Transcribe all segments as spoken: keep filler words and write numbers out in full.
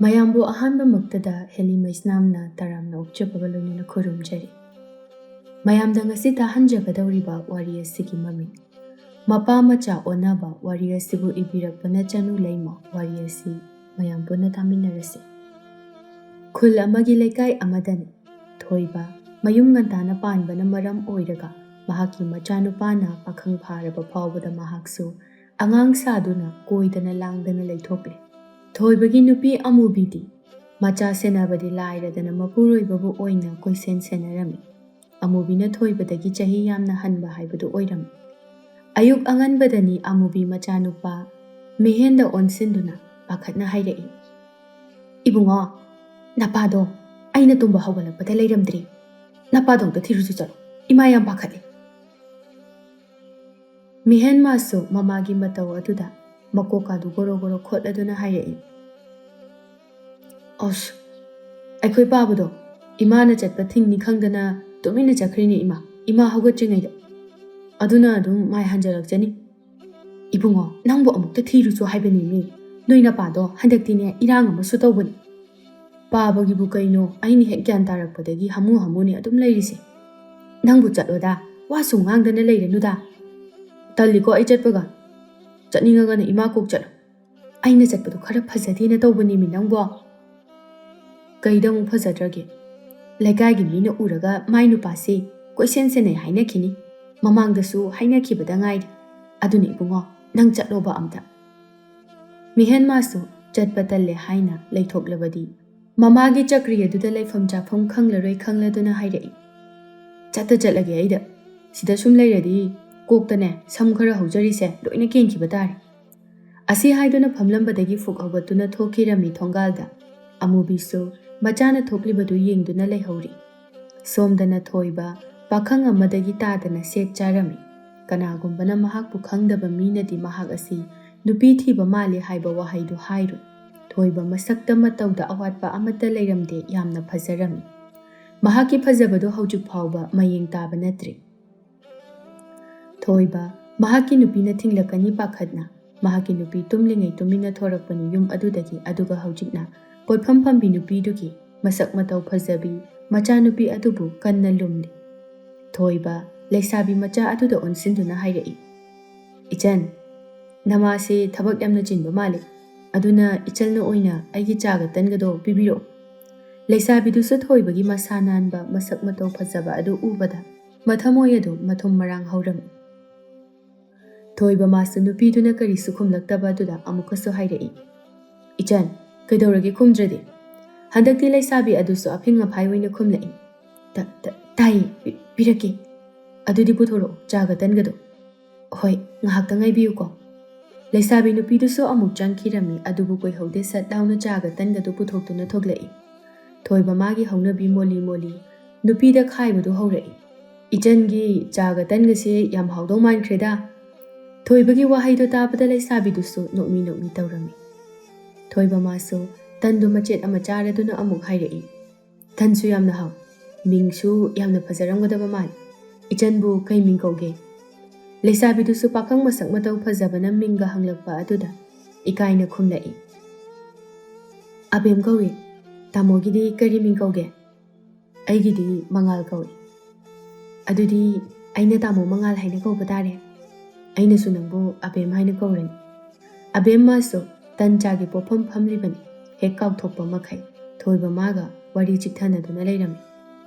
ꯃꯌꯥꯝꯕꯨ ꯑꯍꯥꯟꯕꯃꯛꯇꯗ ꯍꯦꯂꯤ ꯃꯩꯁꯅꯥꯝꯅ ꯇꯔꯥꯝꯅ ꯑꯣꯛꯆꯕꯒ ꯂꯣꯏꯅꯅ ꯈꯨꯔꯨꯝꯖꯔꯤ꯫ ꯃꯌꯥꯝꯗ ꯉꯁꯤ ꯇꯥꯍꯟꯖꯒꯗꯧꯔꯤꯕ ꯋꯥꯔꯤ ꯑꯁꯤꯒꯤ ꯃꯃꯤꯡ ꯃꯄꯥ ꯃꯆꯥ ꯑꯣꯟꯅꯕ ꯋꯥꯔꯤ ꯑꯁꯤꯕꯨ ꯏꯕꯤꯔꯛꯄꯅ ꯆꯅꯨ ꯂꯩꯃ꯫ ꯋꯥꯔꯤ ꯑꯁꯤ ꯃꯌꯥꯝ ꯄꯨꯟꯅ ꯇꯥꯃꯤꯟꯅꯔꯁꯤ꯫ ꯈꯨꯜ ꯑꯃꯒꯤ ꯂꯩꯀꯥꯏ ꯑꯃꯗꯅꯤ꯫ ꯊꯣꯏꯕ ꯃꯌꯨꯝ ꯉꯟꯇꯥꯅ ꯄꯥꯟꯕꯅ ꯃꯔꯝ ꯑꯣꯏꯔꯒ ꯃꯍꯥꯛꯀꯤ ꯃꯆꯥꯅꯨꯄꯥꯅ ꯄꯥꯈꯪ ꯐꯥꯔꯕ ꯐꯥꯎꯕꯗ ꯃꯍꯥꯛꯁꯨ ꯑꯉꯥꯡ ꯁꯥꯗꯨꯅ ꯀꯣꯏꯗꯅ ꯂꯥꯡꯗꯅ ꯂꯩꯊꯣꯛꯂꯦ꯫ ꯊꯣꯏꯕꯒꯤ ꯅꯨꯄꯤ ꯑꯃꯨꯕꯤꯗꯤ ꯃꯆꯥ ꯁꯦꯟꯅꯕꯗꯤ ꯂꯥꯏꯔꯗꯅ ꯃꯄꯨꯔꯣꯏꯕꯕꯨ ꯑꯣꯏꯅ ꯀꯣꯏꯁꯦꯟ ꯁꯦꯟꯅꯔꯝꯃꯤ꯫ ꯑꯃꯨꯕꯤꯅ ꯊꯣꯏꯕꯗꯒꯤ ꯆꯍꯤ ꯌꯥꯝꯅ ꯍꯟꯕ ꯍꯥꯏꯕꯗꯨ ꯑꯣꯏꯔꯝꯃꯤ꯫ ꯑꯌꯨꯛ ꯑꯉꯟꯕꯗꯅꯤ ꯑꯃꯨꯕꯤ ꯃꯆꯥꯅꯨꯄꯥ ꯃꯤꯍꯦꯟꯗ ꯑꯣꯟꯁꯤꯟꯗꯨꯅ ꯄꯥꯈꯠꯅ ꯍꯥꯏꯔꯛꯏ, "ꯏꯕꯨꯡꯉꯣ, ꯅꯄꯥꯗꯣ ꯑꯩꯅ ꯇꯨꯝꯕ ꯍꯧꯒꯠꯂꯛꯄꯗ ꯂꯩꯔꯝꯗ꯭ꯔꯤ꯫ ꯅꯄꯥꯗꯣ ꯑꯝꯇ ꯊꯤꯔꯨꯆꯣ ꯆꯠꯂꯣ꯫ ꯏꯃꯥ ꯌꯥꯝ ꯄꯥꯈꯠꯂꯦ꯫" ꯃꯤꯍꯦꯟ ꯃꯥꯁꯨ ꯃꯃꯥꯒꯤ ꯃꯇꯧ ꯑꯗꯨꯗ ꯃꯀꯣꯛꯀꯥꯗꯨ ꯒꯣꯔꯣ ꯒꯣꯔꯣ ꯈꯣꯠꯂꯗꯨꯅ ꯍꯥꯏꯔꯛꯏ, "ꯑꯁ, ꯑꯩꯈꯣꯏ ꯄꯥꯕꯗꯣ ꯏꯃꯥꯅ ꯆꯠꯄ ꯊꯤꯡꯅꯤ ꯈꯪꯗꯅ ꯇꯨꯃꯤꯟꯅ ꯆꯠꯈ꯭ꯔꯤꯅꯦ ꯏꯃꯥ, ꯏꯃꯥ ꯍꯧꯒꯠꯇ꯭ꯔꯤꯉꯩꯗ꯫ ꯑꯗꯨꯅ ꯑꯗꯨꯝ ꯃꯥꯏ ꯍꯟꯖꯔꯛꯆꯅꯤ꯫ ꯏꯕꯨꯡꯉꯣ, ꯅꯪꯕꯨ ꯑꯃꯨꯛꯇ ꯊꯤꯔꯨꯆꯣ ꯍꯥꯏꯕꯅꯤꯅꯦ꯫ ꯅꯣꯏ ꯅꯄꯥꯗꯣ ꯍꯟꯗꯛꯇꯤꯅꯦ ꯏꯔꯥꯡ ꯑꯃꯁꯨ ꯇꯧꯕꯅꯤ꯫ ꯄꯥꯕꯒꯤꯕꯨ ꯀꯩꯅꯣ, ꯑꯩꯅ ꯍꯦꯛ ꯒ꯭ꯌꯥꯟ ꯇꯥꯔꯛꯄꯗꯒꯤ ꯍꯥꯃꯨ ꯍꯥꯃꯨꯅꯦ ꯑꯗꯨꯝ ꯂꯩꯔꯤꯁꯦ꯫ ꯅꯪꯕꯨ ꯆꯠꯂꯣꯗ, ꯋꯥꯁꯨ ꯉꯥꯡꯗꯅ ꯂꯩꯔꯅꯨꯗ꯫" "ꯇꯜꯂꯤꯀꯣ ꯑꯩ ꯆꯠꯄꯒ꯫ ꯆꯠꯅꯤꯡꯉꯒꯅ ꯏꯃꯥ ꯀꯣꯛ ꯆꯠꯂꯣ꯫ ꯑꯩꯅ ꯆꯠꯄꯗꯣ ꯈꯔ ꯐꯖꯗꯦꯅ ꯇꯧꯕꯅꯦꯃꯤ ꯅꯪꯕꯣ꯫" "ꯀꯩꯗ ꯑꯃꯨꯛ ꯐꯖꯗ꯭ꯔꯒꯦ? ꯂꯩꯀꯥꯏꯒꯤ ꯃꯤꯅ ꯎꯔꯒ ꯃꯥꯏ ꯅꯨꯄꯥꯁꯦ ꯀꯣꯏꯁꯦꯟ ꯁꯦꯟꯅꯩ ꯍꯥꯏꯅꯈꯤꯅꯤ꯫ ꯃꯃꯥꯡꯗꯁꯨ ꯍꯥꯏꯅꯈꯤꯕꯗ ꯉꯥꯏꯔꯤ꯫ ꯑꯗꯨꯅ ꯏꯕꯨꯡꯉꯣ, ꯅꯪ ꯆꯠꯂꯣꯕ ꯑꯝꯇ꯫" ꯃꯤꯍꯦꯟ ꯃꯥꯁꯨ ꯆꯠꯄ ꯇꯜꯂꯦ ꯍꯥꯏꯅ ꯂꯩꯊꯣꯛꯂꯕꯗꯤ ꯃꯃꯥꯒꯤ ꯆꯀ꯭ꯔꯤ ꯑꯗꯨꯗ ꯂꯩꯐꯝ ꯆꯥꯐꯝ ꯈꯪꯂꯔꯣꯏ ꯈꯪꯂꯗꯨꯅ ꯍꯥꯏꯔꯛꯏ, "ꯆꯠꯇ ꯆꯠꯂꯒꯦ ꯑꯩꯗ꯫ ꯁꯤꯗ ꯁꯨꯝ ꯂꯩꯔꯗꯤ ꯀꯣꯛꯇꯅꯦ ꯁꯝ ꯈꯔ ꯍꯧꯖꯔꯤꯁꯦ ꯂꯣꯏꯅ ꯀꯦꯟꯈꯤꯕ ꯇꯥꯔꯦ꯫" ꯑꯁꯤ ꯍꯥꯏꯗꯨꯅ ꯐꯝꯂꯝꯕꯗꯒꯤ ꯐꯨꯛ ꯍꯧꯒꯠꯇꯨꯅ ꯊꯣꯛꯈꯤꯔꯝꯃꯤ ꯊꯣꯡꯒꯥꯜꯗ꯫ ꯑꯃꯨꯕꯤꯁꯨ ꯃꯆꯥꯅ ꯊꯣꯛꯂꯤꯕꯗꯨ ꯌꯦꯡꯗꯨꯅ ꯂꯩꯍꯧꯔꯤ꯫ ꯁꯣꯝꯗꯅ ꯊꯣꯏꯕ ꯄꯥꯈꯪ ꯑꯃꯗꯒꯤ ꯇꯥꯗꯅ ꯁꯦꯠ ꯆꯥꯔꯝꯃꯤ꯫ ꯀꯅꯥꯒꯨꯝꯕꯅ ꯃꯍꯥꯛꯄꯨ ꯈꯪꯗꯕ ꯃꯤꯅꯗꯤ ꯃꯍꯥꯛ ꯑꯁꯤ ꯅꯨꯄꯤ ꯊꯤꯕ ꯃꯥꯜꯂꯤ ꯍꯥꯏꯕ ꯋꯥꯍꯩꯗꯨ ꯍꯥꯏꯔꯣꯏ꯫ ꯊꯣꯏꯕ ꯃꯁꯛꯇ ꯃꯇꯧꯗ ꯑꯋꯥꯠꯄ ꯑꯃꯠꯇ ꯂꯩꯔꯝꯗꯦ, ꯌꯥꯝꯅ ꯐꯖꯔꯝꯃꯤ꯫ ꯃꯍꯥꯛꯀꯤ ꯐꯖꯕꯗꯨ ꯍꯧꯖꯤꯛ ꯐꯥꯎꯕ ꯃꯌꯦꯡ ꯇꯥꯕ ꯅꯠꯇ꯭ꯔꯤ꯫ ꯊꯣꯏꯕ ꯃꯍꯥꯛꯀꯤ ꯅꯨꯄꯤꯅ ꯊꯤꯡꯂꯛꯀꯅꯤ ꯄꯥꯈꯠꯅ ꯃꯍꯥꯛꯀꯤ ꯅꯨꯄꯤ ꯇꯨꯝꯂꯤꯉꯩ ꯇꯨꯃꯤꯟꯅ ꯊꯣꯔꯛꯄꯅꯤ ꯌꯨꯝ ꯑꯗꯨꯗꯒꯤ꯫ ꯑꯗꯨꯒ ꯍꯧꯖꯤꯛꯅ ꯄꯣꯠꯐꯝ ꯐꯝꯕꯤ ꯅꯨꯄꯤꯗꯨꯒꯤ ꯃꯁꯛ ꯃꯇꯧ ꯐꯖꯕꯤ ꯃꯆꯥꯅꯨꯄꯤ ꯑꯗꯨꯕꯨ ꯀꯟꯅ ꯂꯨꯝꯂꯤ꯫ ꯊꯣꯏꯕ ꯂꯩꯁꯥꯕꯤ ꯃꯆꯥ ꯑꯗꯨꯗ ꯑꯣꯟꯁꯤꯟꯗꯨꯅ ꯍꯥꯏꯔꯛꯏ, "ꯏꯆꯟ, ꯅꯃꯥꯁꯦ ꯊꯕꯛ ꯌꯥꯝꯅ ꯆꯤꯟꯕ ꯃꯥꯜꯂꯤ, ꯑꯗꯨꯅ ꯏꯆꯜꯅ ꯑꯣꯏꯅ ꯑꯩꯒꯤ ꯆꯥꯒ ꯇꯟꯒꯗꯣ ꯄꯤꯕꯤꯔꯛꯑꯣ꯫" ꯂꯩꯁꯥꯕꯤꯗꯨꯁꯨ ꯊꯣꯏꯕꯒꯤ ꯃꯁꯥ ꯅꯥꯟꯕ ꯃꯁꯛ ꯃꯇꯧ ꯐꯖꯕ ꯑꯗꯨ ꯎꯕꯗ ꯃꯊꯃꯣꯏ ꯑꯗꯨ ꯃꯊꯨꯝ ꯃꯔꯥꯡ ꯍꯧꯔꯝꯃꯤ꯫ ꯊꯣꯏꯕ ꯃꯥꯁꯨ ꯅꯨꯄꯤꯗꯨꯅ ꯀꯔꯤꯁꯨ ꯈꯨꯝꯂꯛꯇꯕ ꯑꯗꯨꯗ ꯑꯃꯨꯛꯀꯁꯨ ꯍꯥꯏꯔꯛꯏ, "ꯏꯆꯟ, ꯀꯩꯗꯧꯔꯒꯦ ꯈꯨꯝꯗ꯭ꯔꯗꯤ?" ꯍꯟꯗꯛꯇꯤ ꯂꯩꯁꯥꯕꯤ ꯑꯗꯨꯁꯨ ꯑꯐꯤꯡ ꯑꯐꯥꯏ ꯑꯣꯏꯅ ꯈꯨꯝꯂꯛꯏ, "ꯇ-, ꯇ-, ꯇꯥꯏꯌꯦ, ꯄꯤ-, ꯄꯤꯔꯛꯀꯦ꯫ ꯑꯗꯨꯗꯤ ꯄꯨꯊꯣꯔꯛꯑꯣ ꯆꯥꯒ ꯇꯟꯒꯗꯣ꯫" "ꯍꯣꯏ, ꯉꯥꯏꯍꯥꯛꯇ ꯉꯥꯏꯕꯤꯌꯨꯀꯣ꯫" ꯂꯩꯁꯥꯕꯤ ꯅꯨꯄꯤꯗꯨꯁꯨ ꯑꯃꯨꯛ ꯆꯪꯈꯤꯔꯝꯃꯤ, ꯑꯗꯨꯕꯨ ꯀꯨꯏꯍꯧꯗꯦ ꯁꯠ ꯂꯥꯎꯅ ꯆꯥꯒ ꯇꯟꯒꯗꯨ ꯄꯨꯊꯣꯛꯇꯨꯅ ꯊꯣꯛꯂꯛꯏ꯫ ꯊꯣꯏꯕ ꯃꯥꯒꯤ ꯍꯧꯅꯕꯤ ꯃꯣꯂꯤ ꯃꯣꯂꯤ ꯅꯨꯄꯤꯗ ꯈꯥꯏꯕꯗꯨ ꯍꯧꯔꯛꯏ꯫ "ꯏꯆꯟꯒꯤ ꯆꯥꯒ ꯇꯟꯒꯁꯦ ꯌꯥꯝ ꯍꯥꯎꯗꯧ ꯃꯥꯟꯈ꯭ꯔꯦꯗ꯫" ꯊꯣꯏꯕꯒꯤ ꯋꯥꯍꯩꯗꯣ ꯇꯥꯕꯗ ꯂꯩꯁꯥꯕꯤꯗꯨꯁꯨ ꯅꯣꯛꯃꯤ ꯅꯣꯛꯃꯤ ꯇꯧꯔꯝꯃꯤ꯫ ꯊꯣꯏꯕ ꯃꯥꯁꯨ ꯇꯟꯗꯨ ꯃꯆꯦꯠ ꯑꯃ ꯆꯥꯔꯗꯨꯅ ꯑꯃꯨꯛ ꯍꯥꯏꯔꯛꯏ, "ꯇꯟꯁꯨ ꯌꯥꯝꯅ ꯍꯥꯎ, ꯃꯤꯡꯁꯨ ꯌꯥꯝꯅ ꯐꯖꯔꯝꯒꯗꯕ ꯃꯥꯜꯂꯤ꯫ ꯏꯆꯟꯕꯨ ꯀꯩ ꯃꯤꯡ ꯀꯧꯒꯦ?" ꯂꯩꯁꯥꯕꯤꯗꯨꯁꯨ ꯄꯥꯈꯪ ꯃꯁꯛ ꯃꯇꯧ ꯐꯖꯕꯅ ꯃꯤꯡꯒ ꯍꯪꯂꯛꯄ ꯑꯗꯨꯗ ꯏꯀꯥꯏꯅ ꯈꯨꯝꯂꯛꯏ, "ꯑꯕꯦꯝ ꯀꯧꯏ꯫ ꯇꯥꯃꯣꯒꯤꯗꯤ ꯀꯔꯤ ꯃꯤꯡ ꯀꯧꯒꯦ?" "ꯑꯩꯒꯤꯗꯤ ꯃꯉꯥꯜ ꯀꯧꯏ꯫" "ꯑꯗꯨꯗꯤ ꯑꯩꯅ ꯇꯥꯃꯣ ꯃꯉꯥꯜ ꯍꯥꯏꯅ ꯀꯧꯕ ꯇꯥꯔꯦ꯫ ꯑꯩꯅꯁꯨ ꯅꯪꯕꯨ ꯑꯕꯦꯝ ꯍꯥꯏꯅ ꯀꯧꯔꯅꯤ꯫" ꯑꯕꯦꯝ ꯃꯥꯁꯨ ꯇꯟ ꯆꯥꯒꯤ ꯄꯣꯠꯐꯝ ꯐꯝꯂꯤꯕꯅꯤ꯫ ꯍꯦꯛ ꯀꯥꯎꯊꯣꯛꯄ ꯃꯈꯩ ꯊꯣꯏꯕ ꯃꯥꯒ ꯋꯥꯔꯤ ꯆꯤꯛꯊꯅꯗꯨꯅ ꯂꯩꯔꯝꯃꯤ꯫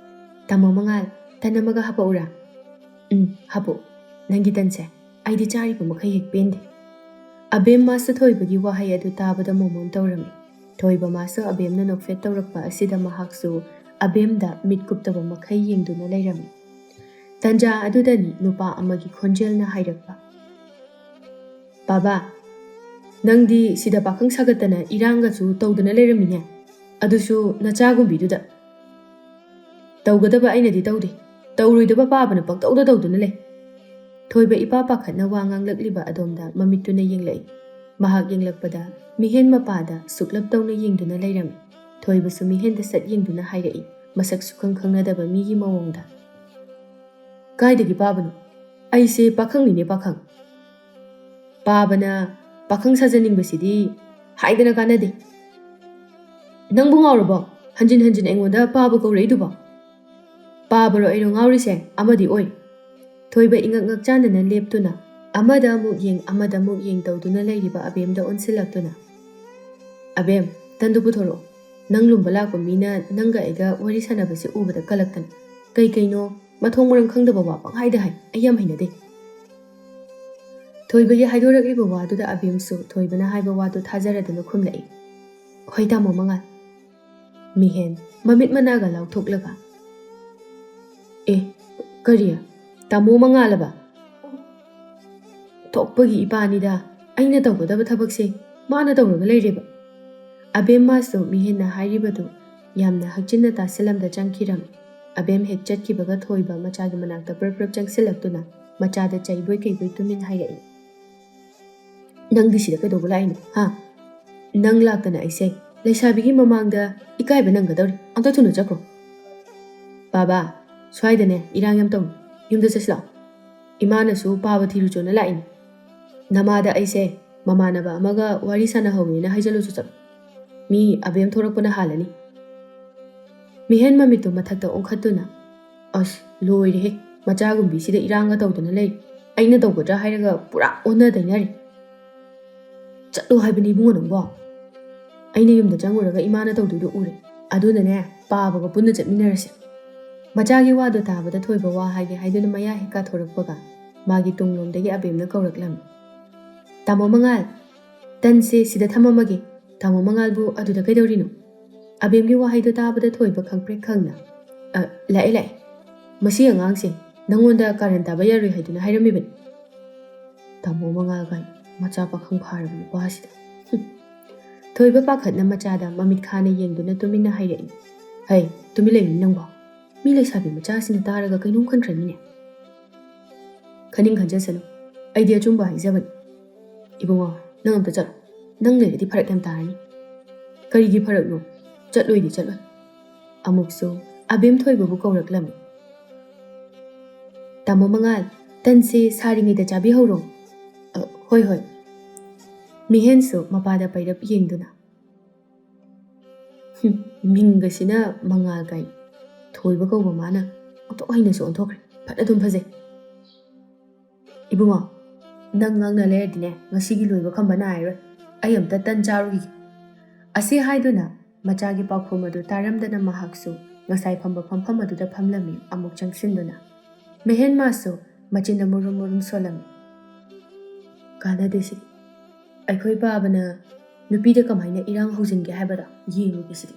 "ꯇꯥꯃꯣ ꯃꯉꯥꯜ, ꯇꯟ ꯑꯃꯒ ꯍꯥꯄꯛꯎꯔꯥ?" "ꯎꯝ, ꯍꯥꯄꯛꯎ꯫ ꯅꯪꯒꯤ ꯇꯟꯁꯦ ꯑꯩꯗꯤ ꯆꯥꯔꯤꯕ ꯃꯈꯩ ꯍꯦꯛ ꯄꯦꯟꯗꯦ꯫" ꯑꯕꯦꯝ ꯃꯥꯁꯨ ꯊꯣꯏꯕꯒꯤ ꯋꯥꯍꯩ ꯑꯗꯨ ꯇꯥꯕꯗ ꯃꯣꯃꯣꯟ ꯇꯧꯔꯝꯃꯤ꯫ ꯊꯣꯏꯕ ꯃꯥꯁꯨ ꯑꯕꯦꯝꯅ ꯅꯣꯛꯐꯦꯠ ꯇꯧꯔꯛꯄ ꯑꯁꯤꯗ ꯃꯍꯥꯛꯁꯨ ꯑꯕꯦꯝꯗ ꯃꯤꯠ ꯀꯨꯞꯇꯕ ꯃꯈꯩ ꯌꯦꯡꯗꯨꯅ ꯂꯩꯔꯝꯃꯤ꯫ ꯇꯟꯖꯥ ꯑꯗꯨꯗꯅꯤ ꯅꯨꯄꯥ ꯑꯃꯒꯤ ꯈꯣꯟꯖꯦꯜꯅ ꯍꯥꯏꯔꯛꯄ, "ꯄꯥꯕꯥ, ꯅꯪꯗꯤ ꯁꯤꯗ ꯄꯥꯈꯪ ꯁꯥꯒꯠꯇꯅ ꯏꯔꯥꯡꯒꯁꯨ ꯇꯧꯗꯅ ꯂꯩꯔꯝꯃꯤꯅꯦ, ꯑꯗꯨꯁꯨ ꯅꯆꯥꯒꯨꯝꯕꯤꯗꯨꯗ꯫ ꯇꯧꯒꯗꯕ ꯑꯩꯅꯗꯤ ꯇꯧꯗꯦ, ꯇꯧꯔꯣꯏꯗꯕ ꯄꯥꯕꯅ ꯄꯪꯇꯧꯗ ꯇꯧꯗꯨꯅ ꯂꯩ꯫" ꯊꯣꯏꯕ ꯏꯄꯥ ꯄꯥꯈꯠꯅ ꯋꯥ ꯉꯥꯡꯂꯛꯂꯤꯕ ꯑꯗꯣꯝꯗ ꯃꯃꯤꯠꯇꯨꯅ ꯌꯦꯡꯂꯛꯏ꯫ ꯃꯍꯥꯛ ꯌꯦꯡꯂꯛꯄꯗ ꯃꯤꯍꯦꯟ ꯃꯄꯥꯗ ꯁꯨꯛꯂꯞ ꯇꯧꯅ ꯌꯦꯡꯗꯨꯅ ꯂꯩꯔꯝꯃꯤ꯫ ꯊꯣꯏꯕꯁꯨ ꯃꯤꯍꯦꯟꯗ ꯁꯠ ꯌꯦꯡꯗꯨꯅ ꯍꯥꯏꯔꯛꯏ, ꯃꯁꯛ ꯁꯨꯈꯪ ꯈꯪꯅꯗꯕ ꯃꯤꯒꯤ ꯃꯑꯣꯡꯗ, "ꯀꯥꯏꯗꯒꯤ ꯄꯥꯕꯅꯣ? ꯑꯩꯁꯦ ꯄꯥꯈꯪꯅꯤꯅꯦ, ꯄꯥꯈꯪ꯫ ꯄꯥꯕꯅ ꯄꯥꯈꯪ ꯁꯥꯖꯅꯤꯡꯕꯁꯤꯗꯤ ꯍꯥꯏꯗꯅ ꯀꯥꯟꯅꯗꯦ꯫ "ꯅꯪꯕꯨ ꯉꯥꯎꯔꯕꯣ? ꯍꯟꯖꯤꯟ ꯍꯟꯖꯤꯟ ꯑꯩꯉꯣꯟꯗ ꯄꯥꯕ ꯀꯧꯔꯛꯏꯗꯨꯕꯣ?" "ꯄꯥꯕꯔꯣ ꯑꯩꯔꯣ ꯉꯥꯎꯔꯤꯁꯦ? ꯑꯃꯗꯤ ꯑꯣꯏ꯫" ꯊꯣꯏꯕ ꯏꯉꯛ ꯉꯛꯆꯥꯟꯅꯅ ꯂꯦꯞꯇꯨꯅ ꯑꯃꯗ ꯑꯃꯨꯛ ꯌꯦꯡ ꯑꯃꯗ ꯑꯃꯨꯛ ꯌꯦꯡ ꯇꯧꯗꯨꯅ ꯂꯩꯔꯤꯕ ꯑꯕꯦꯝꯗ ꯑꯣꯟꯁꯤꯜꯂꯛꯇꯨꯅ, "ꯑꯕꯦꯝ, ꯇꯟꯗꯨ ꯄꯨꯊꯣꯔꯛꯑꯣ꯫ ꯅꯪ ꯂꯨꯝꯕ ꯂꯥꯛꯄ ꯃꯤꯅ ꯅꯪꯒ ꯑꯩꯒ ꯋꯥꯔꯤ ꯁꯥꯟꯅꯕꯁꯦ ꯎꯕꯗ ꯀꯜꯂꯛꯇꯅ ꯀꯩ ꯀꯩꯅꯣ ꯃꯊꯣꯡ ꯃꯔꯝ ꯈꯪꯗꯕ ꯋꯥ ꯄꯪꯍꯥꯏꯗ ꯍꯥꯏ꯫ ꯑꯩ ꯌꯥꯝ ꯍꯩꯅꯗꯦ꯫" ꯊꯣꯏꯕꯒꯤ ꯍꯥꯏꯗꯣꯔꯛꯂꯤꯕ ꯋꯥꯗꯨꯗ ꯑꯕꯦꯝꯁꯨ ꯊꯣꯏꯕꯅ ꯍꯥꯏꯕ ꯋꯥꯗꯨ ꯊꯥꯖꯔꯗꯨꯅ ꯈꯨꯝꯂꯛꯏ, "ꯍꯣꯏ, ꯇꯥꯃꯣ ꯃꯉꯥꯜ꯫" ꯃꯤꯍꯦꯟ ꯃꯃꯤꯠ ꯃꯅꯥꯒ ꯂꯥꯎꯊꯣꯛꯂꯒ, "ꯑꯦ, ꯀꯔꯤ? ꯇꯥꯃꯣ ꯃꯉꯥꯜꯂꯕ? ꯊꯣꯛꯄꯒꯤ ꯏꯄꯥꯅꯤꯗ꯫ ꯑꯩꯅ ꯇꯧꯒꯗꯕ ꯊꯕꯛꯁꯦ ꯃꯥꯅ ꯇꯧꯔꯒ ꯂꯩꯔꯦꯕ꯫" ꯑꯕꯦꯝꯃꯁꯨ ꯃꯤꯍꯦꯟꯅ ꯍꯥꯏꯔꯤꯕꯗꯨ ꯌꯥꯝꯅ ꯍꯛꯆꯤꯟꯅ ꯇꯥꯁꯤꯜꯂꯝꯗ ꯆꯪꯈꯤꯔꯝꯃꯤ꯫ ꯑꯕꯦꯝ ꯍꯦꯛ ꯆꯠꯈꯤꯕꯒ ꯊꯣꯏꯕ ꯃꯆꯥꯒꯤ ꯃꯅꯥꯛꯇ ꯄ꯭ꯔꯞ ꯄ꯭ꯔꯞ ꯆꯪꯁꯤꯜꯂꯛꯇꯨꯅ ꯃꯆꯥꯗ ꯆꯩꯕꯣꯏ ꯀꯩꯕꯣꯏ ꯇꯨꯃꯤꯟ ꯍꯥꯏꯔꯛꯏ, "ꯅꯪꯗꯤ ꯁꯤꯗ ꯀꯩꯗꯧꯕ ꯂꯥꯛꯏꯅꯣ, ꯍꯥ? ꯅꯪ ꯂꯥꯛꯇꯅ ꯑꯩꯁꯦ ꯂꯩꯁꯥꯕꯤꯒꯤ ꯃꯃꯥꯡꯗ ꯏꯀꯥꯏꯕ ꯅꯪꯒꯗꯧꯔꯤ꯫ ꯑꯝꯇ ꯊꯨꯅ ꯆꯠꯈ꯭ꯔꯣ꯫" "ꯕꯥꯕꯥ, ꯁ꯭ꯋꯥꯏꯗꯅꯦ ꯏꯔꯥꯡ ꯌꯥꯝ ꯇꯧꯏ꯫ ꯌꯨꯝꯗ ꯆꯠꯁꯤ ꯂꯥꯛꯑꯣ꯫ ꯏꯃꯥꯅꯁꯨ ꯄꯥꯕ ꯊꯤꯔꯨꯆꯣꯅ ꯂꯥꯛꯏꯅꯤ꯫ ꯅꯃꯥꯗ ꯑꯩꯁꯦ ꯃꯃꯥꯟꯅꯕ ꯑꯃꯒ ꯋꯥꯔꯤ ꯁꯥꯟꯅꯍꯧꯋꯦꯅ ꯍꯥꯏꯖꯜꯂꯨꯆꯣ ꯆꯠꯂꯣ꯫ ꯃꯤ ꯑꯕꯦꯝ ꯊꯣꯔꯛꯄꯅ ꯍꯥꯜꯂꯅꯤ꯫" ꯃꯤꯍꯦꯟ ꯃꯃꯤꯠꯇꯨ ꯃꯊꯛꯇ ꯑꯣꯟꯈꯠꯇꯨꯅ, "ꯑꯁ, ꯂꯣꯏꯔꯦꯍꯦ꯫ ꯃꯆꯥꯒꯨꯝꯕꯤꯁꯤꯗ ꯏꯔꯥꯡꯒ ꯇꯧꯗꯅ ꯂꯩꯔꯦ꯫ ꯑꯩꯅ ꯇꯧꯒꯗ꯭ꯔꯥ ꯍꯥꯏꯔꯒ ꯄꯨꯔꯥ ꯑꯣꯟꯅ ꯇꯩꯅꯔꯦ꯫ ꯆꯠꯂꯣ ꯍꯥꯏꯕꯅꯤ ꯏꯕꯨꯡꯉꯣ ꯅꯪꯕꯣ꯫ ꯑꯩꯅ ꯌꯨꯝꯗ ꯆꯪꯉꯨꯔꯒ ꯏꯃꯥꯅ ꯇꯧꯗꯣꯏꯗꯣ ꯎꯔꯦ꯫ ꯑꯗꯨꯅꯅꯦ, ꯄꯥꯕꯒ ꯄꯨꯟꯅ ꯆꯠꯃꯤꯟꯅꯔꯁꯦ꯫" ꯃꯆꯥꯒꯤ ꯋꯥꯗꯣ ꯇꯥꯕꯗ ꯊꯣꯏꯕ ꯋꯥ ꯍꯥꯏꯒꯦ ꯍꯥꯏꯗꯨꯅ ꯃꯌꯥ ꯍꯦꯛ ꯀꯥꯊꯣꯔꯛꯄꯒ ꯃꯥꯒꯤ ꯇꯨꯡꯂꯣꯝꯗꯒꯤ ꯑꯕꯦꯝꯅ ꯀꯧꯔꯛꯂꯝꯃꯤ, "ꯇꯥꯃꯣ ꯃꯉꯥꯜ, ꯇꯟꯁꯦ ꯁꯤꯗ ꯊꯝꯃꯝꯃꯒꯦ꯫ ꯇꯥꯃꯣ ꯃꯉꯥꯜꯕꯨ ꯑꯗꯨꯗ ꯀꯩꯗꯧꯔꯤꯅꯣ?" ꯑꯕꯦꯝꯒꯤ ꯋꯥꯍꯩꯗꯣ ꯇꯥꯕꯗ ꯊꯣꯏꯕ ꯈꯪꯄ꯭ꯔꯦꯛ ꯈꯪꯅ, "ꯑ, ꯂꯥꯛꯑꯦ, ꯂꯥꯛꯑꯦ꯫ ꯃꯁꯤ ꯑꯉꯥꯡꯁꯦ ꯅꯪꯉꯣꯟꯗ ꯀꯥꯔꯟ ꯇꯥꯕ ꯌꯥꯔꯣꯏ ꯍꯥꯏꯗꯨꯅ ꯍꯥꯏꯔꯝꯃꯤꯕꯅꯤ꯫" ꯇꯥꯃꯣ ꯃꯉꯥꯜ ꯀꯥꯏ ꯃꯆꯥ ꯄꯥꯈꯪ ꯐꯥꯔꯕ ꯅꯨꯄꯥꯁꯤꯗ꯫ ꯍꯨꯝ꯫ ꯊꯣꯏꯕ ꯄꯥꯈꯠꯅ ꯃꯆꯥꯗ ꯃꯃꯤꯠ ꯈꯥꯅ ꯌꯦꯡꯗꯨꯅ ꯇꯨꯃꯤꯟꯅ ꯍꯥꯏꯔꯛꯏ, "ꯍꯩ, ꯇꯨꯃꯤꯟ ꯂꯩꯌꯨꯅꯦ ꯅꯪꯕꯣ꯫ ꯃꯤ ꯂꯩꯁꯥꯕꯤ ꯃꯆꯥꯁꯤꯅ ꯇꯥꯔꯒ ꯀꯩꯅꯣꯝ ꯈꯟꯈ꯭ꯔꯅꯤꯅꯦ꯫" "ꯈꯟꯅꯤꯡ ꯈꯟꯖꯁꯅꯨ꯫ ꯑꯩꯗꯤ ꯑꯆꯨꯝꯕ ꯍꯥꯏꯖꯕꯅꯤ꯫ ꯏꯕꯨꯡꯉꯣ, ꯅꯪ ꯑꯝꯇ ꯆꯠꯂꯣ꯫ ꯅꯪ ꯂꯩꯔꯗꯤ ꯐꯔꯛ ꯌꯥꯝ ꯇꯥꯔꯅꯤ꯫" "ꯀꯔꯤꯒꯤ ꯐꯔꯛꯅꯣ? ꯆꯠꯂꯣꯏꯗꯤ ꯆꯠꯂꯣꯏ꯫" ꯑꯃꯨꯛꯁꯨ ꯑꯕꯦꯝ ꯊꯣꯏꯕꯕꯨ ꯀꯧꯔꯛꯂꯝꯃꯤ꯫ "ꯇꯥꯃꯣ ꯃꯉꯥꯜ, ꯇꯟꯁꯦ ꯁꯥꯔꯤꯉꯩꯗ ꯆꯥꯕꯤꯍꯧꯔꯣ꯫" "ꯑ, ꯍꯣꯏ, ꯍꯣꯏ꯫" ꯃꯤꯍꯦꯟꯁꯨ ꯃꯄꯥꯗ ꯄꯩꯔꯞ ꯌꯦꯡꯗꯨꯅ, "ꯍꯨꯝ, ꯃꯤꯡꯒꯁꯤꯅ ꯃꯉꯥꯜ ꯀꯥꯏ, ꯊꯣꯏꯕ ꯀꯧꯕ ꯃꯥꯅ ꯑꯣꯟꯊꯣꯛ ꯍꯩꯅꯁꯨ ꯑꯣꯟꯊꯣꯛꯈ꯭ꯔꯦ꯫ ꯐꯅ ꯑꯗꯨꯝ ꯐꯖꯩ꯫ ꯏꯕꯨꯡꯉꯣ, ꯅꯪ ꯉꯥꯡꯅ ꯂꯩꯔꯗꯤꯅꯦ, ꯉꯁꯤꯒꯤ ꯂꯣꯏꯕ ꯈꯝꯕ ꯅꯥꯏꯔꯣꯏ꯫ ꯑꯩ ꯑꯝꯇ ꯇꯟ ꯆꯥꯔꯨꯈꯤꯒꯦ"꯫ ꯑꯁꯤ ꯍꯥꯏꯗꯨꯅ ꯃꯆꯥꯒꯤ ꯄꯥꯎꯈꯨꯝ ꯑꯗꯨ ꯇꯥꯔꯝꯗꯅ ꯃꯍꯥꯛꯁꯨ ꯉꯁꯥꯏ ꯐꯝꯕ ꯐꯝꯐꯝ ꯑꯗꯨꯗ ꯐꯝꯂꯝꯃꯤ, ꯑꯃꯨꯛ ꯆꯪꯁꯤꯟꯗꯨꯅ꯫ ꯃꯦꯍꯦꯟ ꯃꯥꯁꯨ ꯃꯆꯤꯟꯗ ꯃꯨꯔꯨꯝ ꯃꯨꯔꯨꯝ ꯁꯣꯜꯂꯝꯃꯤ꯫ "ꯀꯥꯟꯅꯗꯦ ꯁꯤꯗꯤ꯫ ꯑꯩꯈꯣꯏ ꯄꯥꯕꯅ ꯅꯨꯄꯤꯗ ꯀꯃꯥꯏꯅ ꯏꯔꯥꯡ ꯍꯧꯖꯤꯟꯒꯦ ꯍꯥꯏꯕꯗꯣ ꯌꯦꯡꯂꯨꯒꯦ ꯁꯤꯗꯤ"꯫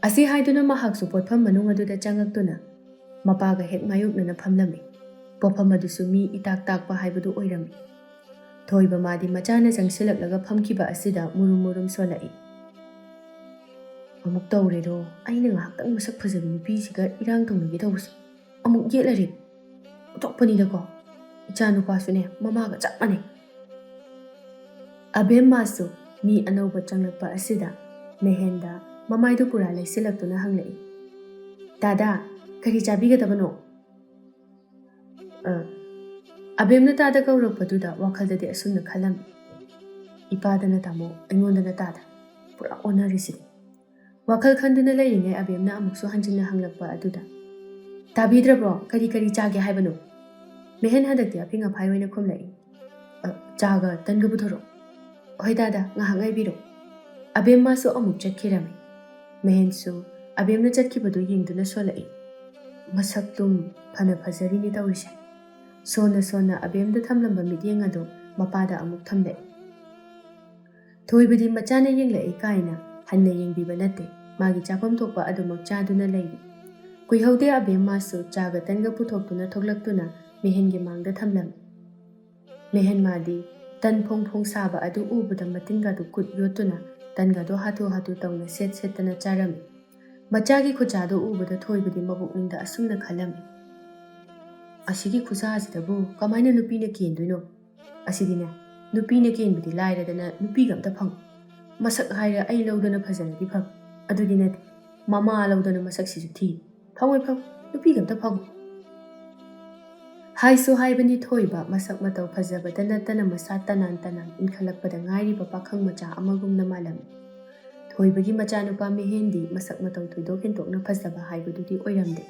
ꯑꯁꯤ ꯍꯥꯏꯗꯨꯅ ꯃꯍꯥꯛꯁꯨ ꯄꯣꯠꯐꯝ ꯃꯅꯨꯡ ꯑꯗꯨꯗ ꯆꯪꯉꯛꯇꯨꯅ ꯃꯄꯥꯒ ꯍꯦꯛ ꯃꯥꯌꯣꯛꯅꯅ ꯐꯝꯂꯝꯃꯤ꯫ ꯄꯣꯠꯐꯝ ꯑꯗꯨꯁꯨ ꯃꯤ ꯏꯇꯥꯛ ꯇꯥꯛꯄ ꯍꯥꯏꯕꯗꯨ ꯑꯣꯏꯔꯝꯃꯤ꯫ ꯊꯣꯏꯕ ꯃꯥꯗꯤ ꯃꯆꯥꯅ ꯆꯪꯁꯤꯜꯂꯛꯂꯒ ꯐꯝꯈꯤꯕ ꯑꯁꯤꯗ ꯃꯨꯔꯨꯝ ꯃꯨꯔꯨꯝ ꯁꯣꯜꯂꯛꯏ꯫ "ꯑꯃꯨꯛ ꯇꯧꯔꯦꯗꯣ, ꯑꯩꯅ ꯉꯥꯏꯍꯥꯛꯇꯪ ꯃꯁꯛ ꯐꯖꯕ ꯅꯨꯄꯤꯁꯤꯒ ꯏꯔꯥꯡ ꯇꯧꯅꯒꯦ ꯇꯧꯕꯁꯦ꯫ ꯑꯃꯨꯛ ꯌꯦꯠꯂꯔꯦ꯫ ꯑꯣꯟꯊꯣꯛꯄꯅꯤꯗꯀꯣ꯫ ꯏꯆꯥ ꯅꯨꯄꯥꯁꯨꯅꯦ, ꯃꯃꯥꯒ ꯆꯞ ꯃꯥꯟꯅꯩ"꯫ ꯑꯕꯦꯝꯃꯁꯨ ꯃꯤ ꯑꯅꯧꯕ ꯆꯪꯂꯛꯄ ꯑꯁꯤꯗ ꯃꯦꯍꯦꯟꯗ ꯃꯃꯥꯏꯗꯨ ꯄꯨꯔꯥ ꯂꯩꯁꯤꯜꯂꯛꯇꯨꯅ ꯍꯪꯂꯛꯏ, "ꯗꯥꯗꯥ, ꯀꯔꯤ ꯆꯥꯕꯤꯒꯗꯕꯅꯣ?" ꯑ, ꯑꯕꯦꯝꯅ ꯇꯥꯗ ꯀꯧꯔꯛꯄꯗꯨꯗ ꯋꯥꯈꯜꯗꯗꯤ ꯑꯁꯨꯝꯅ ꯈꯜꯂꯝꯃꯤ, "ꯏꯄꯥꯗꯅ ꯇꯥꯃꯣ, ꯑꯩꯉꯣꯟꯗꯅ ꯇꯥꯗ꯫ ꯄꯨꯔꯥ ꯑꯣꯟꯅꯔꯤꯁꯤꯗꯤ"꯫ ꯋꯥꯈꯜ ꯈꯟꯗꯨꯅ ꯂꯩꯔꯤꯉꯩ ꯑꯕꯦꯝꯅ ꯑꯃꯨꯛꯁꯨ ꯍꯟꯖꯤꯟꯅ ꯍꯪꯂꯛꯄ ꯑꯗꯨꯗ, "ꯇꯥꯕꯤꯗ꯭ꯔꯕ꯭ꯔꯣ? ꯀꯔꯤ ꯀꯔꯤ ꯆꯥꯒꯦ ꯍꯥꯏꯕꯅꯣ?" ꯃꯦꯍꯦꯟ ꯍꯟꯗꯛꯇꯤ ꯑꯐꯤꯡ ꯑꯐꯥꯏ ꯑꯣꯏꯅ ꯈꯨꯝꯂꯛꯏ꯫ "ꯑ, ꯆꯥꯒ ꯇꯟꯒ ꯄꯨꯊꯣꯔꯛꯑꯣ"꯫ "ꯍꯣꯏ ꯗꯥꯗꯥ, ꯉꯥꯏꯍꯥꯛ ꯉꯥꯏꯕꯤꯔꯣ"꯫ ꯑꯕꯦꯝꯃꯁꯨ ꯑꯃꯨꯛ ꯆꯠꯈꯤꯔꯝꯃꯤ꯫ ꯃꯦꯍꯦꯟꯁꯨ ꯑꯕꯦꯝꯅ ꯆꯠꯈꯤꯕꯗꯨ ꯌꯦꯡꯗꯨꯅ ꯁꯣꯜꯂꯛꯏ꯫ ꯃꯁꯛꯇꯨꯝ ꯐꯅ ꯐꯖꯔꯤꯅꯦ ꯇꯧꯔꯤꯁꯦ꯫ ꯁꯣꯟꯅ ꯁꯣꯟꯅ ꯑꯕꯦꯝꯗ ꯊꯝꯂꯝꯕ ꯃꯤꯠꯌꯦꯡ ꯑꯗꯨ ꯃꯄꯥꯗ ꯑꯃꯨꯛ ꯊꯝꯂꯛꯏ꯫ ꯊꯣꯏꯕꯗꯤ ꯃꯆꯥꯅ ꯌꯦꯡꯂꯛꯏ ꯀꯥꯏꯅ ꯍꯟꯅ ꯌꯦꯡꯕꯤꯕ ꯅꯠꯇꯦ꯫ ꯃꯥꯒꯤ ꯆꯥꯐꯝ ꯊꯣꯛꯄ ꯑꯗꯨꯃꯛ ꯆꯥꯗꯨꯅ ꯂꯩꯔꯤ꯫ ꯀꯨꯏꯍꯧꯗꯦ ꯑꯕꯦꯝꯃꯁꯨ ꯆꯥꯒ ꯇꯟꯒ ꯄꯨꯊꯣꯛꯇꯨꯅ ꯊꯣꯛꯂꯛꯇꯨꯅ ꯃꯦꯍꯦꯟꯒꯤ ꯃꯥꯡꯗ ꯊꯝꯂꯝꯃꯤ꯫ ꯃꯦꯍꯦꯟ ꯃꯥꯗꯤ ꯇꯟ ꯐꯣꯡ ꯐꯣꯡ ꯁꯥꯕ ꯑꯗꯨ ꯎꯕꯗ ꯃꯇꯤꯟꯒꯗꯨ ꯀꯨꯠ ꯌꯣꯠꯇꯨꯅ ꯇꯟꯒꯗꯨ ꯍꯥꯊꯨ ꯍꯥꯊꯨ ꯇꯧꯅ ꯁꯦꯠ ꯁꯦꯠꯇꯅ ꯆꯥꯔꯝꯃꯤ꯫ ꯃꯆꯥꯒꯤ ꯈꯨꯠꯆꯥꯗꯨ ꯎꯕꯗ ꯊꯣꯏꯕꯗꯤ ꯃꯄꯨꯛꯅꯤꯡꯗ ꯑꯁꯨꯝꯅ ꯈꯜꯂꯝꯃꯤ, "ꯑꯁꯤꯒꯤ ꯈꯨꯠꯁꯥꯁꯤꯗꯕꯨ ꯀꯃꯥꯏꯅ ꯅꯨꯄꯤꯅ ꯀꯦꯟꯗꯣꯏꯅꯣ? ꯑꯁꯤꯗꯤꯅꯦ, ꯅꯨꯄꯤꯅ ꯀꯦꯟꯕꯗꯤ ꯂꯥꯏꯔꯗꯅ ꯅꯨꯄꯤꯒ ꯑꯝꯇ ꯐꯪꯉꯣꯏ꯫ ꯃꯁꯛ ꯍꯥꯏꯔ ꯑꯩ ꯂꯧꯗꯅ ꯐꯖꯔꯗꯤ ꯐꯕ, ꯑꯗꯨꯗꯤ ꯅꯠꯇꯦ꯫ ꯃꯃꯥ ꯂꯧꯗꯅ ꯃꯁꯛꯁꯤꯁꯨ ꯊꯤ꯫ ꯐꯪꯉꯣꯏ, ꯐꯪꯉꯣꯏ, ꯅꯨꯄꯤꯒ ꯑꯝꯇ ꯐꯪꯉꯣꯏ"꯫ ꯍꯥꯏꯁꯨ ꯍꯥꯏꯕꯅꯤ, ꯊꯣꯏꯕ ꯃꯁꯛ ꯃꯇꯧ ꯐꯖꯕꯗ ꯅꯠꯇꯅ ꯃꯁꯥ ꯇꯅꯥꯟ ꯇꯅꯥꯟ ꯏꯟꯈꯠꯂꯛꯄꯗ ꯉꯥꯏꯔꯤꯕ ꯄꯥꯈꯪ ꯃꯆꯥ ꯑꯃꯒꯨꯝꯅ ꯃꯥꯜꯂꯝꯃꯤ꯫ ꯊꯣꯏꯕꯒꯤ ꯃꯆꯥꯅꯨꯄꯥ ꯃꯤꯍꯦꯟꯗꯤ ꯃꯁꯛ ꯃꯇꯧ ꯊꯣꯏꯗꯣꯛ ꯍꯦꯟꯗꯣꯛꯅ ꯐꯖꯕ ꯍꯥꯏꯕꯗꯨꯗꯤ ꯑꯣꯏꯔꯝꯗꯦ꯫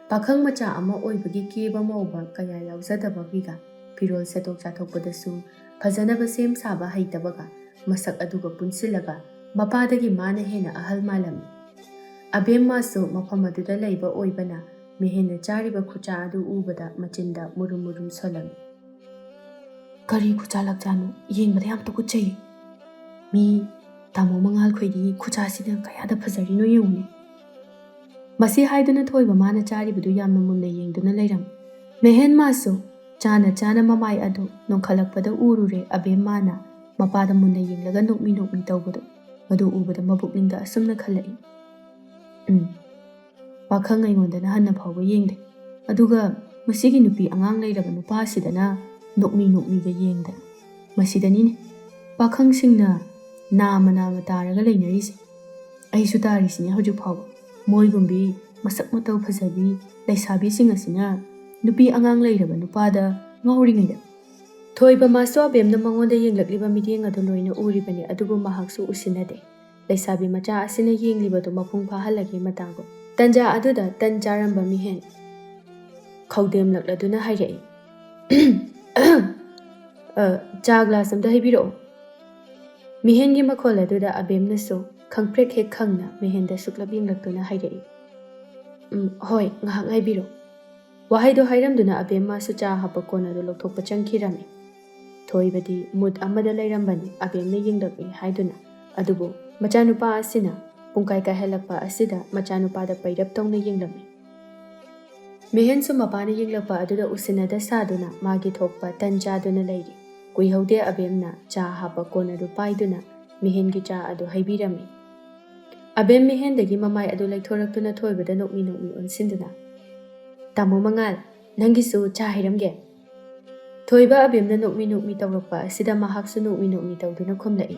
ꯄꯥꯈꯪ ꯃꯆꯥ ꯑꯃ ꯑꯣꯏꯕꯒꯤ ꯀꯦꯕ ꯃꯧꯕ ꯀꯌꯥ ꯌꯥꯎꯖꯗꯕꯒꯤꯒ, ꯐꯤꯔꯣꯜ ꯁꯦꯠꯇꯣꯛ ꯆꯥꯊꯣꯛꯄꯗꯁꯨ ꯐꯖꯅꯕ ꯁꯦꯝ ꯁꯥꯕ ꯍꯩꯇꯕꯒ, ꯃꯁꯛ ꯑꯗꯨꯒ ꯄꯨꯟꯁꯤꯜꯂꯒ ꯃꯄꯥꯗꯒꯤ ꯃꯥꯅ ꯍꯦꯟꯅ ꯑꯍꯜ ꯃꯥꯜꯂꯝꯃꯤ꯫ ꯑꯕꯦꯝꯃꯁꯨ ꯃꯐꯝ ꯑꯗꯨꯗ ꯂꯩꯕ ꯑꯣꯏꯕꯅ, ꯃꯤꯍꯦꯟꯅ ꯆꯥꯔꯤꯕ ꯈꯨꯆꯥ ꯑꯗꯨ ꯎꯕꯗ ꯃꯆꯤꯟꯗ ꯃꯨꯔꯨꯝ ꯃꯨꯔꯨꯝ ꯁꯣꯜꯂꯝꯃꯤ꯫ "ꯀꯔꯤ ꯈꯨꯆꯥ ꯂꯥꯛꯆꯥꯅꯣ? ꯌꯦꯡꯕꯗ ꯌꯥꯝ ꯇꯨꯀꯠꯆꯩ꯫ ꯃꯤ ꯇꯥꯃꯣ ꯃꯉꯥꯜꯈꯣꯏꯒꯤ ꯈꯨꯆꯥꯁꯤꯅ ꯀꯌꯥꯗ ꯐꯖꯔꯤꯅꯣ ꯌꯦꯡꯉꯨꯅꯦ꯫" ꯃꯁꯤ ꯍꯥꯏꯗꯨꯅ ꯊꯣꯏꯕ ꯃꯥꯅ ꯆꯥꯔꯤꯕꯗꯨ ꯌꯥꯝꯅ ꯃꯨꯟꯅ ꯌꯦꯡꯗꯨꯅ ꯂꯩꯔꯝꯃꯤ꯫ ꯃꯦꯍꯦꯟ ꯃꯥꯁꯨ ꯆꯥꯅ ꯆꯥꯅ ꯃꯃꯥꯏ ꯑꯗꯨ ꯅꯣꯡꯈꯠꯂꯛꯄꯗ ꯎꯔꯨꯔꯦ ꯑꯕꯦꯝꯃꯅ ꯃꯄꯥꯗ ꯃꯨꯟꯅ ꯌꯦꯡꯂꯒ ꯅꯣꯛꯃꯤ ꯅꯣꯛꯃꯤ ꯇꯧꯕꯗꯨ꯫ ꯃꯗꯨ ꯎꯕꯗ ꯃꯕꯨꯛꯅꯤꯡꯗ ꯑꯁꯨꯝꯅ ꯈꯜꯂꯛꯏ, "ꯎꯝ, ꯄꯥꯈꯪ ꯑꯩꯉꯣꯟꯗꯅ ꯍꯟꯅ ꯐꯥꯎꯕ ꯌꯦꯡꯗꯦ, ꯑꯗꯨꯒ ꯃꯁꯤꯒꯤ ꯅꯨꯄꯤ ꯑꯉꯥꯡ ꯂꯩꯔꯕ ꯅꯨꯄꯥꯁꯤꯗꯅ ꯅꯣꯛꯃꯤ ꯅꯣꯛꯃꯤꯒ ꯌꯦꯡꯗꯅ꯫ ꯃꯁꯤꯗꯅꯤꯅꯦ ꯄꯥꯈꯪꯁꯤꯡꯅ ꯅꯥꯃ ꯅꯥꯃ ꯇꯥꯔꯒ ꯂꯩꯅꯔꯤꯁꯦ꯫ ꯑꯩꯁꯨ ꯇꯥꯔꯤꯁꯤꯅꯦ ꯍꯧꯖꯤꯛ ꯐꯥꯎꯕ꯫ ꯃꯣꯏꯒꯨꯝꯕꯤ ꯃꯁꯛ ꯃꯇꯧ ꯐꯖꯕꯤ ꯂꯩꯁꯥꯕꯤꯁꯤꯡ ꯑꯁꯤꯅ ꯅꯨꯄꯤ ꯑꯉꯥꯡ ꯂꯩꯔꯕ ꯅꯨꯄꯥꯗ ꯉꯥꯎꯔꯤꯉꯩꯗ꯫" ꯊꯣꯏꯕ ꯃꯥꯁꯨ ꯑꯕꯦꯝꯅ ꯃꯉꯣꯟꯗ ꯌꯦꯡꯂꯛꯂꯤꯕ ꯃꯤꯠꯌꯦꯡ ꯑꯗꯨ ꯂꯣꯏꯅ ꯎꯔꯤꯕꯅꯤ, ꯑꯗꯨꯕꯨ ꯃꯍꯥꯛꯁꯨ ꯎꯁꯤꯟꯅꯗꯦ꯫ ꯂꯩꯁꯥꯕꯤ ꯃꯆꯥ ꯑꯁꯤꯅ ꯌꯦꯡꯂꯤꯕꯗꯨ ꯃꯄꯨꯡ ꯐꯥꯍꯜꯂꯒꯦ ꯃꯇꯥꯒꯨꯝ꯫ ꯇꯟꯖꯥ ꯑꯗꯨꯗ ꯇꯟ ꯆꯥꯔꯝꯕ ꯃꯤꯍꯦꯟ ꯈꯧꯗꯦꯝꯂꯛꯂꯗꯨꯅ ꯍꯥꯏꯔꯛꯏ, "ꯑ, ꯆꯥ ꯒ꯭ꯂꯥꯁ ꯑꯝꯇ ꯍꯩꯕꯤꯔꯛꯑꯣ꯫" ꯃꯤꯍꯦꯟꯒꯤ ꯃꯈꯣꯜ ꯑꯗꯨꯗ ꯑꯕꯦꯝꯅꯁꯨ ꯈꯪꯄ꯭ꯔꯦꯛ ꯍꯦꯛ ꯈꯪꯅ ꯃꯤꯍꯦꯟꯗ ꯁꯨꯛꯂꯞ ꯌꯦꯡꯂꯛꯇꯨꯅ ꯍꯥꯏꯔꯛꯏ, "ꯎꯝ, ꯍꯣꯏ, ꯉꯥꯏꯍꯥꯛ ꯉꯥꯏꯕꯤꯔꯣ꯫" ꯋꯥꯍꯩꯗꯣ ꯍꯥꯏꯔꯝꯗꯨꯅ ꯑꯕꯦꯝꯃꯁꯨ ꯆꯥ ꯍꯥꯞꯄ ꯀꯣꯟ ꯑꯗꯨ ꯂꯧꯊꯣꯛꯄ ꯆꯪꯈꯤꯔꯝꯃꯤ꯫ ꯊꯣꯏꯕꯗꯤ ꯃꯨꯠ ꯑꯃꯗ ꯂꯩꯔꯝꯕꯅꯤ, ꯑꯕꯦꯝꯅ ꯌꯦꯡꯂꯛꯂꯤ ꯍꯥꯏꯗꯨꯅ꯫ ꯑꯗꯨꯕꯨ ꯃꯆꯥꯅꯨꯄꯥ ꯑꯁꯤꯅ ꯄꯨꯡꯀꯥꯏ ꯀꯥꯏꯍꯜꯂꯛꯄ ꯑꯁꯤꯗ ꯃꯆꯥꯅꯨꯄꯥꯗ ꯄꯩꯔꯞ ꯇꯧꯅ ꯌꯦꯡꯂꯝꯃꯤ꯫ ꯃꯤꯍꯦꯟꯁꯨ ꯃꯄꯥꯅ ꯌꯦꯡꯂꯛꯄ ꯑꯗꯨꯗ ꯎꯁꯤꯟꯅꯗ ꯁꯥꯗꯨꯅ ꯃꯥꯒꯤ ꯊꯣꯛꯄ ꯇꯟ ꯆꯥꯗꯨꯅ ꯂꯩꯔꯤ꯫ ꯀꯨꯏꯍꯧꯗꯦ ꯑꯕꯦꯝꯅ ꯆꯥ ꯍꯥꯞꯄ ꯀꯣꯟ ꯑꯗꯨ ꯄꯥꯏꯗꯨꯅ ꯃꯤꯍꯦꯟꯒꯤ ꯆꯥ ꯑꯗꯨ ꯍꯩꯕꯤꯔꯝꯃꯤ꯫ ꯑꯕꯦꯝ ꯃꯤꯍꯦꯟꯗꯒꯤ ꯃꯃꯥꯏ ꯑꯗꯨ ꯂꯩꯊꯣꯔꯛꯇꯨꯅ ꯊꯣꯏꯕꯗ ꯅꯣꯛꯃꯤ ꯅꯣꯛꯃꯤ ꯑꯣꯟꯁꯤꯟꯗꯨꯅ, "ꯇꯥꯃꯣ ꯃꯉꯥꯜ, ꯅꯪꯒꯤꯁꯨ ꯆꯥ ꯍꯩꯔꯝꯒꯦ?" ꯊꯣꯏꯕ ꯑꯕꯦꯝꯅ ꯅꯣꯛꯃꯤ ꯅꯣꯛꯃꯤ ꯇꯧꯔꯛꯄ ꯑꯁꯤꯗ ꯃꯍꯥꯛꯁꯨ ꯅꯣꯛꯃꯤ ꯅꯣꯛꯃꯤ ꯇꯧꯗꯨꯅ ꯈꯨꯝꯂꯛꯏ,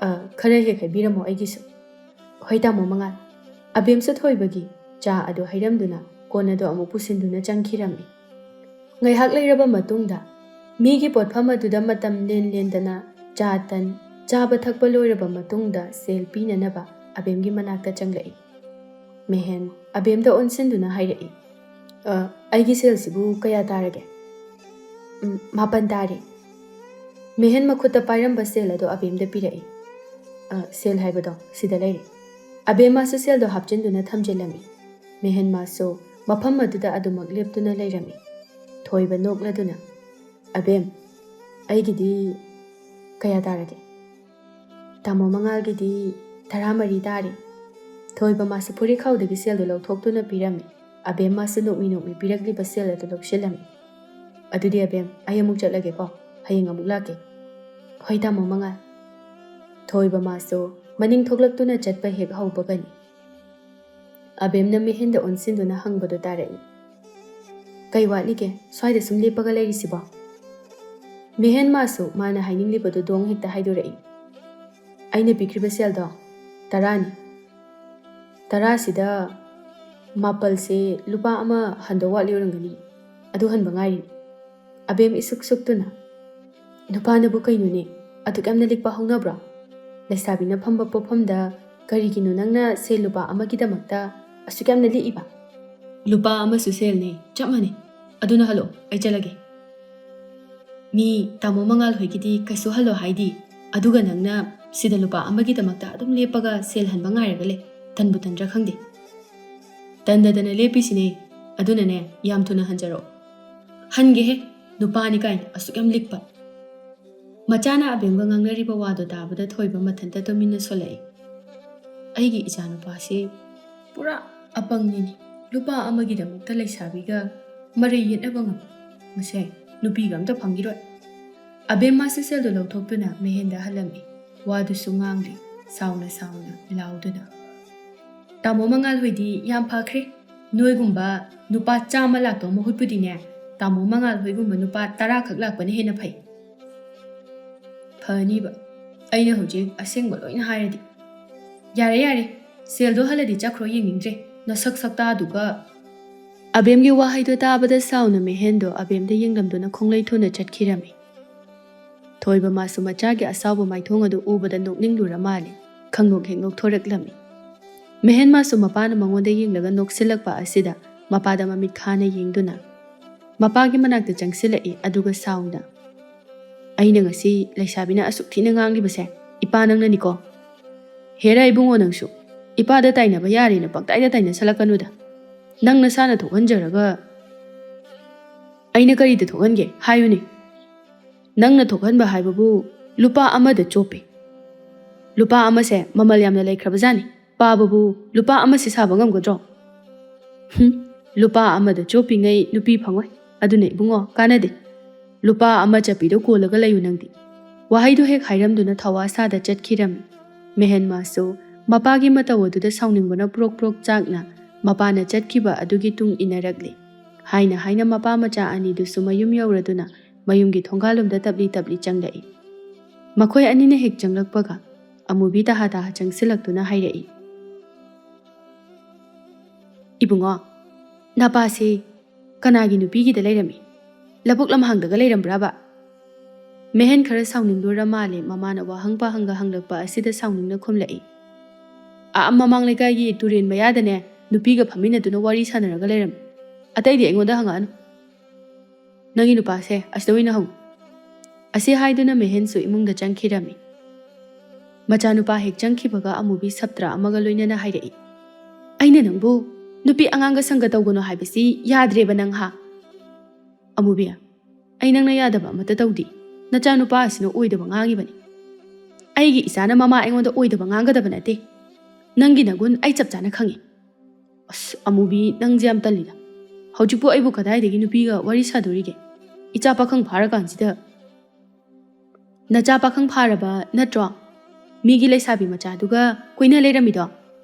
"ꯑ, ꯈꯔ ꯍꯦꯛ ꯍꯩꯕꯤꯔꯝꯃꯣ ꯑꯩꯒꯤꯁꯨ꯫" "ꯍꯣꯏ ꯇꯥꯃꯣ ꯃꯉꯥꯜ꯫" ꯑꯕꯦꯝꯁꯨ ꯊꯣꯏꯕꯒꯤ ꯆꯥ ꯑꯗꯨ ꯍꯩꯔꯝꯗꯨꯅ ꯀꯣꯟ ꯑꯗꯨ ꯑꯃꯨꯛ ꯄꯨꯁꯤꯟꯗꯨꯅ ꯆꯪꯈꯤꯔꯝꯃꯤ꯫ ꯉꯥꯏꯍꯥꯛ ꯂꯩꯔꯕ ꯃꯇꯨꯡꯗ ꯃꯤꯒꯤ ꯄꯣꯠꯐꯝ ꯑꯗꯨꯗ ꯃꯇꯝ ꯂꯦꯟ ꯂꯦꯟꯗꯅ ꯆꯥ ꯇꯟ ꯆꯥꯕ ꯊꯛꯄ ꯂꯣꯏꯔꯕ ꯃꯇꯨꯡꯗ ꯁꯦꯜ ꯄꯤꯅꯅꯕ ꯑꯕꯦꯝꯒꯤ ꯃꯅꯥꯛꯇ ꯆꯪꯂꯛꯏ꯫ ꯃꯦꯍꯦꯟ ꯑꯕꯦꯝꯗ ꯑꯣꯟꯁꯤꯟꯗꯨꯅ ꯍꯥꯏꯔꯛꯏ, "ꯑ, ꯑꯩꯒꯤ ꯁꯦꯜꯁꯤꯕꯨ ꯀꯌꯥ ꯇꯥꯔꯒꯦ?" "ꯎꯝ, ꯃꯥꯄꯟ ꯇꯥꯔꯦ꯫" ꯃꯦꯍꯦꯟ ꯃꯈꯨꯠꯇ ꯄꯥꯏꯔꯝꯕ ꯁꯦꯜ ꯑꯗꯨ ꯑꯕꯦꯝꯗ ꯄꯤꯔꯛꯏ꯫ "ꯑ, ꯁꯦꯜ ꯍꯥꯏꯕꯗꯣ ꯁꯤꯗ ꯂꯩꯔꯦ꯫" ꯑꯕꯦꯝ ꯃꯥꯁꯨ ꯁꯦꯜꯗꯣ ꯍꯥꯞꯆꯤꯟꯗꯨꯅ ꯊꯝꯖꯤꯜꯂꯝꯃꯤ꯫ ꯃꯦꯍꯦꯟ ꯃꯥꯁꯨ ꯃꯐꯝ ꯑꯗꯨꯗ ꯑꯗꯨꯃꯛ ꯂꯦꯞꯇꯨꯅ ꯂꯩꯔꯝꯃꯤ꯫ ꯊꯣꯏꯕ ꯅꯣꯛꯂꯗꯨꯅ, "ꯑꯕꯦꯝ, ꯑꯩꯒꯤꯗꯤ ꯀꯌꯥ ꯇꯥꯔꯒꯦ?" "ꯇꯥꯃꯣ ꯃꯉꯥꯜꯒꯤꯗꯤ ꯇꯔꯥꯃꯔꯤ ꯇꯥꯔꯦ꯫" ꯊꯣꯏꯕ ꯃꯥꯁꯨ ꯐꯨꯔꯤꯠꯈꯥꯎꯗꯒꯤ ꯁꯦꯜꯗꯨ ꯂꯧꯊꯣꯛꯇꯨꯅ ꯄꯤꯔꯝꯃꯤ꯫ ꯑꯕꯦꯝ ꯃꯥꯁꯨ ꯅꯣꯛꯃꯤ ꯅꯣꯛꯃꯤ ꯄꯤꯔꯛꯂꯤꯕ ꯁꯦꯜ ꯑꯗꯨ ꯂꯧꯁꯤꯜꯂꯝꯃꯤ꯫ "ꯑꯗꯨꯗꯤ ꯑꯕꯦꯝ, ꯑꯩ ꯑꯃꯨꯛ ꯆꯠꯂꯒꯦꯀꯣ꯫ ꯍꯌꯦꯡ ꯑꯃꯨꯛ ꯂꯥꯛꯀꯦ꯫" "ꯍꯣꯏ, ꯇꯥꯃꯣ ꯃꯉꯥꯜ꯫" ꯊꯣꯏꯕ ꯃꯥꯁꯨ ꯃꯅꯤꯡ ꯊꯣꯛꯂꯛꯇꯨꯅ ꯆꯠꯄ ꯍꯦꯛ ꯍꯧꯕꯒꯅꯤ꯫ ꯑꯕꯦꯝꯅ ꯃꯦꯍꯦꯟꯗ ꯑꯣꯟꯁꯤꯟꯗꯨꯅ ꯍꯪꯕꯗꯨ ꯇꯥꯔꯛꯏ, "ꯀꯩ ꯋꯥꯠꯂꯤꯒꯦ? ꯁ꯭ꯋꯥꯏꯗ ꯁꯨꯝ ꯂꯦꯞꯄꯒ ꯂꯩꯔꯤꯁꯤꯕꯣ?" ꯃꯦꯍꯦꯟ ꯃꯥꯁꯨ ꯃꯥꯅ ꯍꯥꯏꯅꯤꯡꯂꯤꯕꯗꯨ ꯗꯣꯡ ꯍꯦꯛꯇ ꯍꯥꯏꯗꯣꯔꯛꯏ꯫ "ꯑꯩꯅ ꯄꯤꯈ꯭ꯔꯤꯕ ꯁꯦꯜꯗꯣ ꯇꯔꯥꯅꯤ꯫ ꯇꯔꯥꯁꯤꯗ ꯃꯥꯄꯜꯁꯦ ꯂꯨꯄꯥ ꯑꯃ ꯍꯟꯗꯧ ꯋꯥꯠꯂꯤ ꯑꯣꯏꯔꯝꯒꯅꯤ꯫ ꯑꯗꯨ ꯍꯟꯕ ꯉꯥꯏꯔꯤꯅꯤ꯫" ꯑꯕꯦꯝ ꯏꯁꯨꯛ ꯁꯨꯛꯇꯨꯅ, "ꯅꯨꯄꯥꯅꯕꯨ ꯀꯩꯅꯣꯅꯦ, ꯑꯗꯨꯛ ꯌꯥꯝꯅ ꯂꯤꯛꯄ ꯍꯧꯅꯕ꯭ꯔꯣ? ꯂꯩꯁꯥꯕꯤꯅ ꯐꯝꯕ ꯄꯣꯠꯐꯝꯗ ꯀꯔꯤꯒꯤꯅꯣ ꯅꯪꯅ ꯁꯦꯜ ꯂꯨꯄꯥ ꯑꯃꯒꯤꯗꯃꯛꯇ ꯑꯁꯨꯛ ꯌꯥꯝꯅ ꯂꯤꯛꯏꯕ?" "ꯂꯨꯄꯥ ꯑꯃꯁꯨ ꯁꯦꯜꯅꯦ, ꯆꯞ ꯃꯥꯟꯅꯩ꯫ ꯑꯗꯨꯅ ꯍꯜꯂꯣ, ꯑꯩ ꯆꯠꯂꯒꯦ꯫" "ꯃꯤ ꯇꯥꯃꯣ ꯃꯉꯥꯜ ꯍꯣꯏꯒꯤꯗꯤ ꯀꯩꯁꯨ ꯍꯜꯂꯣ ꯍꯥꯏꯗꯤ, ꯑꯗꯨꯒ ꯅꯪꯅ ꯁꯤꯗ ꯂꯨꯄꯥ ꯑꯃꯒꯤꯗꯃꯛꯇ ꯑꯗꯨꯝ ꯂꯦꯞꯄꯒ ꯁꯦꯜ ꯍꯟꯕ ꯉꯥꯏꯔꯒ ꯂꯩ꯫ ꯇꯟꯕꯨ ꯇꯟꯗ꯭ꯔꯥ ꯈꯪꯗꯦ꯫" "ꯇꯟꯗꯗꯅ ꯂꯦꯞꯄꯤꯁꯤꯅꯦ꯫ ꯑꯗꯨꯅꯅꯦ, ꯌꯥꯝ ꯊꯨꯅ ꯍꯟꯖꯔꯛꯑꯣ꯫" "ꯍꯟꯒꯦꯍꯦ, ꯅꯨꯄꯥꯅꯤ ꯀꯥꯏꯅ ꯑꯁꯨꯛ ꯌꯥꯝ ꯂꯤꯛꯄ꯫" ꯃꯆꯥꯅ ꯑꯕꯦꯝꯒ ꯉꯥꯡꯅꯔꯤꯕ ꯋꯥꯗꯣ ꯇꯥꯕꯗ ꯊꯣꯏꯕ ꯃꯊꯟꯇ ꯇꯨꯃꯤꯟꯅ ꯁꯣꯜꯂꯛꯏ꯫ "ꯑꯩꯒꯤ ꯏꯆꯥꯅꯨꯄꯥꯁꯤ ꯄꯨꯔꯥ ꯑꯄꯪꯅꯤꯅꯦ꯫ ꯂꯨꯄꯥ ꯑꯃꯒꯤꯗꯃꯛꯇ ꯂꯩꯁꯥꯕꯤꯒ ꯃꯔꯩ ꯌꯦꯠꯅꯕ ꯉꯝꯕ꯫ ꯃꯁꯦ ꯅꯨꯄꯤꯒ ꯑꯝꯇ ꯐꯪꯈꯤꯔꯣꯏ꯫" ꯑꯕꯦꯝꯃꯥꯁꯨ ꯁꯦꯜꯗꯨ ꯂꯧꯊꯣꯛꯇꯨꯅ ꯃꯦꯍꯦꯟꯗ ꯍꯜꯂꯝꯃꯤ꯫ ꯋꯥꯗꯨꯁꯨ ꯉꯥꯡꯂꯤ, ꯁꯥꯎꯅ ꯁꯥꯎꯅ ꯂꯥꯎꯗꯨꯅ꯫ "ꯇꯥꯃꯣ ꯃꯉꯥꯜ ꯍꯣꯏꯗꯤ ꯌꯥꯝ ꯐꯈ꯭ꯔꯦ꯫ ꯅꯣꯏꯒꯨꯝꯕ ꯅꯨꯄꯥ ꯆꯥꯝꯃ ꯂꯥꯛꯇꯧ ꯃꯍꯨꯠꯄꯨꯗꯤꯅꯦ, ꯇꯥꯃꯣ ꯃꯉꯥꯜ ꯍꯣꯏꯒꯨꯝꯕ ꯅꯨꯄꯥ ꯇꯔꯥ ꯈꯛ ꯂꯥꯛꯄꯅ ꯍꯦꯟꯅ ꯐꯩ꯫" "ꯐꯅꯤꯕ, ꯑꯩꯅ ꯍꯧꯖꯤꯛ ꯑꯁꯦꯡꯕ ꯂꯣꯏꯅ ꯍꯥꯏꯔꯗꯤ꯫" "ꯌꯥꯔꯦ, ꯌꯥꯔꯦ, ꯁꯦꯜꯗꯣ ꯍꯜꯂꯗꯤ ꯆꯠꯈ꯭ꯔꯣ, ꯌꯦꯡꯅꯤꯡꯗ꯭ꯔꯦ ꯅꯁꯛ ꯁꯛꯇꯥꯗꯨꯒ꯫" ꯑꯕꯦꯝꯒꯤ ꯋꯥꯍꯩꯗꯨ ꯇꯥꯕꯗ ꯁꯥꯎꯅ ꯃꯦꯍꯦꯟꯗꯣ ꯑꯕꯦꯝꯗ ꯌꯦꯡꯂꯝꯗꯨꯅ ꯈꯣꯡꯂꯩ ꯊꯨꯅ ꯆꯠꯈꯤꯔꯝꯃꯤ꯫ ꯊꯣꯏꯕ ꯃꯥꯁꯨ ꯃꯆꯥꯒꯤ ꯑꯁꯥꯎꯕ ꯃꯥꯏꯊꯣꯡ ꯑꯗꯨ ꯎꯕꯗ ꯅꯣꯛꯅꯤꯡꯂꯨꯔ ꯃꯥꯜꯂꯦ꯫ ꯈꯪꯅꯣꯛ ꯍꯦꯛ ꯅꯣꯛꯊꯣꯔꯛꯂꯝꯃꯤ꯫ ꯃꯦꯍꯦꯟ ꯃꯥꯁꯨ ꯃꯄꯥꯅ ꯃꯉꯣꯟꯗ ꯌꯦꯡꯂꯒ ꯅꯣꯛꯁꯤꯜꯂꯛꯄ ꯑꯁꯤꯗ ꯃꯄꯥꯗ ꯃꯃꯤꯠ ꯈꯥꯅ ꯌꯦꯡꯗꯨꯅ ꯃꯄꯥꯒꯤ ꯃꯅꯥꯛꯇ ꯆꯪꯁꯤꯜꯂꯛꯏ, ꯑꯗꯨꯒ ꯁꯥꯎꯅ, "ꯑꯩꯅ ꯉꯁꯤ ꯂꯩꯁꯥꯕꯤꯅ ꯑꯁꯨꯛ ꯊꯤꯅ ꯉꯥꯡꯂꯤꯕꯁꯦ ꯏꯄꯥ ꯅꯪꯅꯅꯤꯀꯣ? ꯍꯦꯔꯥ ꯏꯕꯨꯡꯉꯣ, ꯅꯪꯁꯨ ꯏꯄꯥꯗ ꯇꯥꯏꯅꯕ ꯌꯥꯔꯦꯅ ꯄꯪꯇꯥꯏꯗ ꯇꯥꯏꯅꯁꯜꯂꯛꯀꯅꯨꯗ꯫ ꯅꯪ ꯅꯁꯥꯅ ꯊꯣꯛꯍꯟꯖꯔꯒ ꯑꯩꯅ ꯀꯔꯤꯗ ꯊꯣꯛꯍꯟꯒꯦ ꯍꯥꯏꯌꯨꯅꯦ? ꯅꯪꯅ ꯊꯣꯛꯍꯟꯕ ꯍꯥꯏꯕꯕꯨ ꯂꯨꯄꯥ ꯑꯃꯗ ꯆꯣꯞꯄꯦ꯫ ꯂꯨꯄꯥ ꯑꯃꯁꯦ ꯃꯃꯜ ꯌꯥꯝꯅ ꯂꯩꯈ꯭ꯔꯕꯖꯥꯠꯅꯤ꯫ ꯄꯥꯕꯕꯨ ꯂꯨꯄꯥ ꯑꯃꯁꯤ ꯁꯥꯕ ꯉꯝꯒꯗ꯭ꯔꯣ? ꯍꯨꯝ, ꯂꯨꯄꯥ ꯑꯃꯗ ꯆꯣꯞꯄꯤꯉꯩ ꯅꯨꯄꯤ ꯐꯪꯉꯣꯏ꯫ ꯑꯗꯨꯅ ꯏꯕꯨꯡꯉꯣ, ꯀꯥꯟꯅꯗꯦ꯫ ꯂꯨꯄꯥ ꯑꯃ ꯆꯠꯄꯤꯗꯣ ꯀꯣꯜꯂꯒ ꯂꯩꯌꯨ ꯅꯪꯗꯤ꯫" ꯋꯥꯍꯩꯗꯨ ꯍꯦꯛ ꯍꯥꯏꯔꯝꯗꯨꯅ ꯊꯋꯥ ꯁꯥꯗ ꯆꯠꯈꯤꯔꯝꯃꯤ꯫ ꯃꯦꯍꯦꯟꯃꯥꯁꯨ ꯃꯄꯥꯒꯤ ꯃꯇꯧ ꯑꯗꯨꯗ ꯁꯥꯎꯅꯤꯡꯕꯅ ꯄ꯭ꯔꯣꯛ ꯄ꯭ꯔꯣꯛ ꯆꯥꯛꯅ ꯃꯄꯥꯅ ꯆꯠꯈꯤꯕ ꯑꯗꯨꯒꯤ ꯇꯨꯡ ꯏꯟꯅꯔꯛꯂꯤ꯫ ꯍꯥꯏꯅ ꯍꯥꯏꯅ ꯃꯄꯥ ꯃꯆꯥ ꯑꯅꯤꯗꯨꯁꯨ ꯃꯌꯨꯝ ꯌꯧꯔꯗꯨꯅ ꯃꯌꯨꯝꯒꯤ ꯊꯣꯡꯒꯥꯜꯂꯣꯝꯗ ꯇꯞꯂꯤ ꯇꯞꯂꯤ ꯆꯪꯂꯛꯏ꯫ ꯃꯈꯣꯏ ꯑꯅꯤꯅ ꯍꯦꯛ ꯆꯪꯂꯛꯄꯒ ꯑꯃꯨꯕꯤ ꯇꯍꯥ ꯇꯍꯥ ꯆꯪꯁꯤꯜꯂꯛꯇꯨꯅ ꯍꯥꯏꯔꯛꯏ, "ꯏꯕꯨꯡꯉꯣ, ꯅꯄꯥꯁꯤ ꯀꯅꯥꯒꯤ ꯅꯨꯄꯤꯒꯤꯗ ꯂꯩꯔꯝꯃꯤ? ꯂꯧꯕꯨꯛ ꯂꯝꯍꯥꯡꯗꯒ ꯂꯩꯔꯝꯕ꯭ꯔꯕ?" ꯃꯦꯍꯦꯟ ꯈꯔ ꯁꯥꯎꯅꯤꯡꯗꯣꯔ ꯃꯥꯜꯂꯦ, ꯃꯃꯥꯅ ꯋꯥꯍꯪ ꯄꯥꯍꯪꯒ ꯍꯪꯂꯛꯄ ꯑꯁꯤꯗ ꯁꯥꯎꯅꯤꯡꯅ ꯈꯨꯝꯂꯛꯏ, "ꯑꯥ ꯃꯃꯥꯡ ꯂꯩꯀꯥꯏꯒꯤ ꯇꯨꯔꯦꯟ ꯃꯌꯥꯗꯅꯦ ꯅꯨꯄꯤꯒ ꯐꯝꯃꯤꯟꯅꯗꯨꯅ ꯋꯥꯔꯤ ꯁꯥꯟꯅꯔꯒ ꯂꯩꯔꯝꯃꯤ꯫ ꯑꯇꯩꯗꯤ ꯑꯩꯉꯣꯟꯗ ꯍꯪꯉꯛꯑꯅꯨ꯫ ꯅꯪꯒꯤ ꯅꯨꯄꯥꯁꯦ ꯑꯁꯤꯗ ꯑꯣꯏꯅ ꯍꯪꯉꯨ꯫" ꯑꯁꯤ ꯍꯥꯏꯗꯨꯅ ꯃꯦꯍꯦꯟꯁꯨ ꯏꯃꯨꯡꯗ ꯆꯪꯈꯤꯔꯝꯃꯤ꯫ ꯃꯆꯥꯅꯨꯄꯥ ꯍꯦꯛ ꯆꯪꯈꯤꯕꯒ ꯑꯃꯨꯕꯤ ꯁꯞꯇ꯭ꯔ ꯑꯃꯒ ꯂꯣꯏꯅꯅ ꯍꯥꯏꯔꯛꯏ, "ꯑꯩꯅ ꯅꯪꯕꯨ ꯅꯨꯄꯤ ꯑꯉꯥꯡꯒ ꯁꯪꯒ ꯇꯧꯒꯅꯨ ꯍꯥꯏꯕꯁꯤ ꯌꯥꯗ꯭ꯔꯦꯕ ꯅꯪ ꯍꯥ?" "ꯑꯃꯨꯕꯤ, ꯑꯩ ꯅꯪꯅ ꯌꯥꯗꯕ ꯑꯃꯠꯇ ꯇꯧꯗꯦ꯫ ꯅꯆꯥꯅꯨꯄꯥ ꯑꯁꯤꯅ ꯑꯣꯏꯗꯕ ꯉꯥꯡꯉꯤꯕꯅꯤ꯫ ꯑꯩꯒꯤ ꯏꯆꯥꯅ ꯃꯃꯥ ꯑꯩꯉꯣꯟꯗ ꯑꯣꯏꯗꯕ ꯉꯥꯡꯒꯗꯕ ꯅꯠꯇꯦ꯫ ꯅꯪꯒꯤ ꯅꯒꯨꯟ ꯑꯩ ꯆꯞ ꯆꯥꯅ ꯈꯪꯉꯤ꯫" "ꯑꯁ ꯑꯃꯨꯕꯤ, ꯅꯪꯁꯦ ꯌꯥꯝ ꯇꯜꯂꯤꯗ꯫ ꯍꯧꯖꯤꯛꯄꯨ ꯑꯩꯕꯨ ꯀꯗꯥꯏꯗꯒꯤ ꯅꯨꯄꯤꯒ ꯋꯥꯔꯤ ꯁꯥꯗꯣꯔꯤꯒꯦ? ꯏꯆꯥ ꯄꯥꯈꯪ ꯐꯥꯔꯀꯥꯟꯁꯤꯗ?" "ꯅꯆꯥ ꯄꯥꯈꯪ ꯐꯥꯔꯕ ꯅꯠꯇ꯭ꯔꯣ? ꯃꯤꯒꯤ ꯂꯩꯁꯥꯕꯤ ꯃꯆꯥꯗꯨꯒ ꯀꯣꯏꯅ ꯂꯩꯔꯝꯃꯤꯗꯣ?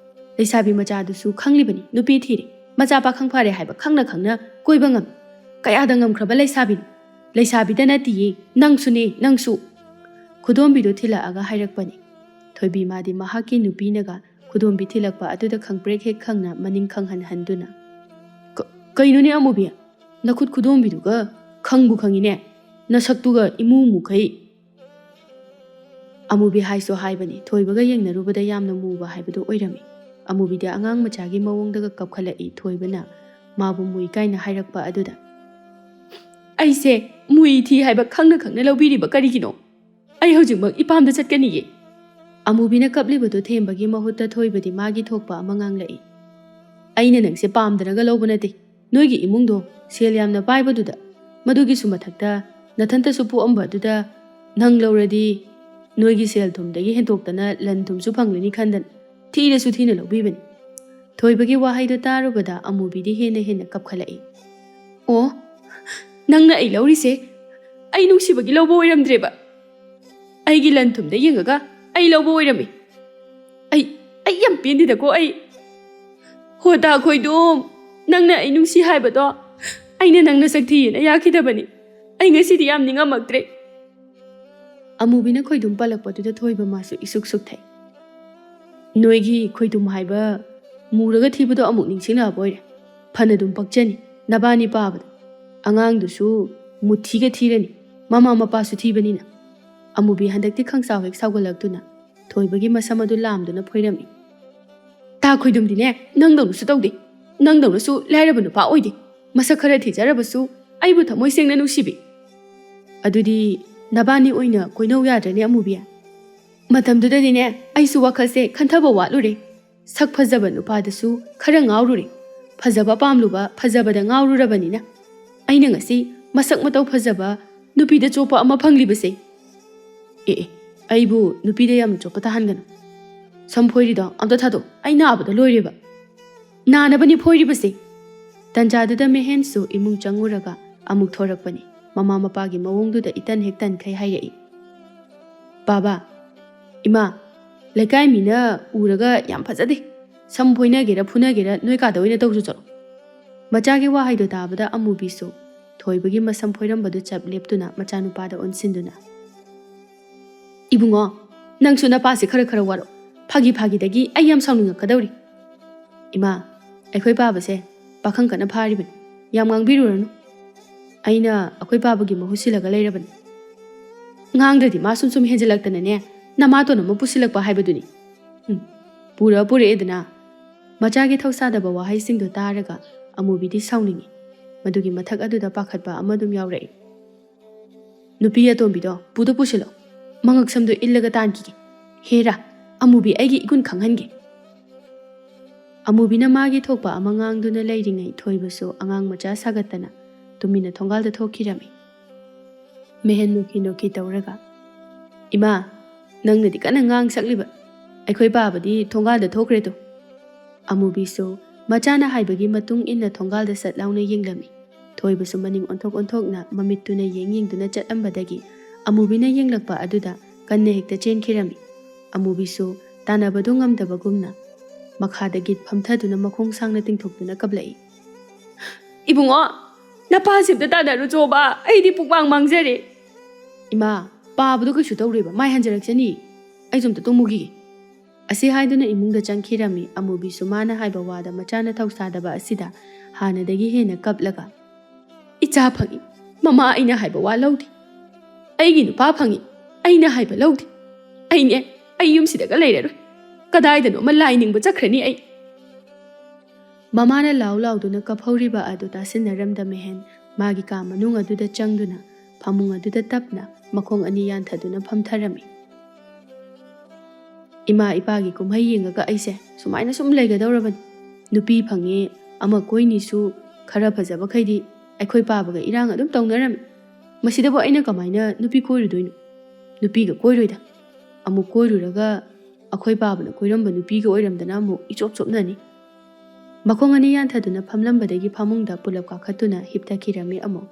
ꯂꯩꯁꯥꯕꯤ ꯃꯆꯥꯗꯨꯁꯨ ꯈꯪꯂꯤꯕꯅꯤ ꯅꯨꯄꯤ ꯊꯤꯔꯦ꯫ ꯃꯆꯥ ꯄꯥꯈꯪ ꯐꯥꯔꯦ ꯍꯥꯏꯕ ꯈꯪꯅ ꯈꯪꯅ ꯀꯣꯏꯕ ꯉꯝꯃꯤ꯫ ꯀꯌꯥꯗ ꯉꯝꯈ꯭ꯔꯕ ꯂꯩꯁꯥꯕꯤꯅꯣ? ꯂꯩꯁꯥꯕꯤꯗ ꯅꯠꯇꯤꯌꯦ, ꯅꯪꯁꯨꯅꯦ, ꯅꯪꯁꯨ꯫" ꯈꯨꯗꯣꯝꯕꯤꯗꯨ ꯊꯤꯜꯂꯛꯑꯒ ꯍꯥꯏꯔꯛꯄꯅꯤ꯫ ꯊꯣꯏꯕꯤ ꯃꯥꯗꯤ ꯃꯍꯥꯛꯀꯤ ꯅꯨꯄꯤꯅꯒ ꯈꯨꯗꯣꯝꯕꯤ ꯊꯤꯜꯂꯛꯄ ꯑꯗꯨꯗ ꯈꯪꯄ꯭ꯔꯦꯛ ꯍꯦꯛ ꯈꯪꯅ ꯃꯅꯤꯡ ꯈꯪꯍꯟ ꯍꯟꯗꯨꯅ, "ꯀ-, "ꯀꯩꯅꯣꯅꯦ ꯑꯃꯨꯕꯤ, ꯅꯈꯨꯠ ꯈꯨꯗꯣꯝꯕꯤꯗꯨꯒ ꯈꯪꯕꯨ ꯈꯪꯉꯤꯅꯦ, ꯅꯁꯛꯇꯨꯒ ꯏꯃꯨ ꯃꯨꯈꯩ"꯫ ꯑꯃꯨꯕꯤ ꯍꯥꯏꯁꯨ ꯍꯥꯏꯕꯅꯤ, ꯊꯣꯏꯕꯒ ꯌꯦꯡꯅꯔꯨꯕꯗ ꯌꯥꯝꯅ ꯃꯨꯕ ꯍꯥꯏꯕꯗꯨ ꯑꯣꯏꯔꯝꯃꯤ꯫ ꯑꯃꯨꯕꯤꯗꯤ ꯑꯉꯥꯡ ꯃꯆꯥꯒꯤ ꯃꯑꯣꯡꯗꯒ ꯀꯞꯈꯠꯂꯛꯏ, ꯊꯣꯏꯕꯅ ꯃꯥꯕꯨ ꯃꯨꯏ ꯀꯥꯏꯅ ꯍꯥꯏꯔꯛꯄ ꯑꯗꯨꯗ꯫ "ꯑꯩꯁꯦ ꯃꯨꯏ ꯊꯤ ꯍꯥꯏꯕ ꯈꯪꯅ ꯈꯪꯅ ꯂꯧꯕꯤꯔꯤꯕ ꯀꯔꯤꯒꯤꯅꯣ? ꯑꯩ ꯍꯧꯖꯤꯛꯃꯛ ꯏꯄꯥꯝꯗ ꯆꯠꯀꯅꯤꯌꯦ"꯫ ꯑꯃꯨꯕꯤꯅ ꯀꯞꯂꯤꯕꯗꯨ ꯊꯦꯝꯕꯒꯤ ꯃꯍꯨꯠꯇ ꯊꯣꯏꯕꯗꯤ ꯃꯥꯒꯤ ꯊꯣꯛꯄ ꯑꯃ ꯉꯥꯡꯂꯛꯏ꯫ "ꯑꯩꯅ ꯅꯪꯁꯦ ꯄꯥꯝꯗꯅꯒ ꯂꯧꯕ ꯅꯠꯇꯦ꯫ ꯅꯣꯏꯒꯤ ꯏꯃꯨꯡꯗꯣ ꯁꯦꯜ ꯌꯥꯝꯅ ꯄꯥꯏꯕꯗꯨꯗ, ꯃꯗꯨꯒꯤꯁꯨ ꯃꯊꯛꯇ ꯅꯊꯟꯇꯁꯨ ꯄꯣꯛꯑꯝꯕ ꯑꯗꯨꯗ, ꯅꯪ ꯂꯧꯔꯗꯤ ꯅꯣꯏꯒꯤ ꯁꯦꯜ ꯊꯨꯝꯗꯒꯤ ꯍꯦꯟꯇꯣꯛꯇꯅ ꯂꯟ ꯊꯨꯝꯁꯨ ꯐꯪꯂꯅꯤ ꯈꯟꯗꯅ ꯊꯤꯔꯁꯨ ꯊꯤꯅ ꯂꯧꯕꯤꯕꯅꯤ"꯫ ꯊꯣꯏꯕꯒꯤ ꯋꯥꯍꯩꯗꯣ ꯇꯥꯔꯨꯕꯗ ꯑꯃꯨꯕꯤꯗꯤ ꯍꯦꯟꯅ ꯍꯦꯟꯅ ꯀꯞꯈꯠꯂꯛꯏ꯫ "ꯑꯣ, ꯅꯪꯅ ꯑꯩ ꯂꯧꯔꯤꯁꯦ ꯑꯩ ꯅꯨꯡꯁꯤꯕꯒꯤ ꯂꯧꯕ ꯑꯣꯏꯔꯝꯗ꯭ꯔꯦꯕ꯫ ꯑꯩꯒꯤ ꯂꯟ ꯊꯨꯝꯗ ꯌꯦꯡꯉꯒ ꯑꯩ ꯂꯧꯕ ꯑꯣꯏꯔꯝꯃꯤ꯫ ꯑꯩ, ꯑꯩ ꯌꯥꯝ ꯄꯦꯟꯗꯦꯗꯀꯣ ꯑꯩ꯫ ꯍꯣ ꯇꯥ ꯈꯣꯏꯗꯣꯝ, ꯅꯪꯅ ꯑꯩ ꯅꯨꯡꯁꯤ ꯍꯥꯏꯕꯗꯣ ꯑꯩꯅ ꯅꯪ ꯅꯁꯛ ꯊꯤꯌꯦꯅ ꯌꯥꯈꯤꯗꯕꯅꯤ꯫ ꯑꯩ ꯉꯁꯤꯗꯤ ꯌꯥꯝ ꯅꯤꯡꯉꯝꯃꯛꯇ꯭ꯔꯦ"꯫ ꯑꯃꯨꯕꯤꯅ ꯈꯣꯏꯗꯨꯝ ꯄꯜꯂꯛꯄꯗꯨꯗ ꯊꯣꯏꯕ ꯃꯥꯁꯨ ꯏꯁꯨꯛ ꯁꯨꯛꯊꯩ꯫ "ꯅꯣꯏꯒꯤ ꯈꯣꯏꯗꯨꯝ ꯍꯥꯏꯕ ꯃꯨꯔꯒ ꯊꯤꯕꯗꯣ ꯑꯃꯨꯛ ꯅꯤꯡꯁꯤꯡꯂꯛꯑꯕ ꯑꯣꯏꯔꯦ꯫ ꯐꯅꯗꯨꯝ ꯄꯛꯆꯅꯤ ꯅꯕꯥꯅꯤ ꯄꯥꯕꯗ꯫ ꯑꯉꯥꯡꯗꯨꯁꯨ ꯃꯨꯊꯤꯒ ꯊꯤꯔꯅꯤ, ꯃꯃꯥ ꯃꯄꯥꯁꯨ ꯊꯤꯕꯅꯤꯅ"꯫ ꯑꯃꯨꯕꯤ ꯍꯟꯗꯛꯇꯤ ꯈꯪꯁꯥꯎ ꯍꯦꯛ ꯁꯥꯎꯒꯠꯂꯛꯇꯨꯅ ꯊꯣꯏꯕꯒꯤ ꯃꯁꯝ ꯑꯗꯨ ꯂꯥꯝꯗꯨꯅ ꯐꯣꯏꯔꯝꯃꯤ꯫ "ꯇꯥ ꯈꯣꯏꯗꯨꯝꯗꯤꯅꯦ, ꯅꯪꯗꯧꯅꯁꯨ ꯇꯧꯗꯦ꯫ ꯅꯪꯗꯧꯅꯁꯨ ꯂꯥꯏꯔꯕ ꯅꯨꯄꯥ ꯑꯣꯏꯗꯦ꯫ ꯃꯁꯛ ꯈꯔ ꯊꯤꯖꯔꯕꯁꯨ ꯑꯩꯕꯨ ꯊꯃꯣꯏ ꯁꯦꯡꯅ ꯅꯨꯡꯁꯤꯕꯤ꯫ ꯑꯗꯨꯗꯤ ꯅꯕꯥꯅꯤ ꯑꯣꯏꯅ ꯀꯣꯏꯅꯧ ꯌꯥꯗ꯭ꯔꯅꯦ ꯑꯃꯨꯕꯤ?" ꯃꯇꯝꯗꯨꯗꯗꯤꯅꯦ, ꯑꯩꯁꯨ ꯋꯥꯈꯜꯁꯦ ꯈꯟꯊꯕ ꯋꯥꯠꯂꯨꯔꯦ꯫ ꯁꯛ ꯐꯖꯕ ꯅꯨꯄꯥꯗꯁꯨ ꯈꯔ ꯉꯥꯎꯔꯨꯔꯦ꯫ ꯐꯖꯕ ꯄꯥꯝꯂꯨꯕ, ꯐꯖꯕꯗ ꯉꯥꯎꯔꯨꯔꯕꯅꯤꯅ꯫ ꯑꯩꯅ ꯉꯁꯤ ꯃꯁꯛ ꯃꯇꯧ ꯐꯖꯕ ꯅꯨꯄꯤꯗ ꯆꯣꯞꯄ ꯑꯃ ꯐꯪꯂꯤꯕꯁꯦ꯫ ꯑꯦ, ꯑꯦ, ꯑꯩꯕꯨ ꯅꯨꯄꯤꯗ ꯌꯥꯝ ꯆꯣꯞꯄ ꯇꯥꯍꯟꯒꯅꯨ꯫ ꯁꯝ ꯐꯣꯏꯔꯤꯗꯣ ꯑꯝꯇ ꯊꯥꯗꯣꯛ, ꯑꯩ ꯅꯥꯕꯗ ꯂꯣꯏꯔꯦꯕ꯫ ꯅꯥꯅꯕꯅꯤ ꯐꯣꯏꯔꯤꯕꯁꯦ꯫ ꯇꯟꯖꯥꯗꯨꯗ ꯃꯦꯍꯦꯟꯁꯨ ꯏꯃꯨꯡ ꯆꯪꯉꯨꯔꯒ ꯑꯃꯨꯛ ꯊꯣꯔꯛꯄꯅꯤ꯫ ꯃꯃꯥ ꯃꯄꯥꯒꯤ ꯃꯑꯣꯡꯗꯨꯗ ꯏꯇꯟ ꯍꯦꯛ ꯇꯟꯈꯩ ꯍꯥꯏꯔꯛꯏ꯫ "ꯕꯥꯕꯥ, ꯏꯃꯥ, ꯂꯩꯀꯥꯏ ꯃꯤꯅ ꯎꯔꯒ ꯌꯥꯝ ꯐꯖꯗꯦ꯫ ꯁꯝ ꯐꯣꯏꯅꯒꯦꯔꯥ ꯐꯨꯅꯒꯦꯔꯥ ꯅꯣꯏ ꯀꯥꯗ ꯑꯣꯏꯅ ꯇꯧꯁꯨ ꯆꯠꯂꯣ"꯫ ꯃꯆꯥꯒꯤ ꯋꯥꯍꯩꯗꯣ ꯇꯥꯕꯗ ꯑꯃꯨꯕꯤꯁꯨ ꯊꯣꯏꯕꯒꯤ ꯃꯁꯝ ꯐꯣꯏꯔꯝꯕꯗꯨ ꯆꯞ ꯂꯦꯞꯇꯨꯅ ꯃꯆꯥꯅꯨꯄꯥꯗ ꯑꯣꯟꯁꯤꯟꯗꯨꯅ, "ꯏꯕꯨꯡꯉꯣ, ꯅꯪꯁꯨ ꯅꯄꯥꯁꯦ ꯈꯔ ꯈꯔ ꯋꯥꯔꯣ꯫ ꯐꯥꯒꯤ ꯐꯥꯒꯤꯗꯒꯤ ꯑꯩ ꯌꯥꯝ ꯁꯥꯎꯅꯤꯡꯉꯛꯀꯗꯧꯔꯤ꯫ ꯏꯃꯥ, ꯑꯩꯈꯣꯏ ꯄꯥꯕꯁꯦ ꯄꯥꯈꯪ ꯀꯟꯅ ꯐꯥꯔꯤꯕꯅꯤ꯫ ꯌꯥꯝ ꯉꯥꯡꯕꯤꯔꯨꯔꯅꯨ꯫ ꯑꯩꯅ ꯑꯩꯈꯣꯏ ꯄꯥꯕꯒꯤ ꯃꯍꯨꯠ ꯁꯤꯜꯂꯒ ꯂꯩꯔꯕꯅꯤ꯫ ꯉꯥꯡꯗ꯭ꯔꯗꯤ ꯃꯥ ꯁꯨꯝ ꯁꯨꯝ ꯍꯦꯟꯖꯜꯂꯛꯇꯅꯅꯦ, ꯅꯃꯥꯇꯣꯟ ꯑꯃ ꯄꯨꯁꯤꯜꯂꯛꯄ ꯍꯥꯏꯕꯗꯨꯅꯤ꯫ ꯎꯝ, ꯄꯨꯔ ꯄꯨꯔꯛꯑꯦꯗꯅ꯫ ꯃꯆꯥꯒꯤ ꯊꯧꯁꯥꯗꯕ ꯋꯥꯍꯩꯁꯤꯡꯗꯣ ꯇꯥꯔꯒ ꯑꯃꯨꯕꯤꯗꯤ ꯁꯥꯎꯅꯤꯡꯉꯤ꯫ ꯃꯗꯨꯒꯤ ꯃꯊꯛ ꯑꯗꯨꯗ ꯄꯥꯈꯠꯄ ꯑꯃ ꯑꯗꯨꯝ ꯌꯥꯎꯔꯛꯏ꯫ "ꯅꯨꯄꯤ ꯑꯇꯣꯝꯕꯤꯗꯣ ꯄꯨꯗ ꯄꯨꯁꯤꯜꯂꯣ꯫ ꯃꯉꯛ ꯁꯝꯗꯣ ꯏꯜꯂꯒ ꯇꯥꯟꯈꯤꯒꯦ꯫ ꯍꯦꯔꯥ, ꯑꯃꯨꯕꯤ ꯑꯩꯒꯤ ꯏꯒꯨꯟ ꯈꯪꯍꯟꯒꯦ꯫" ꯑꯃꯨꯕꯤꯅ ꯃꯥꯒꯤ ꯊꯣꯛꯄ ꯑꯃ ꯉꯥꯡꯗꯨꯅ ꯂꯩꯔꯤꯉꯩ, ꯊꯣꯏꯕꯁꯨ ꯑꯉꯥꯡ ꯃꯆꯥ ꯁꯥꯒꯠꯇꯅ ꯇꯨꯃꯤꯟꯅ ꯊꯣꯡꯒꯥꯜꯗ ꯊꯣꯛꯈꯤꯔꯝꯃꯤ꯫ ꯃꯦꯍꯦꯟ ꯅꯣꯛꯈꯤ ꯅꯣꯛꯈꯤ ꯇꯧꯔꯒ, "ꯏꯃꯥ, ꯅꯪꯅꯗꯤ ꯀꯟꯅ ꯉꯥꯡ ꯁꯛꯂꯤꯕ, ꯑꯩꯈꯣꯏ ꯄꯥꯕꯗꯤ ꯊꯣꯡꯒꯥꯜꯗ ꯊꯣꯛꯈ꯭ꯔꯦꯗꯣ꯫" ꯑꯃꯨꯕꯤꯁꯨ ꯃꯆꯥꯅ ꯍꯥꯏꯕꯒꯤ ꯃꯇꯨꯡ ꯏꯟꯅ ꯊꯣꯡꯒꯥꯜꯗ ꯁꯠ ꯂꯥꯎꯅ ꯌꯦꯡꯂꯝꯃꯤ꯫ ꯊꯣꯏꯕꯁꯨ ꯃꯅꯤꯡ ꯑꯣꯟꯊꯣꯛ ꯑꯣꯟꯊꯣꯛꯅ ꯃꯃꯤꯠꯇꯨꯅ ꯌꯦꯡ ꯌꯦꯡꯗꯨꯅ ꯆꯠꯂꯝꯕꯗꯒꯤ ꯑꯃꯨꯕꯤꯅ ꯌꯦꯡꯂꯛꯄ ꯑꯗꯨꯗ ꯀꯟꯅ ꯍꯦꯛꯇ ꯆꯦꯟꯈꯤꯔꯝꯃꯤ꯫ ꯑꯃꯨꯕꯤꯁꯨ ꯇꯥꯟꯅꯕꯗꯨ ꯉꯝꯗꯕꯒꯨꯝꯅ ꯃꯈꯥꯗꯒꯤ ꯐꯝꯊꯗꯨꯅ ꯃꯈꯣꯡ ꯁꯥꯡꯅ ꯇꯤꯡꯊꯣꯛꯇꯨꯅ ꯀꯞꯂꯛꯏ꯫ "ꯏꯕꯨꯡꯉꯣ, ꯅꯄꯥꯁꯤ ꯑꯝꯇ ꯇꯥꯟꯅꯔꯨꯆꯣꯕ, ꯑꯩꯗꯤ ꯄꯨꯛꯃꯥꯡ ꯃꯥꯡꯖꯔꯦ꯫" "ꯏꯃꯥ, ꯄꯥꯕꯗꯣ ꯀꯩꯁꯨ ꯇꯧꯔꯣꯏꯕ, ꯃꯥꯏ ꯍꯟꯖꯔꯛꯆꯅꯤ꯫ ꯑꯩꯁꯨ ꯑꯝꯇ ꯇꯨꯝꯃꯨꯈꯤꯒꯦ꯫" ꯑꯁꯤ ꯍꯥꯏꯗꯨꯅ ꯏꯃꯨꯡꯗ ꯆꯪꯈꯤꯔꯝꯃꯤ꯫ ꯑꯃꯨꯕꯤꯁꯨ ꯃꯥꯅ ꯍꯥꯏꯕ ꯋꯥꯗ ꯃꯆꯥꯅ ꯊꯧꯁꯥꯗꯕ ꯑꯁꯤꯗ ꯍꯥꯟꯅꯗꯒꯤ ꯍꯦꯟꯅ ꯀꯞꯂꯒ, "ꯏꯆꯥ ꯐꯪꯉꯤ, ꯃꯃꯥ ꯑꯩꯅ ꯍꯥꯏꯕ ꯋꯥ ꯂꯧꯗꯦ꯫ ꯑꯩꯒꯤ ꯅꯨꯄꯥ ꯐꯪꯉꯤ, ꯑꯩꯅ ꯍꯥꯏꯕ ꯂꯧꯗꯦ꯫ ꯑꯩꯅꯦ, ꯑꯩ ꯌꯨꯝꯁꯤꯗꯒ ꯂꯩꯔꯔꯣꯏ꯫ ꯀꯗꯥꯏꯗꯅꯣꯃ ꯂꯥꯏ ꯅꯤꯡꯕ ꯆꯠꯈ꯭ꯔꯅꯤ ꯑꯩ꯫" ꯃꯃꯥꯅ ꯂꯥꯎ ꯂꯥꯎꯗꯨꯅ ꯀꯞꯍꯧꯔꯤꯕ ꯑꯗꯨ ꯇꯥꯁꯤꯟꯅꯔꯝꯗ ꯃꯦꯍꯦꯟ ꯃꯥꯒꯤ ꯀꯥ ꯃꯅꯨꯡ ꯑꯗꯨꯗ ꯆꯪꯗꯨꯅ ꯐꯃꯨꯡ ꯑꯗꯨꯗ ꯇꯞꯅ ꯃꯈꯣꯡ ꯑꯅꯤ ꯌꯥꯟꯊꯗꯨꯅ ꯐꯝꯊꯔꯝꯃꯤ꯫ "ꯏꯃꯥ ꯏꯄꯥꯒꯤ ꯀꯨꯝꯍꯩ ꯌꯦꯡꯉꯒ ꯑꯩꯁꯦ ꯁꯨꯃꯥꯏꯅ ꯁꯨꯝ ꯂꯩꯒꯗꯧꯔꯕꯅꯤ꯫ ꯅꯨꯄꯤ ꯐꯪꯉꯦ, ꯑꯃ ꯀꯣꯏꯅꯤꯁꯨ ꯈꯔ ꯐꯖꯕꯈꯩꯗꯤ ꯑꯩꯈꯣꯏ ꯄꯥꯕꯒ ꯏꯔꯥꯡ ꯑꯗꯨꯝ ꯇꯧꯅꯔꯝꯃꯤ꯫ ꯃꯁꯤꯗꯕꯨ ꯑꯩꯅ ꯀꯃꯥꯏꯅ ꯅꯨꯄꯤ ꯀꯣꯏꯔꯨꯗꯣꯏꯅꯣ? ꯅꯨꯄꯤꯒ ꯀꯣꯏꯔꯣꯏꯗ꯫ ꯑꯃꯨꯛ ꯀꯣꯏꯔꯨꯔꯒ ꯑꯩꯈꯣꯏ ꯄꯥꯕꯅ ꯀꯣꯏꯔꯝꯕ ꯅꯨꯄꯤꯒ ꯑꯣꯏꯔꯝꯗꯅ ꯑꯃꯨꯛ ꯏꯆꯣꯞ ꯆꯣꯞꯅꯅꯤ꯫" ꯃꯈꯣꯡ ꯑꯅꯤ ꯌꯥꯟꯊꯗꯨꯅ ꯐꯝꯂꯝꯕꯗꯒꯤ ꯐꯃꯨꯡꯗ ꯄꯨꯂꯞ ꯀꯥꯈꯠꯇꯨꯅ ꯍꯤꯞꯊꯈꯤꯔꯝꯃꯤ ꯑꯃꯨꯛ꯫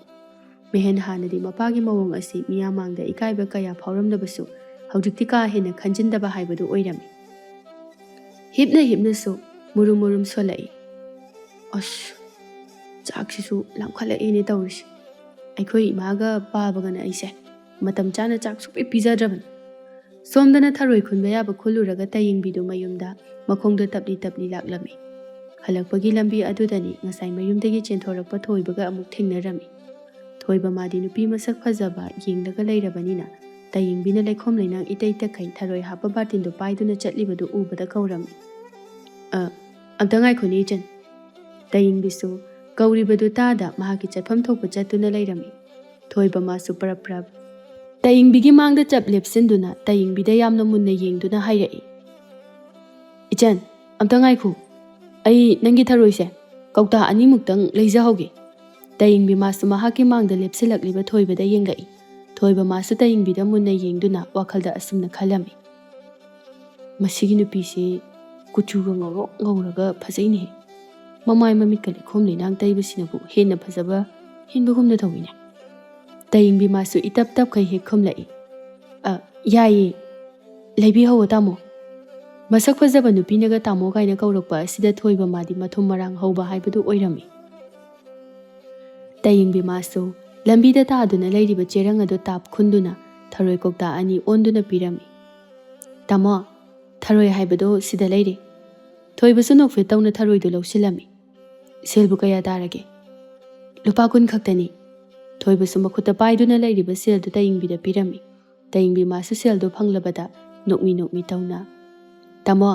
ꯃꯦꯍꯦꯟ ꯍꯥꯟꯅꯗꯤ ꯃꯄꯥꯒꯤ ꯃꯑꯣꯡ ꯑꯁꯤ ꯃꯤꯌꯥꯝ ꯃꯥꯡꯗ ꯏꯀꯥꯏꯕ ꯀꯌꯥ ꯐꯥꯎꯔꯝꯂꯕꯁꯨ, ꯍꯧꯖꯤꯛꯇꯤ ꯀꯥ ꯍꯦꯟꯅ ꯈꯟꯖꯤꯟꯗꯕ ꯍꯥꯏꯕꯗꯨ ꯑꯣꯏꯔꯝꯃꯤ꯫ ꯍꯤꯞꯅ ꯍꯤꯞꯅꯁꯨ ꯃꯨꯔꯨꯝ ꯃꯨꯔꯨꯝ ꯁꯣꯜꯂꯛꯏ꯫ "ꯑꯁ, ꯆꯥꯛꯁꯤꯁꯨ ꯂꯥꯝꯈꯠꯂꯛꯏꯅꯦ ꯇꯧꯔꯤꯁꯦ꯫ ꯑꯩꯈꯣꯏ ꯏꯃꯥꯒ ꯄꯥꯕꯒꯅ ꯑꯩꯁꯦ ꯃꯇꯝ ꯆꯥꯅ ꯆꯥꯛ ꯁꯨꯛꯄꯤ ꯄꯤꯖꯗ꯭ꯔꯕꯅꯤ꯫" ꯁꯣꯝꯗꯅ ꯊꯔꯣꯏ ꯈꯨꯟꯕ ꯌꯥꯕ ꯈꯨꯜꯂꯨꯔꯒ ꯇꯌꯦꯡꯕꯤꯗꯨ ꯃꯌꯨꯝꯗ ꯃꯈꯣꯡꯗ ꯇꯞꯂꯤ ꯇꯞꯂꯤ ꯂꯥꯛꯂꯝꯃꯤ꯫ ꯍꯜꯂꯛꯄꯒꯤ ꯂꯝꯕꯤ ꯑꯗꯨꯗꯅꯤ ꯉꯁꯥꯏ ꯃꯌꯨꯝꯗꯒꯤ ꯆꯦꯟꯊꯣꯔꯛꯄ ꯊꯣꯏꯕꯒ ꯑꯃꯨꯛ ꯊꯦꯡꯅꯔꯝꯃꯤ꯫ ꯊꯣꯏꯕ ꯃꯥꯗꯤ ꯅꯨꯄꯤ ꯃꯁꯛ ꯐꯖꯕ ꯌꯦꯡꯂꯒ ꯂꯩꯔꯕꯅꯤꯅ ꯇꯌꯦꯡꯕꯤꯅ ꯂꯩꯈꯣꯝ ꯂꯩꯅꯥꯡ ꯏꯇꯩ ꯇꯈꯩ ꯊꯔꯣꯏ ꯍꯥꯞꯄ ꯕꯥꯔꯇꯤꯟꯗꯨ ꯄꯥꯏꯗꯨꯅ ꯆꯠꯂꯤꯕꯗꯨ ꯎꯕꯗ ꯀꯧꯔꯝꯃꯤ꯫ "ꯑ, ꯑꯝꯇ ꯉꯥꯏꯈꯣꯅꯦ ꯏꯆꯟ꯫" ꯇꯌꯦꯡꯕꯤꯁꯨ ꯀꯧꯔꯤꯕꯗꯨ ꯇꯥꯗ ꯃꯍꯥꯛꯀꯤ ꯆꯠꯐꯝ ꯊꯣꯛꯄ ꯆꯠꯇꯨꯅ ꯂꯩꯔꯝꯃꯤ꯫ ꯊꯣꯏꯕ ꯃꯥꯁꯨ ꯄꯔꯞ ꯄꯔꯞ ꯇꯌꯦꯡꯕꯤꯒꯤ ꯃꯥꯡꯗ ꯆꯞ ꯂꯦꯞꯁꯤꯟꯗꯨꯅ ꯇꯌꯦꯡꯕꯤꯗ ꯌꯥꯝꯅ ꯃꯨꯟꯅ ꯌꯦꯡꯗꯨꯅ ꯍꯥꯏꯔꯛꯏ, "ꯏꯆꯟ, ꯑꯝꯇ ꯉꯥꯏꯈꯣ꯫ ꯑꯩ ꯅꯪꯒꯤ ꯊꯔꯣꯏꯁꯦ ꯀꯧꯇꯥ ꯑꯅꯤꯃꯨꯛꯇꯪ ꯂꯩꯖꯍꯧꯒꯦ꯫" ꯇꯌꯦꯡꯕꯤ ꯃꯥꯁꯨ ꯃꯍꯥꯛꯀꯤ ꯃꯥꯡꯗ ꯂꯦꯞꯁꯤꯜꯂꯛꯂꯤꯕ ꯊꯣꯏꯕꯗ ꯌꯦꯡꯂꯛꯏ꯫ ꯊꯣꯏꯕ ꯃꯥꯁꯨ ꯇꯌꯦꯡꯕꯤꯗ ꯃꯨꯟꯅ ꯌꯦꯡꯗꯨꯅ ꯋꯥꯈꯜꯗ ꯑꯁꯨꯝꯅ ꯈꯜꯂꯝꯃꯤ, "ꯃꯁꯤꯒꯤ ꯅꯨꯄꯤꯁꯤ ꯀꯨꯆꯨꯒ ꯉꯧꯔꯣꯛ ꯉꯧꯔꯒ ꯐꯖꯩꯅꯦ꯫ ꯃꯃꯥꯏ ꯃꯃꯤꯠꯀ ꯂꯩꯈꯣꯝ ꯂꯩꯅꯥꯡ ꯇꯩꯕꯁꯤꯅꯕꯨ ꯍꯦꯟꯅ ꯐꯖꯕ ꯍꯦꯟꯕꯒꯨꯝꯅ ꯇꯧꯏꯅꯦ꯫" ꯇꯌꯦꯡꯕꯤ ꯃꯥꯁꯨ ꯏꯇꯞ ꯇꯞꯈꯩ ꯍꯦꯛ ꯈꯨꯝꯂꯛꯏ, "ꯑ, ꯌꯥꯏꯌꯦ, ꯂꯩꯕꯤꯍꯧꯋꯣ ꯇꯥꯃꯣ꯫" ꯃꯁꯛ ꯐꯖꯕ ꯅꯨꯄꯤꯅꯒ ꯇꯥꯃꯣ ꯀꯥꯏꯅ ꯀꯧꯔꯛꯄ ꯑꯁꯤꯗ ꯊꯣꯏꯕ ꯃꯥꯗꯤ ꯃꯊꯨꯝ ꯃꯔꯥꯡ ꯍꯧꯕ ꯍꯥꯏꯕꯗꯨ ꯑꯣꯏꯔꯝꯃꯤ꯫ ꯇꯌꯦꯡꯕꯤ ꯃꯥꯁꯨ ꯂꯝꯕꯤꯗ ꯇꯥꯗꯨꯅ ꯂꯩꯔꯤꯕ ꯆꯦꯔꯪ ꯑꯗꯨ ꯇꯥꯞ ꯈꯨꯟꯗꯨꯅ ꯊꯔꯣꯏ ꯀꯧꯇꯥ ꯑꯅꯤ ꯑꯣꯟꯗꯨꯅ ꯄꯤꯔꯝꯃꯤ꯫ "ꯇꯥꯃꯣ, ꯊꯔꯣꯏ ꯍꯥꯏꯕꯗꯣ ꯁꯤꯗ ꯂꯩꯔꯦ꯫" ꯊꯣꯏꯕꯁꯨ ꯅꯣꯛꯐꯦꯠ ꯇꯧꯅ ꯊꯔꯣꯏꯗꯨ ꯂꯧꯁꯤꯜꯂꯝꯃꯤ꯫ "ꯁꯦꯜꯕꯨ ꯀꯌꯥ ꯇꯥꯔꯒꯦ?" "ꯂꯨꯄꯥ ꯀꯨꯟ ꯈꯛꯇꯅꯤ꯫" ꯊꯣꯏꯕꯁꯨ ꯃꯈꯨꯠꯇ ꯄꯥꯏꯗꯨꯅ ꯂꯩꯔꯤꯕ ꯁꯦꯜꯗꯨ ꯇꯌꯦꯡꯕꯤꯗ ꯄꯤꯔꯝꯃꯤ꯫ ꯇꯌꯦꯡꯕꯤ ꯃꯥꯁꯨ ꯁꯦꯜꯗꯨ ꯐꯪꯂꯕꯗ ꯅꯣꯛꯃꯤ ꯅꯣꯛꯃꯤ ꯇꯧꯅ, "ꯇꯥꯃꯣ,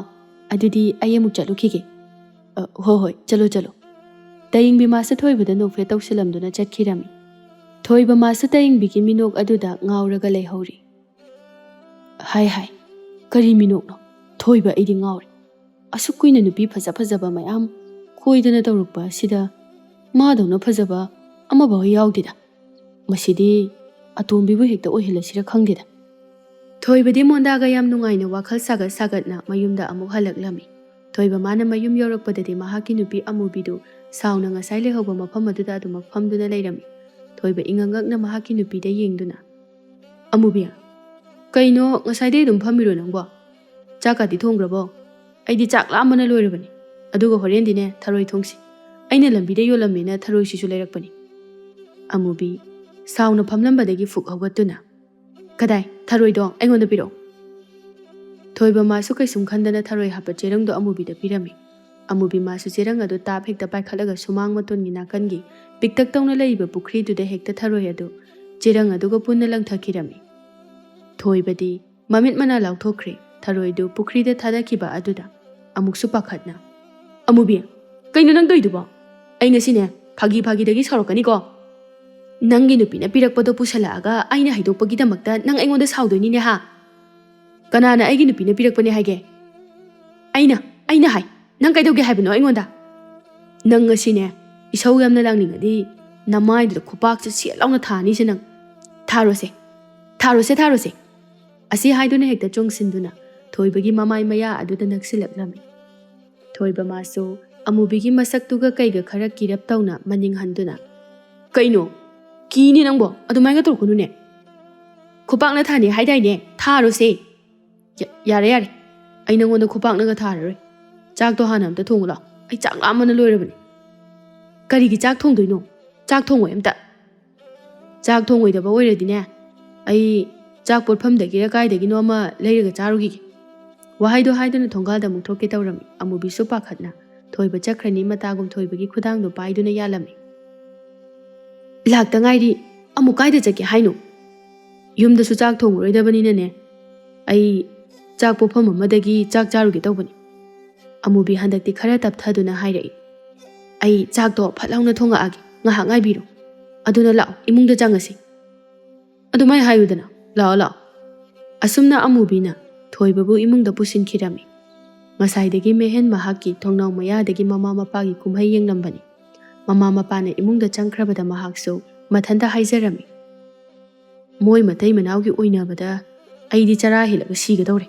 ꯑꯗꯨꯗꯤ ꯑꯩ ꯑꯃꯨꯛ ꯆꯠꯂꯨꯈꯤꯒꯦ꯫" "ꯑ, ꯍꯣ ꯍꯣꯏ, ꯆꯠꯂꯣ ꯆꯠꯂꯣ꯫" ꯇꯌꯦꯡꯕꯤ ꯃꯥꯁꯨ ꯊꯣꯏꯕꯗ ꯅꯣꯛꯐꯦꯠ ꯇꯧꯁꯤꯜꯂꯝꯗꯨꯅ ꯆꯠꯈꯤꯔꯝꯃꯤ꯫ ꯊꯣꯏꯕ ꯃꯥꯁꯨ ꯇꯌꯦꯡꯕꯤꯒꯤ ꯃꯤꯅꯣꯛ ꯑꯗꯨꯗ ꯉꯥꯎꯔꯒ ꯂꯩꯍꯧꯔꯤ꯫ "ꯍꯥꯏ ꯍꯥꯏ, ꯀꯔꯤ ꯃꯤꯅꯣꯛꯅꯣ? ꯊꯣꯏꯕ, ꯑꯩꯗꯤ ꯉꯥꯎꯔꯦ꯫ ꯑꯁꯨꯛ ꯀꯨꯏꯅ ꯅꯨꯄꯤ ꯐꯖ ꯐꯖꯕ ꯃꯌꯥꯝ ꯀꯣꯏꯗꯅ ꯇꯧꯔꯛꯄ ꯑꯁꯤꯗ ꯃꯥꯗꯧꯅ ꯐꯖꯕ ꯑꯃꯐꯥꯎ ꯌꯥꯎꯗꯦꯗ꯫ ꯃꯁꯤꯗꯤ ꯑꯇꯣꯝꯕꯤꯕꯨ ꯍꯦꯛꯇ ꯑꯣꯏꯍꯜꯂꯁꯤꯔ ꯈꯪꯗꯦꯗ꯫" ꯊꯣꯏꯕꯗꯤ ꯃꯣꯟꯗꯥꯒ ꯌꯥꯝ ꯅꯨꯡꯉꯥꯏꯅ ꯋꯥꯈꯜ ꯁꯥꯒꯠ ꯁꯥꯒꯠꯅ ꯃꯌꯨꯝꯗ ꯑꯃꯨꯛ ꯍꯜꯂꯛꯂꯝꯃꯤ꯫ ꯊꯣꯏꯕ ꯃꯥꯅ ꯃꯌꯨꯝ ꯌꯧꯔꯛꯄꯗꯗꯤ ꯃꯍꯥꯛꯀꯤ ꯅꯨꯄꯤ ꯑꯃꯨꯕꯤꯗꯨ ꯁꯥꯎꯅ ꯉꯁꯥꯏ ꯂꯩꯍꯧꯕ ꯃꯐꯝ ꯑꯗꯨꯗ ꯑꯗꯨꯃꯛ ꯐꯝꯗꯨꯅ ꯂꯩꯔꯝꯃꯤ꯫ ꯊꯣꯏꯕ ꯏꯉꯛ ꯉꯛꯅ ꯃꯍꯥꯛꯀꯤ ꯅꯨꯄꯤꯗ ꯌꯦꯡꯗꯨꯅ, "ꯑꯃꯨꯕꯤ, ꯀꯩꯅꯣ ꯉꯁꯥꯏꯗꯩ ꯑꯗꯨꯝ ꯐꯝꯃꯤꯔꯣ ꯅꯪꯕꯣ? ꯆꯥꯛꯀꯥꯗꯤ ꯊꯣꯡꯈ꯭ꯔꯕꯣ? ꯑꯩꯗꯤ ꯆꯥꯛ ꯂꯥꯝꯕꯅ ꯂꯣꯏꯔꯕꯅꯤ꯫ ꯑꯗꯨꯒ ꯍꯣꯔꯦꯟꯗꯤꯅꯦ ꯊꯔꯣꯏ ꯊꯣꯡꯁꯤ꯫ ꯑꯩꯅ ꯂꯝꯕꯤꯗ ꯌꯣꯜꯂꯝꯃꯦꯅ ꯊꯔꯣꯏꯁꯤꯁꯨ ꯂꯩꯔꯛꯄꯅꯤ꯫" ꯑꯃꯨꯕꯤ ꯁꯥꯎꯅ ꯐꯝꯂꯝꯕꯗꯒꯤ ꯐꯨꯛ ꯍꯧꯒꯠꯇꯨꯅ, "ꯀꯗꯥꯏ? ꯊꯔꯣꯏꯗꯣ ꯑꯩꯉꯣꯟꯗ ꯄꯤꯔꯛꯑꯣ꯫" ꯊꯣꯏꯕ ꯃꯥꯁꯨ ꯀꯩꯁꯨꯝ ꯈꯟꯗꯅ ꯊꯔꯣꯏ ꯍꯥꯞꯄ ꯆꯦꯔꯪꯗꯣ ꯑꯃꯨꯕꯤꯗ ꯄꯤꯔꯝꯃꯤ꯫ ꯑꯃꯨꯕꯤ ꯃꯥꯁꯨ ꯆꯦꯔꯪ ꯑꯗꯨ ꯇꯥꯞ ꯍꯦꯛꯇ ꯄꯥꯏꯈꯠꯂꯒ ꯁꯨꯃꯥꯡ ꯃꯇꯣꯟꯒꯤ ꯅꯥꯀꯟꯒꯤ ꯄꯤꯛꯇꯛ ꯇꯧꯅ ꯂꯩꯕ ꯄꯨꯈ꯭ꯔꯤꯗꯨꯗ ꯍꯦꯛꯇ ꯊꯔꯣꯏ ꯑꯗꯨ ꯆꯦꯔꯪ ꯑꯗꯨꯒ ꯄꯨꯟꯅ ꯂꯪꯊꯈꯤꯔꯝꯃꯤ꯫ ꯊꯣꯏꯕꯗꯤ ꯃꯃꯤꯠ ꯃꯅꯥ ꯂꯥꯎꯊꯣꯛꯈ꯭ꯔꯦ ꯊꯔꯣꯏꯗꯨ ꯄꯨꯈ꯭ꯔꯤꯗ ꯊꯥꯗꯈꯤꯕ ꯑꯗꯨꯗ꯫ ꯑꯃꯨꯛꯁꯨ ꯄꯥꯈꯠꯅ, "ꯑꯃꯨꯕꯤ, ꯀꯩꯅꯣ ꯅꯪ ꯇꯧꯏꯗꯨꯕꯣ? ꯑꯩ ꯉꯁꯤꯅꯦ ꯐꯥꯒꯤ ꯐꯥꯒꯤꯗꯒꯤ ꯁꯥꯎꯔꯛꯀꯅꯤꯀꯣ꯫ ꯅꯪꯒꯤ ꯅꯨꯄꯤꯅ ꯄꯤꯔꯛꯄꯗꯣ ꯄꯨꯁꯜꯂꯛꯑꯒ ꯑꯩꯅ ꯍꯩꯗꯣꯛꯄꯒꯤꯗꯃꯛꯇ ꯅꯪ ꯑꯩꯉꯣꯟꯗ ꯁꯥꯎꯗꯣꯏꯅꯤꯅꯦ ꯍꯥ? ꯀꯅꯥꯅ ꯑꯩꯒꯤ ꯅꯨꯄꯤꯅ ꯄꯤꯔꯛꯄꯅꯦ ꯍꯥꯏꯒꯦ? ꯑꯩꯅ, ꯑꯩꯅ ꯍꯥꯏ꯫ ꯅꯪ ꯀꯩꯗꯧꯒꯦ ꯍꯥꯏꯕꯅꯣ ꯑꯩꯉꯣꯟꯗ? ꯅꯪ ꯉꯁꯤꯅꯦ ꯏꯁꯧ ꯌꯥꯝꯅ ꯂꯥꯡꯅꯤꯡꯉꯗꯤ ꯅꯃꯥꯏꯗꯨꯗ ꯈꯨꯄꯥꯛꯁꯦ ꯁꯦꯠ ꯂꯥꯎꯅ ꯊꯥꯅꯤꯁꯦ ꯅꯪ꯫ ꯊꯥꯔꯣꯁꯦ, ꯊꯥꯔꯣꯁꯦ, ꯊꯥꯔꯣꯁꯦ!" ꯑꯁꯤ ꯍꯥꯏꯗꯨꯅ ꯍꯦꯛꯇ ꯆꯣꯡꯁꯤꯟꯗꯨꯅ ꯊꯣꯏꯕꯒꯤ ꯃꯃꯥꯏ ꯃꯌꯥ ꯑꯗꯨꯗ ꯅꯛꯁꯤꯜꯂꯛꯂꯝꯃꯤ꯫ ꯊꯣꯏꯕ ꯃꯥꯁꯨ ꯑꯃꯨꯕꯤꯒꯤ ꯃꯁꯛꯇꯨꯒ ꯀꯩꯒ ꯈꯔ ꯀꯤꯔꯞ ꯇꯧꯅ ꯃꯅꯤꯡ ꯍꯟꯗꯨꯅ, "ꯀꯩꯅꯣ? ꯀꯤꯅꯦ ꯅꯪꯕꯣ? ꯑꯗꯨꯃꯥꯏꯅ ꯇꯧꯔꯛꯀꯅꯨꯅꯦ꯫ ꯈꯨꯄꯥꯛꯅ ꯊꯥꯅꯤ ꯍꯥꯏꯗꯥꯏꯅꯦ? ꯊꯥꯔꯣꯁꯦ!" "ꯌꯥ-, ꯌꯥꯔꯦ, ꯌꯥꯔꯦ꯫ ꯑꯩ ꯅꯪꯉꯣꯟꯗ ꯈꯨꯄꯥꯛꯅꯒ ꯊꯥꯔꯔꯣꯏ꯫ ꯆꯥꯛꯇꯣ ꯍꯥꯟꯅ ꯑꯝꯇ ꯊꯣꯡꯉꯨ ꯂꯥꯎ꯫ ꯑꯩ ꯆꯥꯛ ꯂꯥꯝꯕꯅ ꯂꯣꯏꯔꯕꯅꯤ꯫" "ꯀꯔꯤꯒꯤ ꯆꯥꯛ ꯊꯣꯡꯗꯣꯏꯅꯣ? ꯆꯥꯛ ꯊꯣꯡꯉꯣꯏ ꯑꯝꯇ꯫ ꯆꯥꯛ ꯊꯣꯡꯉꯣꯏꯗꯕ ꯑꯣꯏꯔꯗꯤꯅꯦ, ꯑꯩ ꯆꯥꯛ ꯄꯣꯠꯐꯝꯗꯒꯤꯔ ꯀꯥꯏꯗꯒꯤꯅꯣ ꯑꯃ ꯂꯩꯔꯒ ꯆꯥꯔꯨꯈꯤꯒꯦ꯫" ꯋꯥꯍꯩꯗꯣ ꯍꯥꯏꯗꯨꯅ ꯊꯣꯡꯒꯥꯜꯗ ꯑꯃꯨꯛ ꯊꯣꯛꯀꯦ ꯇꯧꯔꯝꯃꯤ꯫ ꯑꯃꯨꯕꯤꯁꯨ ꯄꯥꯈꯠꯅ ꯊꯣꯏꯕ ꯆꯠꯈ꯭ꯔꯅꯤ ꯃꯇꯥꯒꯨꯝ ꯊꯣꯏꯕꯒꯤ ꯈꯨꯗꯥꯡꯗꯣ ꯄꯥꯏꯗꯨꯅ ꯌꯥꯜꯂꯝꯃꯤ꯫ "ꯂꯥꯛꯇ ꯉꯥꯏꯔꯤ꯫ ꯑꯃꯨꯛ ꯀꯥꯏꯗ ꯆꯠꯀꯦ ꯍꯥꯏꯅꯣ? ꯌꯨꯝꯗꯁꯨ ꯆꯥꯛ ꯊꯣꯡꯉꯔꯣꯏꯗꯕꯅꯤꯅꯅꯦ, ꯑꯩ ꯆꯥꯛ ꯄꯣꯠꯐꯝ ꯑꯃꯗꯒꯤ ꯆꯥꯛ ꯆꯥꯔꯨꯒꯦ ꯇꯧꯕꯅꯤ꯫" ꯑꯃꯨꯕꯤ ꯍꯟꯗꯛꯇꯤ ꯈꯔ ꯇꯞꯊꯗꯨꯅ ꯍꯥꯏꯔꯛꯏ꯫ "ꯑꯩ ꯆꯥꯛꯇꯣ ꯐꯠ ꯂꯥꯎꯅ ꯊꯣꯡꯉꯛꯑꯒꯦ, ꯉꯥꯏꯍꯥꯛ ꯉꯥꯏꯕꯤꯔꯣ꯫ ꯑꯗꯨꯅ ꯂꯥꯛꯑꯣ, ꯏꯃꯨꯡꯗ ꯆꯪꯉꯁꯤ꯫" "ꯑꯗꯨꯃꯥꯏꯅ ꯍꯥꯏꯌꯨꯗꯅ, ꯂꯥꯛꯑꯣ, ꯂꯥꯛꯑꯣ꯫" ꯑꯁꯨꯝꯅ ꯑꯃꯨꯕꯤꯅ ꯊꯣꯏꯕꯕꯨ ꯏꯃꯨꯡꯗ ꯄꯨꯁꯤꯟꯈꯤꯔꯝꯃꯤ꯫ ꯉꯁꯥꯏꯗꯒꯤ ꯃꯦꯍꯦꯟ ꯃꯍꯥꯛꯀꯤ ꯊꯣꯡꯅꯥꯎ ꯃꯌꯥꯗꯒꯤ ꯃꯃꯥ ꯃꯄꯥꯒꯤ ꯀꯨꯝꯍꯩ ꯌꯦꯡꯂꯝꯕꯅꯤ꯫ ꯃꯃꯥ ꯃꯄꯥꯅ ꯏꯃꯨꯡꯗ ꯆꯪꯈ꯭ꯔꯕꯗ ꯃꯍꯥꯛꯁꯨ ꯃꯊꯟꯇ ꯍꯥꯏꯖꯔꯝꯃꯤ, "ꯃꯣꯏ ꯃꯇꯩ ꯃꯅꯥꯎꯒꯤ ꯑꯣꯏꯅꯕꯗ ꯑꯩꯗꯤ ꯆꯔꯥ ꯍꯦꯜꯂꯒ ꯁꯤꯒꯗꯧꯔꯦ꯫"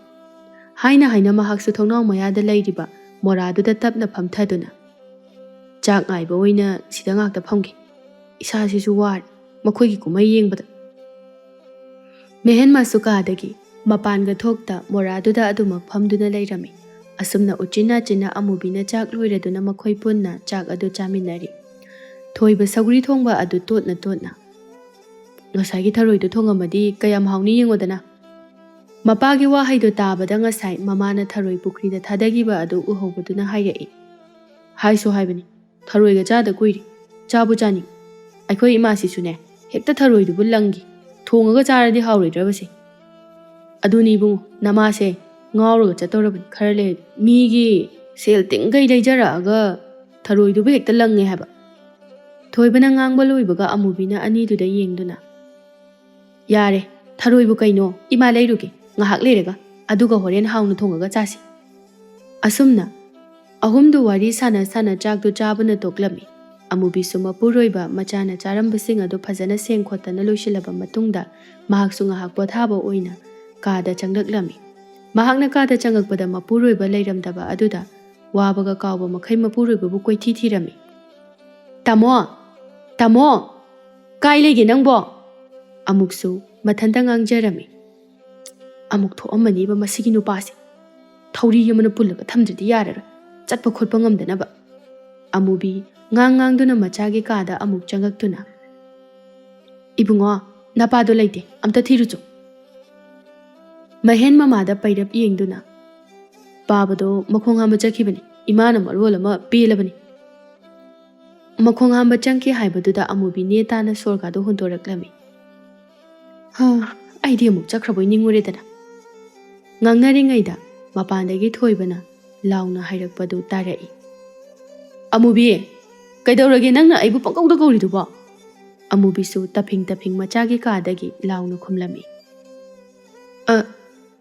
ꯍꯥꯏꯅ ꯍꯥꯏꯅ ꯃꯍꯥꯛꯁꯨ ꯊꯣꯡꯅꯥꯎ ꯃꯌꯥꯗ ꯂꯩꯔꯤꯕ ꯃꯣꯔꯥꯗꯨꯗ ꯇꯞꯅ ꯐꯝꯊꯗꯨꯅ, "ꯆꯥꯛ ꯉꯥꯏꯕ ꯑꯣꯏꯅ ꯁꯤꯗ ꯉꯥꯛꯇ ꯐꯝꯒꯦ꯫ ꯏꯁꯥꯁꯤꯁꯨ ꯋꯥꯔꯦ ꯃꯈꯣꯏꯒꯤ ꯀꯨꯝꯍꯩ ꯌꯦꯡꯕꯗ꯫" ꯃꯦꯍꯦꯟꯃꯁꯨ ꯀꯥꯗꯒꯤ ꯃꯄꯥꯟꯒ ꯊꯣꯛꯇ ꯃꯣꯔꯥꯗꯨꯗ ꯑꯗꯨꯃꯛ ꯐꯝꯗꯨꯅ ꯂꯩꯔꯝꯃꯤ꯫ ꯑꯁꯨꯝꯅ ꯎꯆꯤꯟ ꯅꯥꯆꯤꯟꯅ ꯑꯃꯨꯕꯤꯅ ꯆꯥꯛ ꯂꯣꯏꯔꯗꯨꯅ ꯃꯈꯣꯏ ꯄꯨꯟꯅ ꯆꯥꯛ ꯑꯗꯨ ꯆꯥꯃꯤꯟꯅꯔꯤ꯫ ꯊꯣꯏꯕ ꯁꯧꯒ꯭ꯔꯤ ꯊꯣꯡꯕ ꯑꯗꯨ ꯇꯣꯠꯅ ꯇꯣꯠꯅ, "ꯉꯁꯥꯏꯒꯤ ꯊꯔꯣꯏꯗꯣ ꯊꯣꯡꯉꯝꯃꯗꯤ ꯀꯌꯥꯝ ꯍꯥꯎꯅꯤ ꯌꯦꯡꯉꯣꯗꯅ꯫" ꯃꯄꯥꯒꯤ ꯋꯥꯍꯩꯗꯣ ꯇꯥꯕꯗ ꯉꯁꯥꯏ ꯃꯃꯥꯅ ꯊꯔꯣꯏ ꯄꯨꯈ꯭ꯔꯤꯗ ꯊꯥꯗꯈꯤꯕ ꯑꯗꯨ ꯎꯍꯧꯕꯗꯨꯅ ꯍꯥꯏꯔꯛꯏ꯫ ꯍꯥꯏꯁꯨ ꯍꯥꯏꯕꯅꯤ, ꯊꯔꯣꯏꯒ ꯆꯥꯗ ꯀꯨꯏꯔꯦ, ꯆꯥꯕꯨ ꯆꯥꯅꯤꯡ꯫ ꯑꯩꯈꯣꯏ ꯏꯃꯥꯁꯤꯁꯨꯅꯦ, ꯍꯦꯛꯇ ꯊꯔꯣꯏꯗꯨꯕꯨ ꯂꯪꯈꯤ, ꯊꯣꯡꯉꯒ ꯆꯥꯔꯗꯤ ꯍꯥꯎꯔꯣꯏꯗ꯭ꯔꯕꯁꯦ꯫ ꯑꯗꯨꯅꯤ ꯏꯕꯨꯡꯉꯣ, ꯅꯃꯥꯁꯦ ꯉꯥꯎꯔꯒ ꯆꯠꯇꯧꯔꯕꯅꯤ ꯈꯔ ꯂꯩꯔꯗꯤ꯫ ꯃꯤꯒꯤ ꯁꯦꯜ ꯇꯤꯡꯈꯩ ꯂꯩꯖꯔꯛꯑꯒ ꯊꯔꯣꯏꯗꯨꯕꯨ ꯍꯦꯛꯇ ꯂꯪꯉꯦ ꯍꯥꯏꯕ꯫ ꯊꯣꯏꯕꯅ ꯉꯥꯡꯕ ꯂꯣꯏꯕꯒ ꯑꯃꯨꯕꯤꯅ ꯑꯅꯤꯗꯨꯗ ꯌꯦꯡꯗꯨꯅ, "ꯌꯥꯔꯦ, ꯊꯔꯣꯏꯕꯨ ꯀꯩꯅꯣ, ꯏꯃꯥ ꯂꯩꯔꯨꯒꯦ ꯉꯥꯏꯍꯥꯛ ꯂꯩꯔꯒ, ꯑꯗꯨꯒ ꯍꯣꯔꯦꯟ ꯍꯥꯎꯅ ꯊꯣꯡꯉꯒ ꯆꯥꯁꯤ"꯫ ꯑꯁꯨꯝꯅ ꯑꯍꯨꯝꯗꯨ ꯋꯥꯔꯤ ꯁꯥꯟꯅ ꯁꯥꯟꯅ ꯆꯥꯛꯇꯨ ꯆꯥꯕꯅ ꯇꯣꯛꯂꯝꯃꯤ꯫ ꯑꯃꯨꯕꯤꯁꯨ ꯃꯄꯨꯔꯣꯏꯕ ꯃꯆꯥꯅ ꯆꯥꯔꯝꯕꯁꯤꯡ ꯑꯗꯨ ꯐꯖꯅ ꯁꯦꯡ ꯈꯣꯠꯇꯅ ꯂꯣꯏꯁꯤꯜꯂꯕ ꯃꯇꯨꯡꯗ ꯃꯍꯥꯛꯁꯨ ꯉꯥꯏꯍꯥꯛ ꯄꯣꯊꯥꯕ ꯑꯣꯏꯅ ꯀꯥꯗ ꯆꯪꯂꯛꯂꯝꯃꯤ꯫ ꯃꯍꯥꯛꯅ ꯀꯥꯗ ꯆꯪꯉꯛꯄꯗ ꯃꯄꯨꯔꯣꯏꯕ ꯂꯩꯔꯝꯗꯕ ꯑꯗꯨꯗ ꯋꯥꯕꯒ ꯀꯥꯎꯕ ꯃꯈꯩ ꯃꯄꯨꯔꯣꯏꯕꯕꯨ ꯀꯣꯏꯊꯤ ꯊꯤꯔꯝꯃꯤ꯫ "ꯇꯥꯃꯣ! ꯇꯥꯃꯣ! ꯀꯥꯏ ꯂꯩꯒꯦ ꯅꯪꯕꯣ?" ꯑꯃꯨꯛꯁꯨ ꯃꯊꯟꯇ ꯉꯥꯡꯖꯔꯝꯃꯤ꯫ "ꯑꯃꯨꯛ ꯊꯣꯛꯑꯝꯃꯅꯤꯕ ꯃꯁꯤꯒꯤ ꯅꯨꯄꯥꯁꯦ꯫ ꯊꯧꯔꯤ ꯑꯃꯅ ꯄꯨꯜꯂꯒ ꯊꯝꯗ꯭ꯔꯗꯤ ꯌꯥꯔꯔꯣꯏ, ꯆꯠꯄ ꯈꯣꯠꯄ ꯉꯝꯗꯅꯕ"꯫ ꯑꯃꯨꯕꯤ ꯉꯥꯡ ꯉꯥꯡꯗꯨꯅ ꯃꯆꯥꯒꯤ ꯀꯥꯗ ꯑꯃꯨꯛ ꯆꯪꯉꯛꯇꯨꯅ, "ꯏꯕꯨꯡꯉꯣ, ꯅꯄꯥꯗꯣ ꯂꯩꯇꯦ, ꯑꯝꯇ ꯊꯤꯔꯨꯆꯣ"꯫ ꯃꯍꯦꯟ ꯃꯃꯥꯗ ꯄꯩꯔꯞ ꯌꯦꯡꯗꯨꯅ, "ꯄꯥꯕꯗꯣ ꯃꯈꯣꯡ ꯍꯥꯝꯕ ꯆꯠꯈꯤꯕꯅꯤ, ꯏꯃꯥꯅ ꯃꯔꯣꯜ ꯑꯃ ꯄꯦꯜꯂꯕꯅꯤ"꯫ ꯃꯈꯣꯡ ꯍꯥꯝꯕ ꯆꯪꯈꯤ ꯍꯥꯏꯕꯗꯨꯗ ꯑꯃꯨꯕꯤ ꯅꯦ ꯇꯥꯅ ꯁꯣꯔꯒꯗꯣ ꯍꯣꯟꯗꯣꯔꯛꯂꯝꯃꯤ꯫ "ꯍꯥ, ꯑꯩꯗꯤ ꯑꯃꯨꯛ ꯆꯠꯈ꯭ꯔꯕꯣꯏ ꯅꯤꯡꯉꯨꯔꯦꯗꯅ"꯫ ꯉꯥꯡꯅꯔꯤꯉꯩꯗ ꯃꯄꯥꯟꯗꯒꯤ ꯊꯣꯏꯕꯅ ꯂꯥꯎꯅ ꯍꯥꯏꯔꯛꯄꯗꯨ ꯇꯥꯔꯛꯏ꯫ "ꯑꯃꯨꯕꯤ, ꯀꯩꯗꯧꯔꯒꯦ ꯅꯪꯅ ꯑꯩꯕꯨ ꯄꯪꯀꯧꯗ ꯀꯧꯔꯤꯗꯨꯕꯣ?" ꯑꯃꯨꯕꯤꯁꯨ ꯇꯞꯐꯤꯡ ꯇꯞꯐꯤꯡ ꯃꯆꯥꯒꯤ ꯀꯥꯗꯒꯤ ꯂꯥꯎꯅ ꯈꯨꯝꯂꯝꯃꯤ꯫ "ꯑ,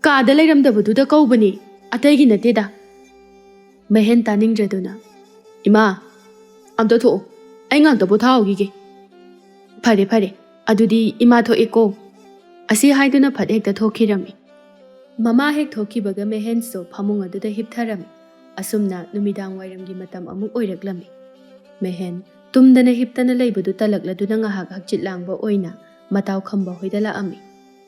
ꯀꯥꯗ ꯂꯩꯔꯝꯗꯕꯗꯨꯗ ꯀꯧꯕꯅꯤ, ꯑꯇꯩꯒꯤ ꯅꯠꯇꯦꯗ"꯫ ꯃꯍꯦꯟ ꯇꯥꯅꯤꯡꯗ꯭ꯔꯗꯨꯅ, "ꯏꯃꯥ, ꯑꯝꯇ ꯊꯣꯛꯑꯣ, ꯑꯩ ꯉꯥꯛꯇ ꯄꯣꯊꯥꯍꯧꯈꯤꯒꯦ"꯫ "ꯐꯔꯦ, ꯐꯔꯦ, ꯑꯗꯨꯗꯤ ꯏꯃꯥ ꯊꯣꯛꯑꯦꯀꯣ"꯫ ꯑꯁꯤ ꯍꯥꯏꯗꯨꯅ ꯐꯠ ꯍꯦꯛꯇ ꯊꯣꯛꯈꯤꯔꯝꯃꯤ꯫ ꯃꯃꯥ ꯍꯦꯛ ꯊꯣꯛꯈꯤꯕꯒ ꯃꯦꯍꯦꯟꯁꯨ ꯐꯃꯨꯡ ꯑꯗꯨꯗ ꯍꯤꯞꯊꯔꯝꯃꯤ꯫ ꯑꯁꯨꯝꯅ ꯅꯨꯃꯤꯗꯥꯡ ꯋꯥꯏꯔꯝꯒꯤ ꯃꯇꯝ ꯑꯃꯨꯛ ꯑꯣꯏꯔꯛꯂꯝꯃꯤ꯫ ꯃꯦꯍꯦꯟ ꯇꯨꯝꯗꯅ ꯍꯤꯞꯇꯅ ꯂꯩꯕꯗꯨ ꯇꯜꯂꯛꯂꯗꯨꯅ ꯉꯥꯏꯍꯥꯛ ꯍꯛꯆꯤꯠ ꯂꯥꯡꯕ ꯑꯣꯏꯅ ꯃꯇꯥꯎ ꯈꯝꯕ ꯍꯣꯏꯗ ꯂꯥꯛꯑꯝꯃꯤ꯫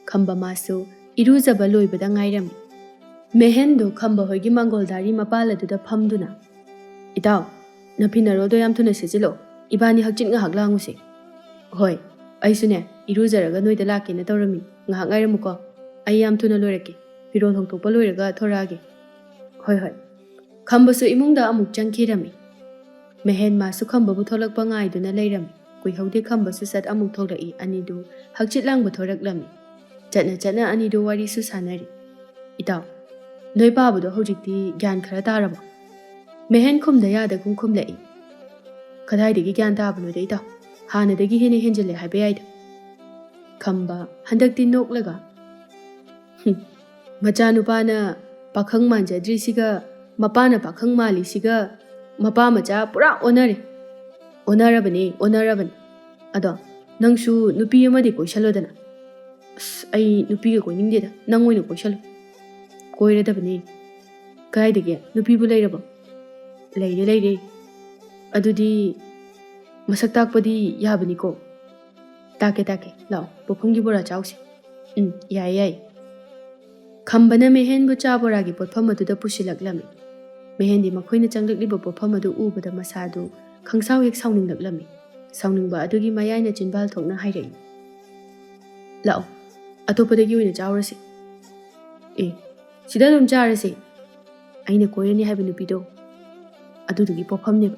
ꯈꯝꯕ ꯃꯥꯁꯨ ꯏꯔꯨꯖꯕ ꯂꯣꯏꯕꯗ ꯉꯥꯏꯔꯝꯃꯤ꯫ ꯃꯦꯍꯦꯟꯗꯨ ꯈꯝꯕ ꯍꯣꯏꯒꯤ ꯃꯥꯡꯒꯣꯜꯗꯥꯔꯤ ꯃꯄꯥꯜ ꯑꯗꯨꯗ ꯐꯝꯗꯨꯅ, "ꯏꯇꯥꯎ, ꯅꯐꯤ ꯅꯔꯣꯜꯗꯣ ꯌꯥꯝ ꯊꯨꯅ ꯁꯦꯠꯆꯤꯜꯂꯣ, ꯏꯕꯥꯅꯤ ꯍꯛꯆꯤꯠ ꯉꯥꯏꯍꯥꯛ ꯂꯥꯡꯉꯨꯁꯦ"꯫ "ꯍꯣꯏ, ꯑꯩꯁꯨꯅꯦ ꯏꯔꯨꯖꯔꯒ ꯅꯣꯏꯗ ꯂꯥꯛꯀꯦꯅ ꯇꯧꯔꯝꯃꯤ, ꯉꯥꯏꯍꯥꯛ ꯉꯥꯏꯔꯝꯃꯨꯀꯣ, ꯑꯩ ꯌꯥꯝ ꯊꯨꯅ ꯂꯣꯏꯔꯛꯀꯦ, ꯐꯤꯔꯣꯜ ꯍꯣꯡꯗꯣꯛꯄ ꯂꯣꯏꯔꯒ ꯊꯣꯔꯛꯑꯒꯦ"꯫ "ꯍꯣꯏ, ꯍꯣꯏ"꯫ ꯈꯝꯕꯁꯨ ꯏꯃꯨꯡꯗ ꯑꯃꯨꯛ ꯆꯪꯈꯤꯔꯝꯃꯤ꯫ ꯃꯦꯍꯦꯟ ꯃꯥꯁꯨ ꯈꯝꯕꯕꯨ ꯊꯣꯛꯂꯛꯄ ꯉꯥꯏꯗꯨꯅ ꯂꯩꯔꯝꯃꯤ꯫ ꯀꯨꯏꯍꯧꯗꯦ ꯈꯝꯕꯁꯨ ꯁꯠ ꯑꯃꯨꯛ ꯊꯣꯛꯂꯛꯏ꯫ ꯑꯅꯤꯗꯨ ꯍꯛꯆꯤꯠ ꯂꯥꯡꯕ ꯊꯣꯔꯛꯂꯝꯃꯤ꯫ ꯆꯠꯅ ꯆꯠꯅ ꯑꯅꯤꯗꯨ ꯋꯥꯔꯤꯁꯨ ꯁꯥꯟꯅꯔꯤ꯫ "ꯏꯇꯥꯎ, ꯅꯣꯏ ꯄꯥꯕꯗꯣ ꯍꯧꯖꯤꯛꯇꯤ ꯒ꯭ꯌꯥꯟ ꯈꯔ ꯇꯥꯔꯕꯣ?" ꯃꯦꯍꯦꯟ ꯈꯨꯝꯗ ꯌꯥꯗꯒꯨꯝ ꯈꯨꯝꯂꯛꯏ꯫ "ꯀꯗꯥꯏꯗꯒꯤ ꯒ꯭ꯌꯥꯟ ꯇꯥꯕꯅꯣꯗ ꯏꯇꯥꯎ, ꯍꯥꯟꯅꯗꯒꯤ ꯍꯦꯟꯅ ꯍꯦꯟꯖꯤꯜꯂꯦ ꯍꯥꯏꯕ ꯌꯥꯏꯗ꯫" ꯈꯝꯕ ꯍꯟꯗꯛꯇꯤ ꯅꯣꯛꯂꯒ, "ꯍꯨꯝ, ꯃꯆꯥꯅꯨꯄꯥꯅ ꯄꯥꯈꯪ ꯃꯥꯟꯖꯗ꯭ꯔꯤꯁꯤꯒ ꯃꯄꯥꯅ ꯄꯥꯈꯪ ꯃꯥꯜꯂꯤꯁꯤꯒ ꯃꯄꯥ ꯃꯆꯥ ꯄꯨꯔꯥ ꯑꯣꯟꯅꯔꯦ꯫" "ꯑꯣꯟꯅꯔꯕꯅꯦ, ꯑꯣꯟꯅꯔꯕꯅꯦ꯫ ꯑꯗꯣ ꯅꯪꯁꯨ ꯅꯨꯄꯤ ꯑꯃꯗꯤ ꯀꯣꯏꯁꯜꯂꯣꯗꯅ꯫" "ꯑꯁ, ꯑꯩ ꯅꯨꯄꯤꯒ ꯀꯣꯏꯅꯤꯡꯗꯦꯗ, ꯅꯪ ꯑꯣꯏꯅ ꯀꯣꯏꯁꯜꯂꯨ꯫" "ꯀꯣꯏꯔꯗꯕꯅꯦ꯫" "ꯀꯗꯥꯏꯗꯒꯤ? ꯅꯨꯄꯤꯕꯨ ꯂꯩꯔꯕꯣ?" "ꯂꯩꯔꯦ, ꯂꯩꯔꯦ꯫" "ꯑꯗꯨꯗꯤ ꯃꯁꯛ ꯇꯥꯛꯄꯗꯤ ꯌꯥꯕꯅꯤꯀꯣ?" "ꯇꯥꯛꯀꯦ, ꯇꯥꯛꯀꯦ꯫ ꯂꯥꯛꯑꯣ, ꯄꯣꯐꯝꯒꯤ ꯕꯣꯔꯥ ꯆꯥꯎꯁꯤ꯫" "ꯎꯝ, ꯌꯥꯏꯌꯦ, ꯌꯥꯏꯌꯦ꯫" ꯈꯝꯕꯅ ꯃꯦꯍꯦꯟꯕꯨ ꯆꯥ ꯕꯣꯔꯥꯒꯤ ꯄꯣꯠꯐꯝ ꯑꯗꯨꯗ ꯄꯨꯁꯤꯜꯂꯛꯂꯝꯃꯤ꯫ ꯃꯦꯍꯦꯟꯗꯤ ꯃꯈꯣꯏꯅ ꯆꯪꯂꯛꯂꯤꯕ ꯄꯣꯠꯐꯝ ꯑꯗꯨ ꯎꯕꯗ ꯃꯁꯥꯗꯨ ꯈꯪꯁꯥꯎ ꯍꯦꯛ ꯁꯥꯎꯅꯤꯡꯂꯛꯂꯝꯃꯤ꯫ ꯁꯥꯎꯅꯤꯡꯕ ꯑꯗꯨꯒꯤ ꯃꯌꯥꯏꯅ ꯆꯤꯟꯕꯥꯜ ꯊꯣꯛꯅ ꯍꯥꯏꯔꯛꯏ, "ꯂꯥꯛꯑꯣ, ꯑꯇꯣꯞꯄꯗꯒꯤ ꯑꯣꯏꯅ ꯆꯥꯎꯔꯁꯤ꯫" "ꯑꯦ, ꯁꯤꯗ ꯑꯗꯨꯝ ꯆꯥꯔꯁꯦ꯫ ꯑꯩꯅ ꯀꯣꯏꯔꯅꯤ ꯍꯥꯏꯕ ꯅꯨꯄꯤꯗꯣ, ꯑꯗꯨꯗꯨꯒꯤ ꯄꯣꯠꯐꯝꯅꯦꯕ꯫"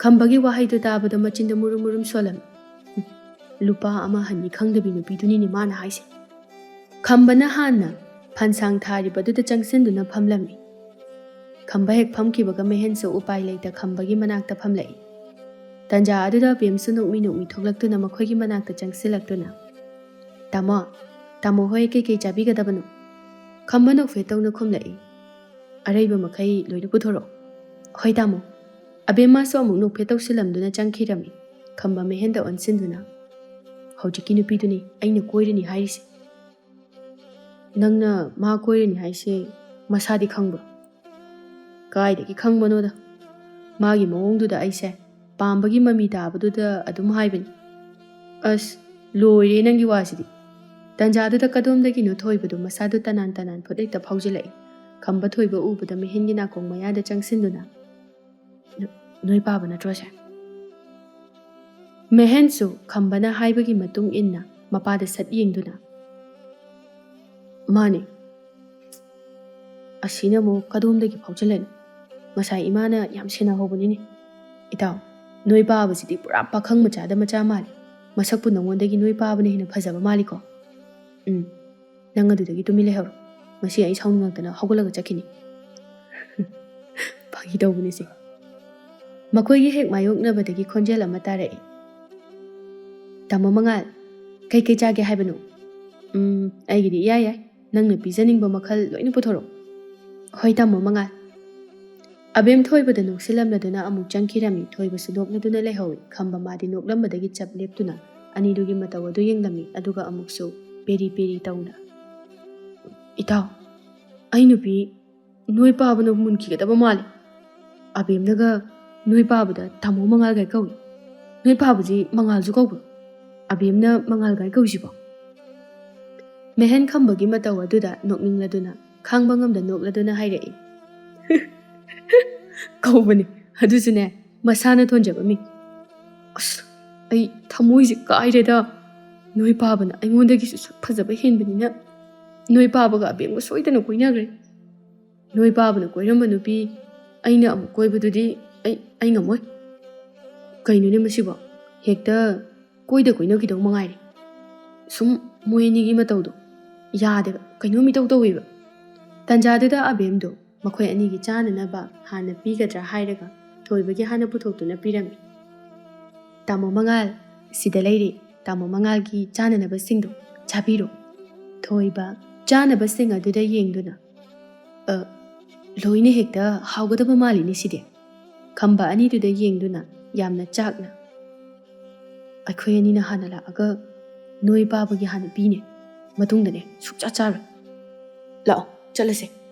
ꯈꯝꯕꯒꯤ ꯋꯥꯍꯩꯗꯨ ꯇꯥꯕꯗ ꯃꯆꯤꯟꯗ ꯃꯨꯔꯨꯝ ꯃꯨꯔꯨꯝ ꯁꯣꯜꯂꯝꯃꯤ꯫ "ꯂꯨꯄꯥ ꯑꯃ ꯍꯟꯅꯤ ꯈꯪꯗꯕꯤ ꯅꯨꯄꯤꯗꯨꯅꯤꯅꯦ ꯃꯥꯅ ꯍꯥꯏꯁꯦ꯫" ꯈꯝꯕꯅ ꯍꯥꯟꯅ ꯐꯟꯁꯥꯡ ꯊꯥꯔꯤꯕꯗꯨꯗ ꯆꯪꯁꯤꯟꯗꯨꯅ ꯐꯝꯂꯝꯃꯤ꯫ ꯈꯝꯕ ꯍꯦꯛ ꯐꯝꯈꯤꯕꯒ ꯃꯦꯍꯦꯟꯁꯨ ꯎꯄꯥꯏ ꯂꯩꯇ ꯈꯝꯕꯒꯤ ꯃꯅꯥꯛꯇ ꯐꯝꯂꯛꯏ꯫ ꯇꯟꯖꯥ ꯑꯗꯨꯗ ꯕꯦꯝꯁꯨ ꯅꯣꯛꯃꯤ ꯅꯣꯛꯃꯤ ꯊꯣꯛꯂꯛꯇꯨꯅ ꯃꯈꯣꯏꯒꯤ ꯃꯅꯥꯛꯇ ꯆꯪꯁꯤꯜꯂꯛꯇꯨꯅ, "ꯇꯥꯃꯣ, ꯇꯥꯃꯣ ꯍꯣꯏ ꯀꯩꯀꯩ ꯆꯥꯕꯤꯒꯗꯕꯅꯣ?" ꯈꯝꯕ ꯅꯣꯛꯐꯦꯠ ꯇꯧꯅ ꯈꯨꯝꯂꯛꯏ꯫ "ꯑꯔꯩꯕ ꯃꯈꯩ ꯂꯣꯏꯅ ꯄꯨꯊꯣꯔꯛꯑꯣ꯫" "ꯍꯣꯏ ꯇꯥꯃꯣ꯫" ꯑꯕꯦꯝꯃꯁꯨ ꯑꯃꯨꯛ ꯅꯣꯛꯐꯦꯠ ꯇꯧꯁꯤꯜꯂꯝꯗꯨꯅ ꯆꯪꯈꯤꯔꯝꯃꯤ꯫ ꯈꯝꯕ ꯃꯦꯍꯦꯟꯗ ꯑꯣꯟꯁꯤꯟꯗꯨꯅ, "ꯍꯧꯖꯤꯛꯀꯤ ꯅꯨꯄꯤꯗꯨꯅꯤ ꯑꯩꯅ ꯀꯣꯏꯔꯅꯤ ꯍꯥꯏꯔꯤꯁꯦ꯫" "ꯅꯪꯅ ꯃꯥ ꯀꯣꯏꯔꯅꯤ ꯍꯥꯏꯁꯦ ꯃꯁꯥꯗꯤ ꯈꯪꯕ꯭ꯔꯣ?" "ꯀꯥꯏꯗꯒꯤ ꯈꯪꯕꯅꯣꯗ, ꯃꯥꯒꯤ ꯃꯑꯣꯡꯗꯨꯗ ꯑꯩꯁꯦ ꯄꯥꯝꯕꯒꯤ ꯃꯃꯤ ꯇꯥꯕꯗꯨꯗ ꯑꯗꯨꯝ ꯍꯥꯏꯕꯅꯤ꯫" "ꯑꯁ, ꯂꯣꯏꯔꯦ ꯅꯪꯒꯤ ꯋꯥꯁꯤꯗꯤ꯫" ꯇꯟꯖꯥꯗꯨꯗ ꯀꯗꯣꯝꯗꯒꯤꯅꯣ ꯊꯣꯏꯕꯗꯨ ꯃꯁꯥꯗꯨ ꯇꯅꯥꯟ ꯇꯅꯥꯟ ꯐꯨꯠ ꯍꯦꯛꯇ ꯐꯥꯎꯖꯤꯜꯂꯛꯏ꯫ ꯈꯝꯕ ꯊꯣꯏꯕ ꯎꯕꯗ ꯃꯦꯍꯦꯟꯒꯤ ꯅꯥꯀꯣꯡ ꯃꯌꯥꯗ ꯆꯪꯁꯤꯟꯗꯨꯅ, "ꯅꯣ-, ꯅꯣꯏ ꯄꯥꯕ ꯅꯠꯇ꯭ꯔꯣ ꯁꯦ?" ꯃꯦꯍꯦꯟꯁꯨ ꯈꯝꯕꯅ ꯍꯥꯏꯕꯒꯤ ꯃꯇꯨꯡ ꯏꯟꯅ ꯃꯄꯥꯗ ꯁꯠ ꯌꯦꯡꯗꯨꯅ, "ꯃꯥꯅꯦ꯫ ꯑꯁꯤꯅ ꯑꯃꯨꯛ ꯀꯗꯣꯝꯗꯒꯤ ꯐꯥꯎꯖꯤꯜꯂꯛꯏꯅꯣ? ꯉꯁꯥꯏ ꯏꯃꯥꯅ ꯌꯥꯝ ꯁꯦꯟꯅꯍꯧꯕꯅꯤꯅꯦ꯫" "ꯏꯇꯥꯎ, ꯅꯣꯏ ꯄꯥꯕꯁꯤꯗꯤ ꯄꯨꯔꯥ ꯄꯥꯈꯪ ꯃꯆꯥꯗ ꯃꯆꯥ ꯃꯥꯜꯂꯤ꯫ ꯃꯁꯛꯄꯨ ꯅꯉꯣꯟꯗꯒꯤ ꯅꯣꯏ ꯄꯥꯕꯅ ꯍꯦꯟꯅ ꯐꯖꯕ ꯃꯥꯜꯂꯤꯀꯣ꯫ ꯎꯝ, ꯅꯪ ꯑꯗꯨꯗꯒꯤ ꯇꯨꯃꯤꯟ ꯂꯩꯍꯧꯔꯣ꯫ ꯃꯁꯤ ꯑꯩ ꯁꯥꯎꯅꯤꯡꯉꯛꯇꯅ ꯍꯧꯒꯠꯂꯒ ꯆꯠꯈꯤꯅꯤ꯫" ꯐꯥꯒꯤ ꯇꯧꯕꯅꯤꯁꯦ꯫ ꯃꯈꯣꯏꯒꯤ ꯍꯦꯛ ꯃꯥꯌꯣꯛꯅꯕꯗꯒꯤ ꯈꯣꯟꯖꯦꯜ ꯑꯃ ꯇꯥꯔꯛꯏ꯫ "ꯇꯥꯃꯣ ꯃꯉꯥꯜ, ꯀꯩꯀꯩ ꯆꯥꯒꯦ ꯍꯥꯏꯕꯅꯣ?" "ꯎꯝ, ꯑꯩꯒꯤꯗꯤ ꯏꯌꯥ ꯌꯥꯏ꯫ ꯅꯪꯅ ꯄꯤꯖꯅꯤꯡꯕ ꯃꯈꯜ ꯂꯣꯏꯅ ꯄꯨꯊꯣꯔꯛꯑꯣ꯫" "ꯍꯣꯏ, ꯇꯥꯃꯣ ꯃꯉꯥꯜ꯫" ꯑꯕꯦꯝ ꯊꯣꯏꯕꯗ ꯅꯣꯛꯁꯤꯜꯂꯝꯂꯗꯨꯅ ꯑꯃꯨꯛ ꯆꯪꯈꯤꯔꯝꯃꯤ꯫ ꯊꯣꯏꯕꯁꯨ ꯅꯣꯛꯂꯗꯨꯅ ꯂꯩꯍꯧꯏ꯫ ꯈꯝꯕ ꯃꯥꯗꯤ ꯅꯣꯛꯂꯝꯕꯗꯒꯤ ꯆꯞ ꯂꯦꯞꯇꯨꯅ ꯑꯅꯤꯗꯨꯒꯤ ꯃꯇꯧ ꯑꯗꯨ ꯌꯦꯡꯂꯝꯃꯤ, ꯑꯗꯨꯒ ꯑꯃꯨꯛꯁꯨ ꯄꯦꯔꯤ ꯄꯦꯔꯤ ꯇꯧꯅ, "ꯏꯇꯥꯎ, ꯑꯩ ꯅꯨꯄꯤ ꯅꯣꯏ ꯄꯥꯕꯅ ꯃꯨꯟꯈꯤꯒꯗꯕ ꯃꯥꯜꯂꯤ꯫ ꯑꯕꯦꯝꯅꯒ ꯅꯣꯏ ꯄꯥꯕꯗ ꯇꯥꯃꯣ ꯃꯉꯥꯜꯒꯥꯏ ꯀꯧꯏ꯫ ꯅꯣꯏ ꯄꯥꯕꯁꯤ ꯃꯉꯥꯜꯁꯨ ꯀꯧꯕ꯭ꯔꯣ? ꯑꯕꯦꯝꯅ ꯃꯉꯥꯜꯒꯥꯏ ꯀꯧꯏꯁꯤꯕꯣ?" ꯃꯦꯍꯦꯟ ꯈꯝꯕꯒꯤ ꯃꯇꯧ ꯑꯗꯨꯗ ꯅꯣꯛꯅꯤꯡꯂꯗꯨꯅ, ꯈꯥꯡꯕ ꯉꯝꯗ ꯅꯣꯛꯂꯗꯨꯅ ꯍꯥꯏꯔꯛꯏ, "ꯀꯧꯕꯅꯤ, ꯑꯗꯨꯁꯨꯅꯦ, ꯃꯁꯥꯅ ꯊꯣꯟꯖꯕ ꯃꯤꯡ꯫ ꯑꯁ, ꯑꯩ ꯊꯃꯣꯏꯁꯦ ꯀꯥꯏꯔꯦꯗ꯫ ꯅꯣꯏ ꯄꯥꯕꯅ ꯑꯩꯉꯣꯟꯗꯒꯤꯁꯨ ꯁꯛ ꯐꯖꯕ ꯍꯦꯟꯕꯅꯤꯅ ꯅꯣꯏ ꯄꯥꯕꯒ ꯑꯕꯦꯝꯒ ꯁꯣꯏꯗꯅ ꯀꯣꯏꯅꯈ꯭ꯔꯦ꯫ ꯅꯣꯏ ꯄꯥꯕꯅ ꯀꯣꯏꯔꯝꯕ ꯅꯨꯄꯤ ꯑꯩꯅ ꯑꯃꯨꯛ ꯀꯣꯏꯕꯗꯨꯗꯤ ꯑꯩ, ꯑꯩ ꯉꯝꯃꯣꯏ꯫ ꯀꯩꯅꯣꯅꯦ ꯃꯁꯤꯕꯣ? ꯍꯦꯛꯇ ꯀꯣꯏꯗ ꯀꯣꯏꯅꯈꯤꯗꯧ ꯃꯉꯥꯏꯔꯦ꯫ ꯁꯨꯝ ꯃꯣꯏ ꯑꯅꯤꯒꯤ ꯃꯇꯧꯗꯣ ꯌꯥꯗꯦꯕ, ꯀꯩꯅꯣꯝ ꯏꯇꯧ ꯇꯧꯋꯦꯕ꯫" ꯇꯟꯖꯥꯗꯨꯗ ꯑꯕꯦꯝꯗꯣ ꯃꯈꯣꯏ ꯑꯅꯤꯒꯤ ꯆꯥꯅꯅꯕ ꯍꯥꯟꯅ ꯄꯤꯒꯗ꯭ꯔꯥ ꯍꯥꯏꯔꯒ ꯊꯣꯏꯕꯒꯤ ꯍꯥꯟꯅ ꯄꯨꯊꯣꯛꯇꯨꯅ ꯄꯤꯔꯝꯃꯤ꯫ "ꯇꯥꯃꯣ ꯃꯉꯥꯜ, ꯁꯤꯗ ꯂꯩꯔꯦ ꯇꯥꯃꯣ ꯃꯉꯥꯜꯒꯤ ꯆꯥꯅꯅꯕꯁꯤꯡꯗꯣ, ꯆꯥꯕꯤꯔꯣ꯫" ꯊꯣꯏꯕ ꯆꯥꯅꯕꯁꯤꯡ ꯑꯗꯨꯗ ꯌꯦꯡꯗꯨꯅ, "ꯑ, ꯂꯣꯏꯅ ꯍꯦꯛꯇ ꯍꯥꯎꯒꯗꯕ ꯃꯥꯜꯂꯤꯅꯦ ꯁꯤꯗꯤ꯫" ꯈꯝꯕ ꯑꯅꯤꯗꯨꯗ ꯌꯦꯡꯗꯨꯅ ꯌꯥꯝꯅ ꯆꯥꯛꯅ, "ꯑꯩꯈꯣꯏ ꯑꯅꯤꯅ ꯍꯥꯟꯅ ꯂꯥꯛꯑꯒ ꯅꯣꯏ ꯄꯥꯕꯒꯤ ꯍꯥꯟꯅ ꯄꯤꯅꯦ, ꯃꯇꯨꯡꯗꯅꯦ ꯁꯨꯛꯆꯥ ꯆꯥꯔꯣꯏ꯫ ꯂꯥꯛꯑꯣ, ꯆꯠꯂꯁꯦ꯫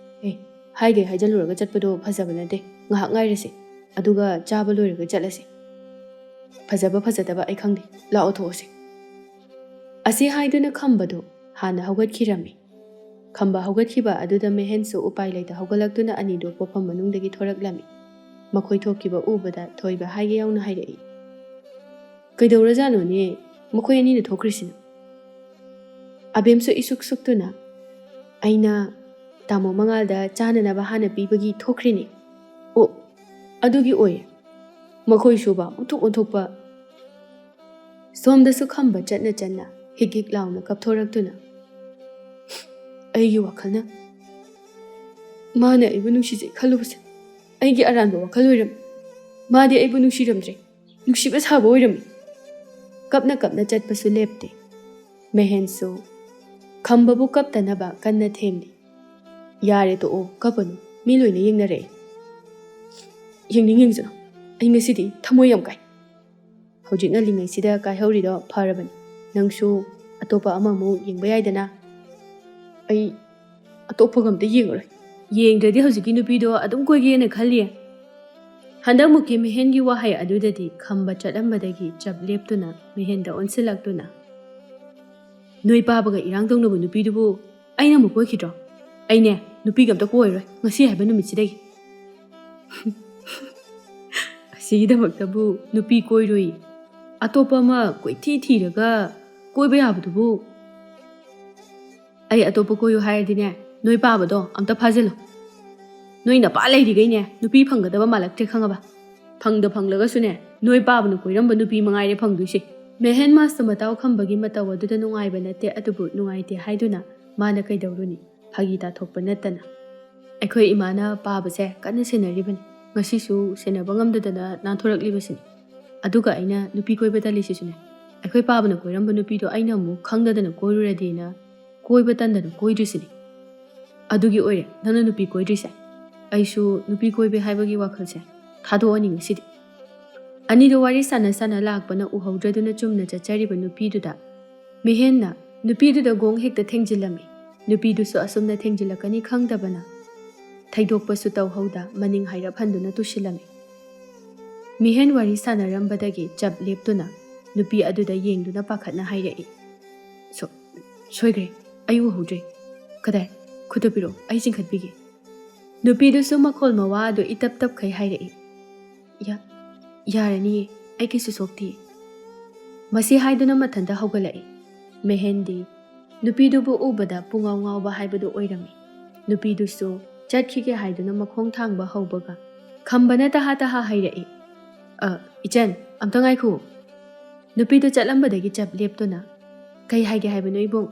ꯑꯦ, ꯍꯥꯏꯒꯩ ꯍꯥꯏꯖꯜꯂꯨꯔꯒ ꯆꯠꯄꯗꯣ ꯐꯖꯕ ꯅꯠꯇꯦ꯫ ꯉꯥꯏꯍꯥꯛ ꯉꯥꯏꯔꯁꯦ, ꯑꯗꯨꯒ ꯆꯥꯕ ꯂꯣꯏꯔꯒ ꯆꯠꯂꯁꯦ꯫ ꯐꯖꯕ ꯐꯖꯗꯕ ꯑꯩ ꯈꯪꯗꯦ, ꯂꯥꯛꯑꯣ ꯊꯣꯛꯑꯁꯦ꯫" ꯑꯁꯤ ꯍꯥꯏꯗꯨꯅ ꯈꯝꯕꯗꯣ ꯍꯥꯟꯅ ꯍꯧꯒꯠꯈꯤꯔꯝꯃꯤ꯫ ꯈꯝꯕ ꯍꯧꯒꯠꯈꯤꯕ ꯑꯗꯨꯗ ꯃꯦꯍꯦꯟꯁꯨ ꯎꯄꯥꯏ ꯂꯩꯇ ꯍꯧꯒꯠꯂꯛꯇꯨꯅ ꯑꯅꯤꯗꯨ ꯄꯣꯐꯝ ꯃꯅꯨꯡꯗꯒꯤ ꯊꯣꯔꯛꯂꯝꯃꯤ꯫ ꯃꯈꯣꯏ ꯊꯣꯛꯈꯤꯕ ꯎꯕꯗ ꯊꯣꯏꯕ ꯍꯥꯏꯒꯦ ꯌꯥꯎꯅ ꯍꯥꯏꯔꯛꯏ, "ꯀꯩꯗꯧꯔꯖꯥꯠꯅꯣꯅꯦ ꯃꯈꯣꯏ ꯑꯅꯤꯅ ꯊꯣꯛꯈ꯭ꯔꯤꯁꯤꯅ?" ꯑꯕꯦꯝꯁꯨ ꯏꯁꯨꯛ ꯁꯨꯛꯇꯨꯅ, "ꯑꯩꯅ ꯇꯥꯃꯣ ꯃꯉꯥꯜꯗ ꯆꯥꯅꯅꯕ ꯍꯥꯟꯅ ꯄꯤꯕꯒꯤ ꯊꯣꯛꯈ꯭ꯔꯤꯅꯦ꯫" "ꯑꯣ, ꯑꯗꯨꯒꯤ ꯑꯣꯏꯔꯦ꯫ ꯃꯈꯣꯏꯁꯨꯕ ꯑꯣꯟꯊꯣꯛ ꯑꯣꯟꯊꯣꯛꯄ꯫ ꯁꯣꯝꯗꯁꯨ ꯈꯝꯕ ꯆꯠꯅ ꯆꯠꯅ ꯍꯤꯛ ꯍꯤꯛ ꯂꯥꯎꯅ ꯀꯞꯊꯣꯔꯛꯇꯨꯅ, "ꯑꯩꯒꯤ ꯋꯥꯈꯜꯅ, ꯃꯥꯅ ꯑꯩꯕꯨ ꯅꯨꯡꯁꯤꯖꯩ ꯈꯜꯂꯨꯕꯁꯦ ꯑꯩꯒꯤ ꯑꯔꯥꯟꯕ ꯋꯥꯈꯜ ꯑꯣꯏꯔꯝꯃꯤ꯫ ꯃꯥꯗꯤ ꯑꯩꯕꯨ ꯅꯨꯡꯁꯤꯔꯝꯗ꯭ꯔꯦ, ꯅꯨꯡꯁꯤꯕ ꯁꯥꯕ ꯑꯣꯏꯔꯝꯃꯤ"꯫ ꯀꯞꯅ ꯀꯞꯅ ꯆꯠꯄꯁꯨ ꯂꯦꯞꯇꯦ꯫ ꯃꯦꯍꯦꯟꯁꯨ ꯈꯝꯕꯕꯨ ꯀꯞꯇꯅꯕ ꯀꯟꯅ ꯊꯦꯝꯂꯤ꯫ "ꯌꯥꯔꯦ, ꯇꯣꯛꯑꯣ, ꯀꯞꯄꯅꯨ, ꯃꯤ ꯂꯣꯏꯅ ꯌꯦꯡꯅꯔꯛꯑꯦ꯫ ꯌꯦꯡꯅꯤꯡ ꯌꯦꯡꯖꯅꯨ, ꯑꯩ ꯉꯁꯤꯗꯤ ꯊꯃꯣꯏ ꯌꯥꯝ ꯀꯥꯏ꯫ ꯍꯧꯖꯤꯛ ꯉꯜꯂꯤꯉꯩꯁꯤꯗ ꯀꯥꯏꯍꯧꯔꯤꯗꯣ ꯐꯔꯕꯅꯤ꯫ ꯅꯪꯁꯨ ꯑꯇꯣꯞꯄ ꯑꯃꯃꯨꯛ ꯌꯦꯡꯕ ꯌꯥꯏꯗꯅ"꯫ "ꯑꯩ ꯑꯇꯣꯞꯄꯒ ꯑꯝꯇ ꯌꯦꯡꯉꯔꯣꯏ꯫ ꯌꯦꯡꯗ꯭ꯔꯗꯤ ꯍꯧꯖꯤꯛꯀꯤ ꯅꯨꯄꯤꯗꯣ ꯑꯗꯨꯝ ꯀꯣꯏꯒꯦꯅ ꯈꯜꯂꯤꯌꯦ"꯫ ꯍꯟꯗꯛꯃꯨꯛꯀꯤ ꯃꯦꯍꯦꯟꯒꯤ ꯋꯥꯍꯩ ꯑꯗꯨꯗꯗꯤ ꯈꯝꯕ ꯆꯠꯂꯝꯕꯗꯒꯤ ꯆꯞ ꯂꯦꯞꯇꯨꯅ ꯃꯦꯍꯦꯟꯗ ꯑꯣꯟꯁꯤꯜꯂꯛꯇꯨꯅ, "ꯅꯣꯏ ꯄꯥꯕꯒ ꯏꯔꯥꯡ ꯇꯧꯅꯕ ꯅꯨꯄꯤꯗꯨꯕꯨ ꯑꯩꯅ ꯑꯃꯨꯛ ꯀꯣꯏꯈꯤꯗ꯭ꯔꯣ? ꯑꯩꯅꯦ, ꯅꯨꯄꯤꯒ ꯑꯝꯇ ꯀꯣꯏꯔꯣꯏ ꯉꯁꯤ ꯍꯥꯏꯕ ꯅꯨꯃꯤꯠꯁꯤꯗꯒꯤ"꯫ "ꯑꯁꯤꯒꯤꯗꯃꯛꯇꯕꯨ ꯅꯨꯄꯤ ꯀꯣꯏꯔꯣꯏ? ꯑꯇꯣꯞꯄ ꯑꯃ ꯀꯣꯏꯊꯤ ꯊꯤꯔꯒ ꯀꯣꯏꯕ ꯌꯥꯕꯗꯨꯕꯨ"꯫ "ꯑꯩ ꯑꯇꯣꯞꯄ ꯀꯣꯏꯌꯨ ꯍꯥꯏꯔꯗꯤꯅꯦ, ꯅꯣꯏ ꯄꯥꯕꯗꯣ ꯑꯝꯇ ꯐꯥꯖꯤꯜꯂꯣ꯫ ꯅꯣꯏ ꯅꯄꯥ ꯂꯩꯔꯤꯈꯩꯅꯦ, ꯅꯨꯄꯤ ꯐꯪꯒꯗꯕ ꯃꯥꯜꯂꯛꯇ꯭ꯔꯦ, ꯈꯪꯉꯕ? ꯐꯪꯗ ꯐꯪꯂꯒꯁꯨꯅꯦ, ꯅꯣꯏ ꯄꯥꯕꯅ ꯀꯣꯏꯔꯝꯕ ꯅꯨꯄꯤ ꯃꯉꯥꯏꯔꯦ ꯐꯪꯗꯣꯏꯁꯦ"꯫ ꯃꯦꯍꯦꯟ ꯃꯥꯁꯇ ꯃꯇꯥꯎ ꯈꯝꯕꯒꯤ ꯃꯇꯧ ꯑꯗꯨꯗ ꯅꯨꯡꯉꯥꯏꯕ ꯅꯠꯇꯦ, ꯑꯗꯨꯕꯨ ꯅꯨꯡꯉꯥꯏꯇꯦ ꯍꯥꯏꯗꯨꯅ ꯃꯥꯅ ꯀꯩꯗꯧꯔꯨꯅꯤ? ꯐꯥꯒꯤ ꯇꯥꯊꯣꯛꯄ ꯅꯠꯇꯅ꯫ "ꯑꯩꯈꯣꯏ ꯏꯃꯥꯅ ꯄꯥꯕꯁꯦ ꯀꯟꯅ ꯁꯦꯟꯅꯔꯤꯕꯅꯤ꯫ ꯉꯁꯤꯁꯨ ꯁꯦꯟꯅꯕ ꯉꯝꯗꯗꯅ ꯅꯥꯟꯊꯣꯔꯛꯂꯤꯕꯁꯤꯅꯤ꯫ ꯑꯗꯨꯒ ꯑꯩꯅ ꯅꯨꯄꯤ ꯀꯣꯏꯕ ꯇꯜꯂꯤꯁꯤꯁꯨꯅꯦ, ꯑꯩꯈꯣꯏ ꯄꯥꯕꯅ ꯀꯣꯏꯔꯝꯕ ꯅꯨꯄꯤꯗꯣ ꯑꯩꯅ ꯑꯃꯨꯛ ꯈꯪꯗꯗꯅ ꯀꯣꯏꯔꯨꯔꯗꯤꯅ ꯀꯣꯏꯕ ꯇꯟꯗꯅ ꯀꯣꯏꯗ꯭ꯔꯤꯁꯤꯅꯤ꯫ ꯑꯗꯨꯒꯤ ꯑꯣꯏꯔꯦ ꯅꯪꯅ ꯅꯨꯄꯤ ꯀꯣꯏꯗ꯭ꯔꯤꯁꯦ꯫ ꯑꯩꯁꯨ ꯅꯨꯄꯤ ꯀꯣꯏꯕ ꯍꯥꯏꯕꯒꯤ ꯋꯥꯈꯜꯁꯦ ꯊꯥꯗꯣꯛꯑꯅꯤ ꯉꯁꯤꯗꯤ"꯫ ꯑꯅꯤꯗꯣ ꯋꯥꯔꯤ ꯁꯥꯟꯅ ꯁꯥꯟꯅ ꯂꯥꯛꯄꯅ ꯎꯍꯧꯗ꯭ꯔꯗꯨꯅ ꯆꯨꯝꯅ ꯆꯠꯆꯔꯤꯕ ꯅꯨꯄꯤꯗꯨꯗ ꯃꯤꯍꯦꯟꯅ ꯅꯨꯄꯤꯗꯨꯗ ꯒꯣꯡ ꯍꯦꯛꯇ ꯊꯦꯡꯖꯤꯜꯂꯝꯃꯤ꯫ ꯅꯨꯄꯤꯗꯨꯁꯨ ꯑꯁꯨꯝꯅ ꯊꯦꯡꯖꯤꯜꯂꯛꯀꯅꯤ ꯈꯪꯗꯕꯅ ꯊꯩꯗꯣꯛꯄꯁꯨ ꯇꯧꯍꯧꯗ ꯃꯅꯤꯡ ꯍꯥꯏꯔꯞ ꯍꯟꯗꯨꯅ ꯇꯨꯁꯤꯜꯂꯝꯃꯤ꯫ ꯃꯤꯍꯦꯟ ꯋꯥꯔꯤ ꯁꯥꯟꯅꯔꯝꯕꯗꯒꯤ ꯆꯞ ꯂꯦꯞꯇꯨꯅ ꯅꯨꯄꯤ ꯑꯗꯨꯗ ꯌꯦꯡꯗꯨꯅ ꯄꯥꯈꯠꯅ ꯍꯥꯏꯔꯛꯏ, "ꯁꯣ-, ꯁꯣꯏꯈ꯭ꯔꯦ, ꯑꯩ ꯎꯍꯧꯗ꯭ꯔꯦ꯫ ꯀꯗꯥꯏ? ꯈꯨꯠꯇ ꯄꯤꯔꯛꯑꯣ, ꯑꯩ ꯆꯤꯡꯈꯠꯄꯤꯒꯦ"꯫ ꯅꯨꯄꯤꯗꯨꯁꯨ ꯃꯈꯣꯜ ꯃꯋꯥ ꯑꯗꯨ ꯏꯇꯞ ꯇꯞꯈꯩ ꯍꯥꯏꯔꯛꯏ, "ꯌꯥ-, ꯌꯥꯔꯅꯤꯌꯦ, ꯑꯩ ꯀꯩꯁꯨ ꯁꯣꯛꯇꯤꯌꯦ"꯫ ꯃꯁꯤ ꯍꯥꯏꯗꯨꯅ ꯃꯊꯟꯇ ꯍꯧꯒꯠꯂꯛꯏ꯫ ꯃꯦꯍꯦꯟꯗꯤ ꯅꯨꯄꯤꯗꯨꯕꯨ ꯎꯕꯗ ꯄꯨꯡꯉꯥꯎ ꯉꯥꯎꯕ ꯍꯥꯏꯕꯗꯨ ꯑꯣꯏꯔꯝꯃꯤ꯫ ꯅꯨꯄꯤꯗꯨꯁꯨ ꯆꯠꯈꯤꯒꯦ ꯍꯥꯏꯗꯨꯅ ꯃꯈꯣꯡ ꯊꯥꯡꯕ ꯍꯧꯕꯒ ꯈꯝꯕꯅ ꯇꯍꯥ ꯇꯍꯥ ꯍꯥꯏꯔꯛꯏ, "ꯑ, ꯏꯆꯟ, ꯑꯝꯇ ꯉꯥꯏꯈꯣ꯫" ꯅꯨꯄꯤꯗꯨ ꯆꯠꯂꯝꯕꯗꯒꯤ ꯆꯞ ꯂꯦꯞꯇꯨꯅ, "ꯀꯩ ꯍꯥꯏꯒꯦ ꯍꯥꯏꯕꯅꯣ ꯏꯕꯨꯡ?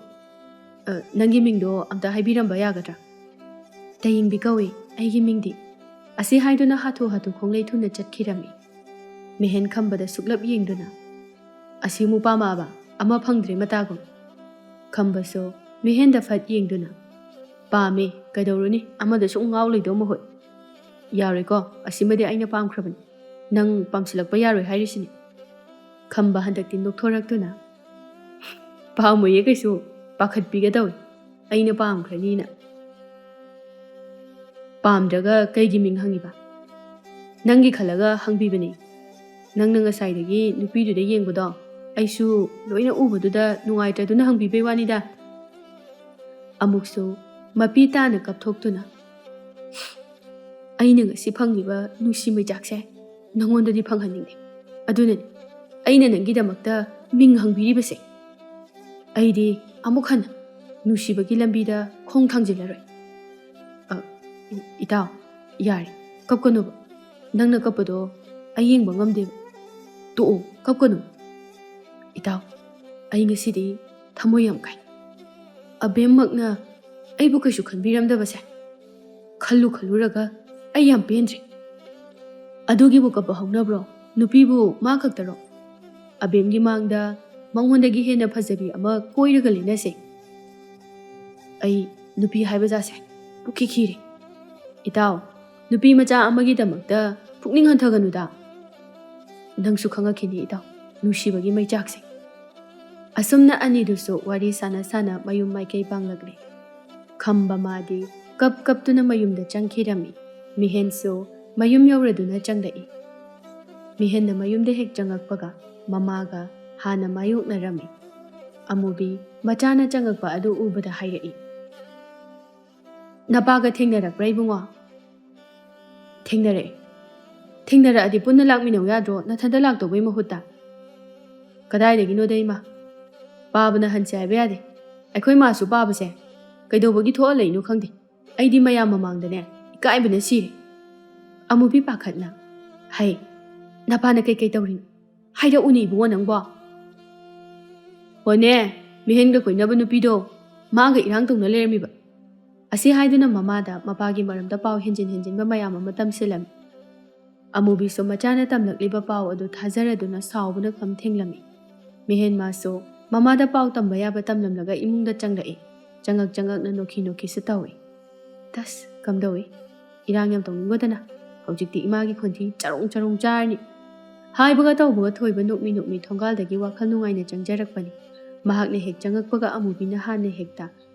ꯑ, ꯅꯪꯒꯤ ꯃꯤꯡꯗꯣ ꯑꯝꯇ ꯍꯥꯏꯕꯤꯔꯝꯕ ꯌꯥꯒꯗ꯭ꯔꯥ?" "ꯇꯌꯦꯡꯕꯤ ꯀꯧꯏ ꯑꯩꯒꯤ ꯃꯤꯡꯗꯤ꯫" ꯑꯁꯤ ꯍꯥꯏꯗꯨꯅ ꯍꯥꯊꯨ ꯍꯥꯊꯨ ꯈꯣꯡꯂꯩ ꯊꯨꯅ ꯆꯠꯈꯤꯔꯝꯃꯤ꯫ ꯃꯤꯍꯦꯟ ꯈꯝꯕꯗ ꯁꯨꯛꯂꯞ ꯌꯦꯡꯗꯨꯅ, "ꯑꯁꯤꯃꯨꯛ ꯄꯥꯝꯃꯛꯑꯕ? ꯑꯃ ꯐꯪꯗ꯭ꯔꯦ ꯃꯇꯥꯒꯨꯝ꯫" ꯈꯝꯕꯁꯨ ꯃꯤꯍꯦꯟꯗ ꯐꯠ ꯌꯦꯡꯗꯨꯅ, "ꯄꯥꯝꯃꯦ, ꯀꯩꯗꯧꯔꯨꯅꯤ, ꯑꯃꯗ ꯁꯨꯝ ꯉꯥꯎ ꯂꯩꯗꯧ ꯃꯍꯨꯠ꯫ ꯌꯥꯔꯣꯏꯀꯣ, ꯑꯁꯤꯃꯗꯤ ꯑꯩꯅ ꯄꯥꯝꯈ꯭ꯔꯕꯅꯤ꯫ ꯅꯪ ꯄꯥꯝꯁꯤꯜꯂꯛꯄ ꯌꯥꯔꯣꯏ ꯍꯥꯏꯔꯤꯁꯤꯅꯤ꯫" ꯈꯝꯕ ꯍꯟꯗꯛꯇꯤ ꯅꯣꯛꯊꯣꯔꯛꯇꯨꯅ, "ꯄꯥꯝꯃꯣꯏꯌꯦ ꯀꯩꯁꯨ, ꯄꯥꯈꯠꯄꯤꯒꯗꯧꯏ ꯑꯩꯅ ꯄꯥꯝꯈ꯭ꯔꯅꯤꯅ꯫" "ꯄꯥꯝꯗ꯭ꯔꯒ ꯀꯩꯒꯤ ꯃꯤꯡ ꯍꯪꯉꯤꯕ?" "ꯅꯪꯒꯤ ꯈꯜꯂꯒ ꯍꯪꯕꯤꯕꯅꯤ꯫ ꯅꯪꯅ ꯉꯁꯥꯏꯗꯒꯤ ꯅꯨꯄꯤꯗꯨꯗ ꯌꯦꯡꯕꯗꯣ ꯑꯩꯁꯨ ꯂꯣꯏꯅ ꯎꯕꯗꯨꯗ ꯅꯨꯡꯉꯥꯏꯇ꯭ꯔꯗꯨꯅ ꯍꯪꯕꯤꯕꯩ ꯋꯥꯅꯤꯗ꯫" ꯑꯃꯨꯛꯁꯨ ꯃꯄꯤ ꯇꯥꯅ ꯀꯞꯊꯣꯛꯇꯨꯅ, "ꯑꯩꯅ ꯉꯁꯤ ꯐꯪꯂꯤꯕ ꯅꯨꯡꯁꯤ ꯃꯩꯆꯥꯛꯁꯦ ꯅꯉꯣꯟꯗꯗꯤ ꯐꯪꯍꯟꯅꯤꯡꯗꯦ꯫ ꯑꯗꯨꯅꯅꯤ ꯑꯩꯅ ꯅꯪꯒꯤꯗꯃꯛꯇ ꯃꯤꯡ ꯍꯪꯕꯤꯔꯤꯕꯁꯦ꯫ ꯑꯩꯗꯤ ꯑꯃꯨꯛ ꯍꯟꯅ ꯅꯨꯡꯁꯤꯕꯒꯤ ꯂꯝꯕꯤꯗ ꯈꯣꯡ ꯊꯥꯡꯖꯤꯜꯂꯔꯣꯏ꯫" "ꯑ, ꯏ-, ꯏꯇꯥꯎ, ꯌꯥꯔꯦ, ꯀꯞꯀꯅꯨꯕ꯫ ꯅꯪꯅ ꯀꯞꯄꯗꯣ ꯑꯩ ꯌꯦꯡꯕ ꯉꯝꯗꯦꯕ꯫ ꯇꯣꯛꯑꯣ, ꯀꯞꯀꯅꯨ꯫" "ꯏꯇꯥꯎ, ꯑꯩ ꯉꯁꯤꯗꯤ ꯊꯃꯣꯏ ꯌꯥꯝ ꯀꯥꯏ꯫ ꯑꯕꯦꯝꯃꯛꯅ ꯑꯩꯕꯨ ꯀꯩꯁꯨ ꯈꯟꯕꯤꯔꯝꯗꯕꯁꯦ ꯈꯜꯂꯨ ꯈꯜꯂꯨꯔꯒ ꯑꯩ ꯌꯥꯝ ꯄꯦꯟꯗ꯭ꯔꯦ꯫" "ꯑꯗꯨꯒꯤꯕꯨ ꯀꯞꯄ ꯍꯧꯅꯕ꯭ꯔꯣ? ꯅꯨꯄꯤꯕꯨ ꯃꯥ ꯈꯛꯇꯔꯣ? ꯑꯕꯦꯝꯒꯤ ꯃꯥꯡꯗ ꯃꯉꯣꯟꯗꯒꯤ ꯍꯦꯟꯅ ꯐꯖꯕꯤ ꯑꯃ ꯀꯣꯏꯔꯒ ꯂꯩꯅꯁꯦ꯫ ꯑꯩ ꯅꯨꯄꯤ ꯍꯥꯏꯕ ꯖꯥꯠꯁꯦ ꯄꯨꯛꯈꯤ ꯈꯤꯔꯦ꯫ ꯏꯇꯥꯎ, ꯅꯨꯄꯤ ꯃꯆꯥ ꯑꯃꯒꯤꯗꯃꯛꯇ ꯄꯨꯛꯅꯤꯡ ꯍꯟꯊꯒꯅꯨꯗ꯫ ꯅꯪꯁꯨ ꯈꯪꯉꯛꯈꯤꯅꯤ ꯏꯇꯥꯎ, ꯅꯨꯡꯁꯤꯕꯒꯤ ꯃꯩꯆꯥꯛꯁꯦ꯫" ꯑꯁꯨꯝꯅ ꯑꯅꯤꯗꯨꯁꯨ ꯋꯥꯔꯤ ꯁꯥꯟꯅ ꯁꯥꯟꯅ ꯃꯌꯨꯝ ꯃꯥꯏꯀꯩ ꯄꯥꯡꯂꯛꯂꯦ꯫ ꯈꯝꯕ ꯃꯥꯗꯤ ꯀꯞ ꯀꯞꯇꯨꯅ ꯃꯌꯨꯝꯗ ꯆꯪꯈꯤꯔꯝꯃꯤ꯫ ꯃꯤꯍꯦꯟꯁꯨ ꯃꯌꯨꯝ ꯌꯧꯔꯗꯨꯅ ꯆꯪꯂꯛꯏ꯫ ꯃꯤꯍꯦꯟꯅ ꯃꯌꯨꯝꯗ ꯍꯦꯛ ꯆꯪꯂꯛꯄꯒ ꯃꯃꯥꯒ ꯍꯥꯟꯅ ꯃꯥꯌꯣꯛꯅꯔꯝꯃꯤ꯫ ꯑꯃꯨꯕꯤ ꯃꯆꯥꯅ ꯆꯪꯂꯛꯄ ꯑꯗꯨ ꯎꯕꯗ ꯍꯥꯏꯔꯛꯏ, "ꯅꯄꯥꯒ ꯊꯦꯡꯅꯔꯛꯄ꯭ꯔꯥ ꯏꯕꯨꯡꯉꯣ?" "ꯊꯦꯡꯅꯔꯛꯑꯦ꯫" "ꯊꯦꯡꯅꯔꯛꯑꯗꯤ ꯄꯨꯟꯅ ꯂꯥꯛꯃꯤꯟꯅꯧ ꯌꯥꯗ꯭ꯔꯣ, ꯅꯊꯟꯇ ꯂꯥꯛꯇꯧꯕꯩ ꯃꯍꯨꯠꯇ?" "ꯀꯗꯥꯏꯗꯒꯤꯅꯣꯗ ꯏꯃꯥ, ꯄꯥꯕꯅ ꯍꯟꯁꯦ ꯍꯥꯏꯕ ꯌꯥꯗꯦ꯫ ꯑꯩꯈꯣꯏ ꯃꯥꯁꯨ ꯄꯥꯕꯁꯦ ꯀꯩꯗꯧꯕꯒꯤ ꯊꯣꯛꯍꯜꯂꯛꯏꯅꯣ ꯈꯪꯗꯦ꯫ ꯑꯩꯗꯤ ꯃꯌꯥꯝ ꯃꯃꯥꯡꯗꯅꯦ ꯏꯀꯥꯏꯕꯅ ꯁꯤꯔꯦ꯫" ꯑꯃꯨꯕꯤ ꯄꯥꯈꯠꯅ, "ꯍꯩ, ꯅꯄꯥꯅ ꯀꯩꯀꯩ ꯇꯧꯔꯤꯅꯣ? ꯍꯥꯏꯔꯛꯎꯅꯦ ꯏꯕꯨꯡꯉꯣ ꯅꯪꯕꯣ꯫ ꯍꯣꯅꯦ, ꯃꯤꯍꯦꯟꯒ ꯀꯣꯏꯅꯕ ꯅꯨꯄꯤꯗꯣ ꯃꯥꯒ ꯏꯔꯥꯡ ꯇꯧꯅ ꯂꯩꯔꯝꯃꯤꯕ꯫ ꯑꯁꯤ ꯍꯥꯏꯗꯨꯅ ꯃꯃꯥꯗ ꯃꯄꯥꯒꯤ ꯃꯔꯝꯗ ꯄꯥꯎ ꯍꯦꯟꯖꯤꯟ ꯍꯦꯟꯖꯤꯟꯕ ꯃꯌꯥꯝ ꯑꯃ ꯇꯝꯁꯤꯜꯂꯝꯃꯤ꯫ ꯑꯃꯨꯕꯤꯁꯨ ꯃꯆꯥꯅ ꯇꯝꯂꯛꯂꯤꯕ ꯄꯥꯎ ꯑꯗꯨ ꯊꯥꯖꯔꯗꯨꯅ ꯁꯥꯎꯕꯅ ꯈꯝ ꯊꯦꯡꯂꯝꯃꯤ꯫ ꯃꯤꯍꯦꯟ ꯃꯥꯁꯨ ꯃꯃꯥꯗ ꯄꯥꯎ ꯇꯝꯕ ꯌꯥꯕ ꯇꯝꯂꯝꯂꯒ ꯏꯃꯨꯡꯗ ꯆꯪꯂꯛꯏ꯫ ꯆꯪꯉꯛ ꯆꯪꯉꯛꯅ ꯅꯣꯛꯈꯤ ꯅꯣꯛꯈꯤꯁꯨ ꯇꯧꯏ꯫ ꯇꯁ, ꯀꯝꯗꯧꯏ? ꯏꯔꯥꯡ ꯌꯥꯝ ꯇꯧꯅꯤꯡꯒꯗꯅ ꯍꯧꯖꯤꯛꯇꯤ ꯏꯃꯥꯒꯤ ꯈꯣꯟꯊꯤ ꯆꯔꯣꯡ ꯆꯔꯣꯡ ꯆꯥꯔꯅꯤ꯫ ꯍꯥꯏꯕꯒ ꯇꯧꯕꯒ ꯊꯣꯏꯕ ꯅꯣꯛꯃꯤ ꯅꯣꯛꯃꯤ ꯊꯣꯡꯒꯥꯜꯗꯒꯤ ꯋꯥꯈꯜ ꯅꯨꯡꯉꯥꯏꯅ ꯆꯪꯖꯔꯛꯄꯅꯤ꯫ ꯃꯍꯥꯛꯅ ꯍꯦꯛ ꯆꯪꯉꯛꯄꯒ ꯑꯃꯨꯕꯤꯅ ꯍꯥꯟꯅ ꯍꯦꯛꯇ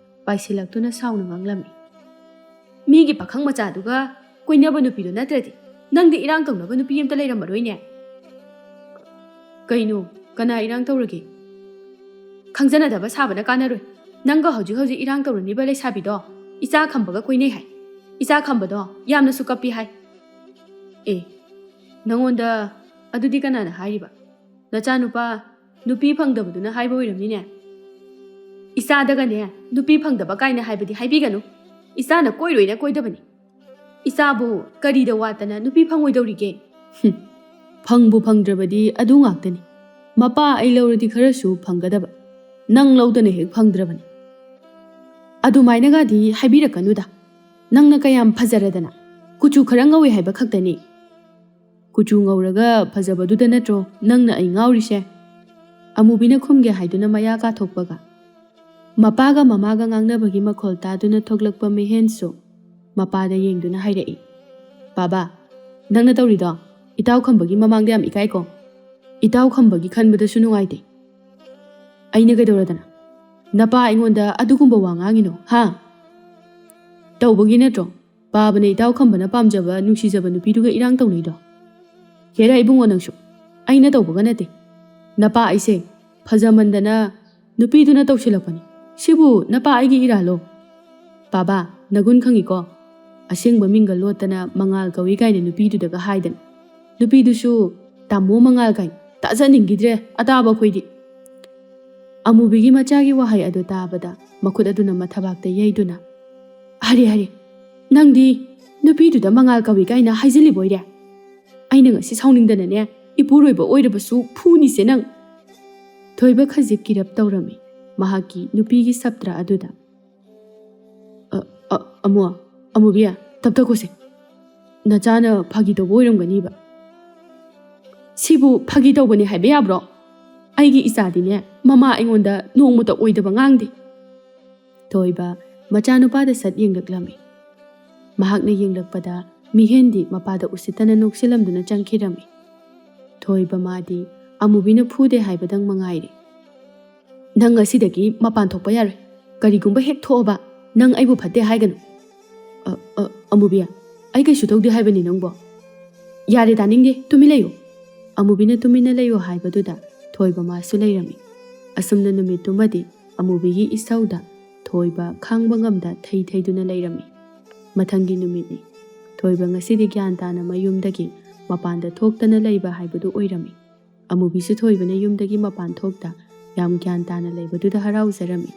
ꯄꯥꯏꯁꯤꯜꯂꯛꯇꯨꯅ ꯁꯥꯎꯅ ꯉꯥꯡꯂꯝꯃꯤ꯫ "ꯃꯤꯒꯤ ꯄꯥꯈꯪ ꯃꯆꯥꯗꯨꯒ ꯀꯣꯏꯅꯕ ꯅꯨꯄꯤꯗꯣ ꯅꯠꯇ꯭ꯔꯗꯤ ꯅꯪꯗꯤ ꯏꯔꯥꯡ ꯇꯧꯅꯕ ꯅꯨꯄꯤ ꯑꯝꯇ ꯂꯩꯔꯝꯃꯔꯣꯏꯅꯦ꯫ ꯀꯩꯅꯣ, ꯀꯅꯥ ꯏꯔꯥꯡ ꯇꯧꯔꯒꯦ? ꯈꯪꯖꯅꯗꯕ ꯁꯥꯕꯅ ꯀꯥꯟꯅꯔꯣꯏ꯫ ꯅꯪꯒ ꯍꯧꯖꯤꯛ ꯍꯧꯖꯤꯛ ꯏꯔꯥꯡ ꯇꯧꯔꯅꯤꯕ ꯂꯩꯁꯥꯕꯤꯗꯣ ꯏꯆꯥ ꯈꯝꯕꯒ ꯀꯣꯏꯅꯩ ꯍꯥꯏ꯫ ꯏꯆꯥ ꯈꯝꯕꯗꯣ ꯌꯥꯝꯅꯁꯨ ꯀꯞꯄꯤ ꯍꯥꯏ꯫ ꯑꯦ, ꯅꯪꯉꯣꯟꯗ ꯑꯗꯨꯗꯤ ꯀꯅꯥꯅ ꯍꯥꯏꯔꯤꯕ? ꯅꯆꯥꯅꯨꯄꯥ ꯅꯨꯄꯤ ꯐꯪꯗꯕꯗꯨꯅ ꯍꯥꯏꯕ ꯑꯣꯏꯔꯝꯅꯤꯅꯦ꯫ ꯏꯆꯥꯗꯒꯅꯦ ꯅꯨꯄꯤ ꯐꯪꯗꯕ ꯀꯥꯏꯅ ꯍꯥꯏꯕꯗꯤ ꯍꯥꯏꯕꯤꯒꯅꯨ꯫ ꯏꯆꯥꯅ ꯀꯣꯏꯔꯣꯏꯅ ꯀꯣꯏꯗꯕꯅꯤ꯫ ꯏꯆꯥꯕꯨ ꯀꯔꯤꯗ ꯋꯥꯠꯇꯅ ꯅꯨꯄꯤ ꯐꯪꯉꯣꯏꯗꯧꯔꯤꯒꯦ?" "ꯍꯨꯝ, ꯐꯪꯕꯨ ꯐꯪꯗ꯭ꯔꯕꯗꯤ ꯑꯗꯨ ꯉꯥꯛꯇꯅꯤ꯫ ꯃꯄꯥ ꯑꯩ ꯂꯧꯔꯗꯤ ꯈꯔꯁꯨ ꯐꯪꯒꯗꯕ, ꯅꯪ ꯂꯧꯗꯅ ꯍꯦꯛ ꯐꯪꯗ꯭ꯔꯕꯅꯤ꯫ ꯑꯗꯨꯃꯥꯏꯅꯒꯗꯤ ꯍꯥꯏꯕꯤꯔꯛꯀꯅꯨꯗ꯫ ꯅꯪꯅ ꯀꯌꯥꯝ ꯐꯖꯔꯗꯅ, ꯀꯨꯆꯨ ꯈꯔ ꯉꯧꯋꯦ ꯍꯥꯏꯕ ꯈꯛꯇꯅꯤ꯫ ꯀꯨꯆꯨ ꯉꯧꯔꯒ ꯐꯖꯕꯗꯨꯗ ꯅꯠꯇ꯭ꯔꯣ ꯅꯪꯅ ꯑꯩ ꯉꯥꯎꯔꯤꯁꯦ?" ꯑꯃꯨꯕꯤꯅ ꯈꯨꯝꯒꯦ ꯍꯥꯏꯗꯨꯅ ꯃꯌꯥ ꯀꯥꯊꯣꯛꯄꯒ, ꯃꯄꯥꯒ ꯃꯃꯥꯒ ꯉꯥꯡꯅꯕꯒꯤ ꯃꯈꯣꯜ ꯇꯥꯗꯨꯅ ꯊꯣꯛꯂꯛꯄ ꯃꯤꯍꯦꯟꯁꯨ ꯃꯄꯥꯗ ꯌꯦꯡꯗꯨꯅ ꯍꯥꯏꯔꯛꯏ, "ꯕꯥꯕꯥ, ꯅꯪꯅ ꯇꯧꯔꯤꯗꯣ ꯏꯇꯥꯎ ꯈꯝꯕꯒꯤ ꯃꯃꯥꯡꯗ ꯌꯥꯝ ꯏꯀꯥꯏꯀꯣ꯫ ꯏꯇꯥꯎ ꯈꯝꯕꯒꯤ ꯈꯟꯕꯗꯁꯨ ꯅꯨꯡꯉꯥꯏꯇꯦ꯫ ꯑꯩꯅ ꯀꯩꯗꯧꯔꯗꯅ? ꯅꯄꯥ ꯑꯩꯉꯣꯟꯗ ꯑꯗꯨꯒꯨꯝꯕ ꯋꯥ ꯉꯥꯡꯉꯤꯅꯣ, ꯍꯥ? ꯇꯧꯕꯒꯤ ꯅꯠꯇ꯭ꯔꯣ ꯄꯥꯕꯅ ꯏꯇꯥꯎ ꯈꯝꯕꯅ ꯄꯥꯝꯖꯕ, ꯅꯨꯡꯁꯤꯖꯕ ꯅꯨꯄꯤꯗꯨꯒ ꯏꯔꯥꯡ ꯇꯧꯅꯩꯗꯣ? ꯍꯦꯔꯥ ꯏꯕꯨꯡꯉꯣ ꯅꯪꯁꯨ, ꯑꯩꯅ ꯇꯧꯕꯒ ꯅꯠꯇꯦ꯫ ꯅꯄꯥ ꯑꯩꯁꯦ ꯐꯖꯃꯟꯗꯅ ꯅꯨꯄꯤꯗꯨꯅ ꯇꯧꯁꯤꯜꯂꯛꯄꯅꯤ꯫ ꯁꯤꯕꯨ ꯅꯄꯥ ꯑꯩꯒꯤ ꯏꯔꯥꯜꯂꯣ? ꯕꯥꯕꯥ, ꯅꯒꯨꯟ ꯈꯪꯉꯤꯀꯣ? ꯑꯁꯦꯡꯕ ꯃꯤꯡꯒ ꯂꯣꯠꯇꯅ ꯃꯉꯥꯜ ꯀꯧꯏ ꯀꯥꯏꯅ ꯅꯨꯄꯤꯗꯨꯗꯒ ꯍꯥꯏꯗꯅ꯫ ꯅꯨꯄꯤꯗꯨꯁꯨ ꯇꯥꯃꯣ ꯃꯉꯥꯜ ꯀꯥꯏꯅ꯫ ꯇꯥꯖꯅꯤꯡꯈꯤꯗ꯭ꯔꯦ ꯑꯇꯥꯕ ꯑꯩꯈꯣꯏꯗꯤ꯫" ꯑꯃꯨꯕꯤꯒꯤ ꯃꯆꯥꯒꯤ ꯋꯥꯍꯩ ꯑꯗꯨ ꯇꯥꯕꯗ ꯃꯈꯨꯠ ꯑꯗꯨꯅ ꯃꯊꯕꯥꯛꯇ ꯌꯩꯗꯨꯅ, "ꯑꯔꯦ, ꯑꯔꯦ, ꯅꯪꯗꯤ ꯅꯨꯄꯤꯗꯨꯗ ꯃꯉꯥꯜ ꯀꯧꯏ ꯀꯥꯏꯅ ꯍꯥꯏꯖꯤꯜꯂꯤꯕꯣꯏꯔꯦ?" ꯑꯩꯅ ꯉꯁꯤ ꯁꯥꯎꯅꯤꯡꯗꯅꯅꯦ, ꯏꯄꯨꯔꯣꯏꯕ ꯑꯣꯏꯔꯕꯁꯨ ꯐꯨꯅꯤꯁꯦ ꯅꯪ꯫ ꯊꯣꯏꯕ ꯈꯖꯤꯛ ꯀꯤꯔꯞ ꯇꯧꯔꯝꯃꯤ ꯃꯍꯥꯛꯀꯤ ꯅꯨꯄꯤꯒꯤ ꯁꯞꯇ꯭ꯔ ꯑꯗꯨꯗ꯫ "ꯑ, ꯑ, ꯑꯃꯨ, ꯑꯃꯨꯕꯤ, ꯇꯞꯊꯈꯣꯁꯦ꯫ ꯅꯆꯥꯅ ꯐꯥꯒꯤ ꯇꯧꯕ ꯑꯣꯏꯔꯝꯒꯅꯤꯕ꯫" "ꯁꯤꯕꯨ ꯐꯥꯒꯤ ꯇꯧꯕꯅꯦ ꯍꯥꯏꯕ ꯌꯥꯕ꯭ꯔꯣ? ꯑꯩꯒꯤ ꯏꯆꯥꯗꯤꯅꯦ, ꯃꯃꯥ ꯑꯩꯉꯣꯟꯗ ꯅꯣꯡꯃꯇ ꯑꯣꯏꯗꯕ ꯉꯥꯡꯗꯦ꯫" ꯊꯣꯏꯕ ꯃꯆꯥꯅꯨꯄꯥꯗ ꯁꯠ ꯌꯦꯡꯂꯛꯂꯝꯃꯤ꯫ ꯃꯍꯥꯛꯅ ꯌꯦꯡꯂꯛꯄꯗ ꯃꯤꯍꯦꯟꯗꯤ ꯃꯄꯥꯗ ꯎꯁꯤꯠꯇꯅ ꯅꯣꯛꯁꯤꯜꯂꯝꯗꯨꯅ ꯆꯪꯈꯤꯔꯝꯃꯤ꯫ ꯊꯣꯏꯕ ꯃꯥꯗꯤ ꯑꯃꯨꯕꯤꯅ ꯐꯨꯗꯦ ꯍꯥꯏꯕꯗꯪ ꯃꯉꯥꯏꯔꯦ꯫ "ꯅꯪ ꯉꯁꯤꯗꯒꯤ ꯃꯄꯥꯟ ꯊꯣꯛꯄ ꯌꯥꯔꯣꯏ꯫ ꯀꯔꯤꯒꯨꯝꯕ ꯍꯦꯛ ꯊꯣꯛꯑꯕ, ꯅꯪ ꯑꯩꯕꯨ ꯐꯠꯇꯦ ꯍꯥꯏꯒꯅꯨ꯫" "ꯑ, ꯑ, ꯑꯃꯨꯕꯤ, ꯑꯩ ꯀꯩꯁꯨ ꯇꯧꯗꯦ ꯍꯥꯏꯕꯅꯤ ꯅꯪꯕꯣ꯫" "ꯌꯥꯔꯦ, ꯇꯥꯅꯤꯡꯗꯦ, ꯇꯨꯃꯤꯟ ꯂꯩꯌꯨ꯫" ꯑꯃꯨꯕꯤꯅ ꯇꯨꯃꯤꯟꯅ ꯂꯩꯌꯨ ꯍꯥꯏꯕꯗꯨꯗ ꯊꯣꯏꯕ ꯃꯥꯁꯨ ꯂꯩꯔꯝꯃꯤ꯫ ꯑꯁꯨꯝꯅ ꯅꯨꯃꯤꯠꯇꯨꯃꯗꯤ ꯑꯃꯨꯕꯤꯒꯤ ꯏꯁꯧꯗ ꯊꯣꯏꯕ ꯈꯥꯡꯕ ꯉꯝꯗ ꯊꯩ ꯊꯩꯗꯨꯅ ꯂꯩꯔꯝꯃꯤ꯫ ꯃꯊꯪꯒꯤ ꯅꯨꯃꯤꯠꯅꯤ꯫ ꯊꯣꯏꯕ ꯉꯁꯤꯗꯤ ꯒ꯭ꯌꯥꯟ ꯇꯥꯅ ꯃꯌꯨꯝꯗꯒꯤ ꯃꯄꯥꯟꯗ ꯊꯣꯛꯇꯅ ꯂꯩꯕ ꯍꯥꯏꯕꯗꯨ ꯑꯣꯏꯔꯝꯃꯤ꯫ ꯑꯃꯨꯕꯤꯁꯨ ꯊꯣꯏꯕꯅ ꯌꯨꯝꯗꯒꯤ ꯃꯄꯥꯟ ꯊꯣꯛꯇ ꯌꯥꯝ ꯒ꯭ꯌꯥꯟ ꯇꯥꯅ ꯂꯩꯕꯗꯨꯗ ꯍꯔꯥꯎꯖꯔꯝꯃꯤ꯫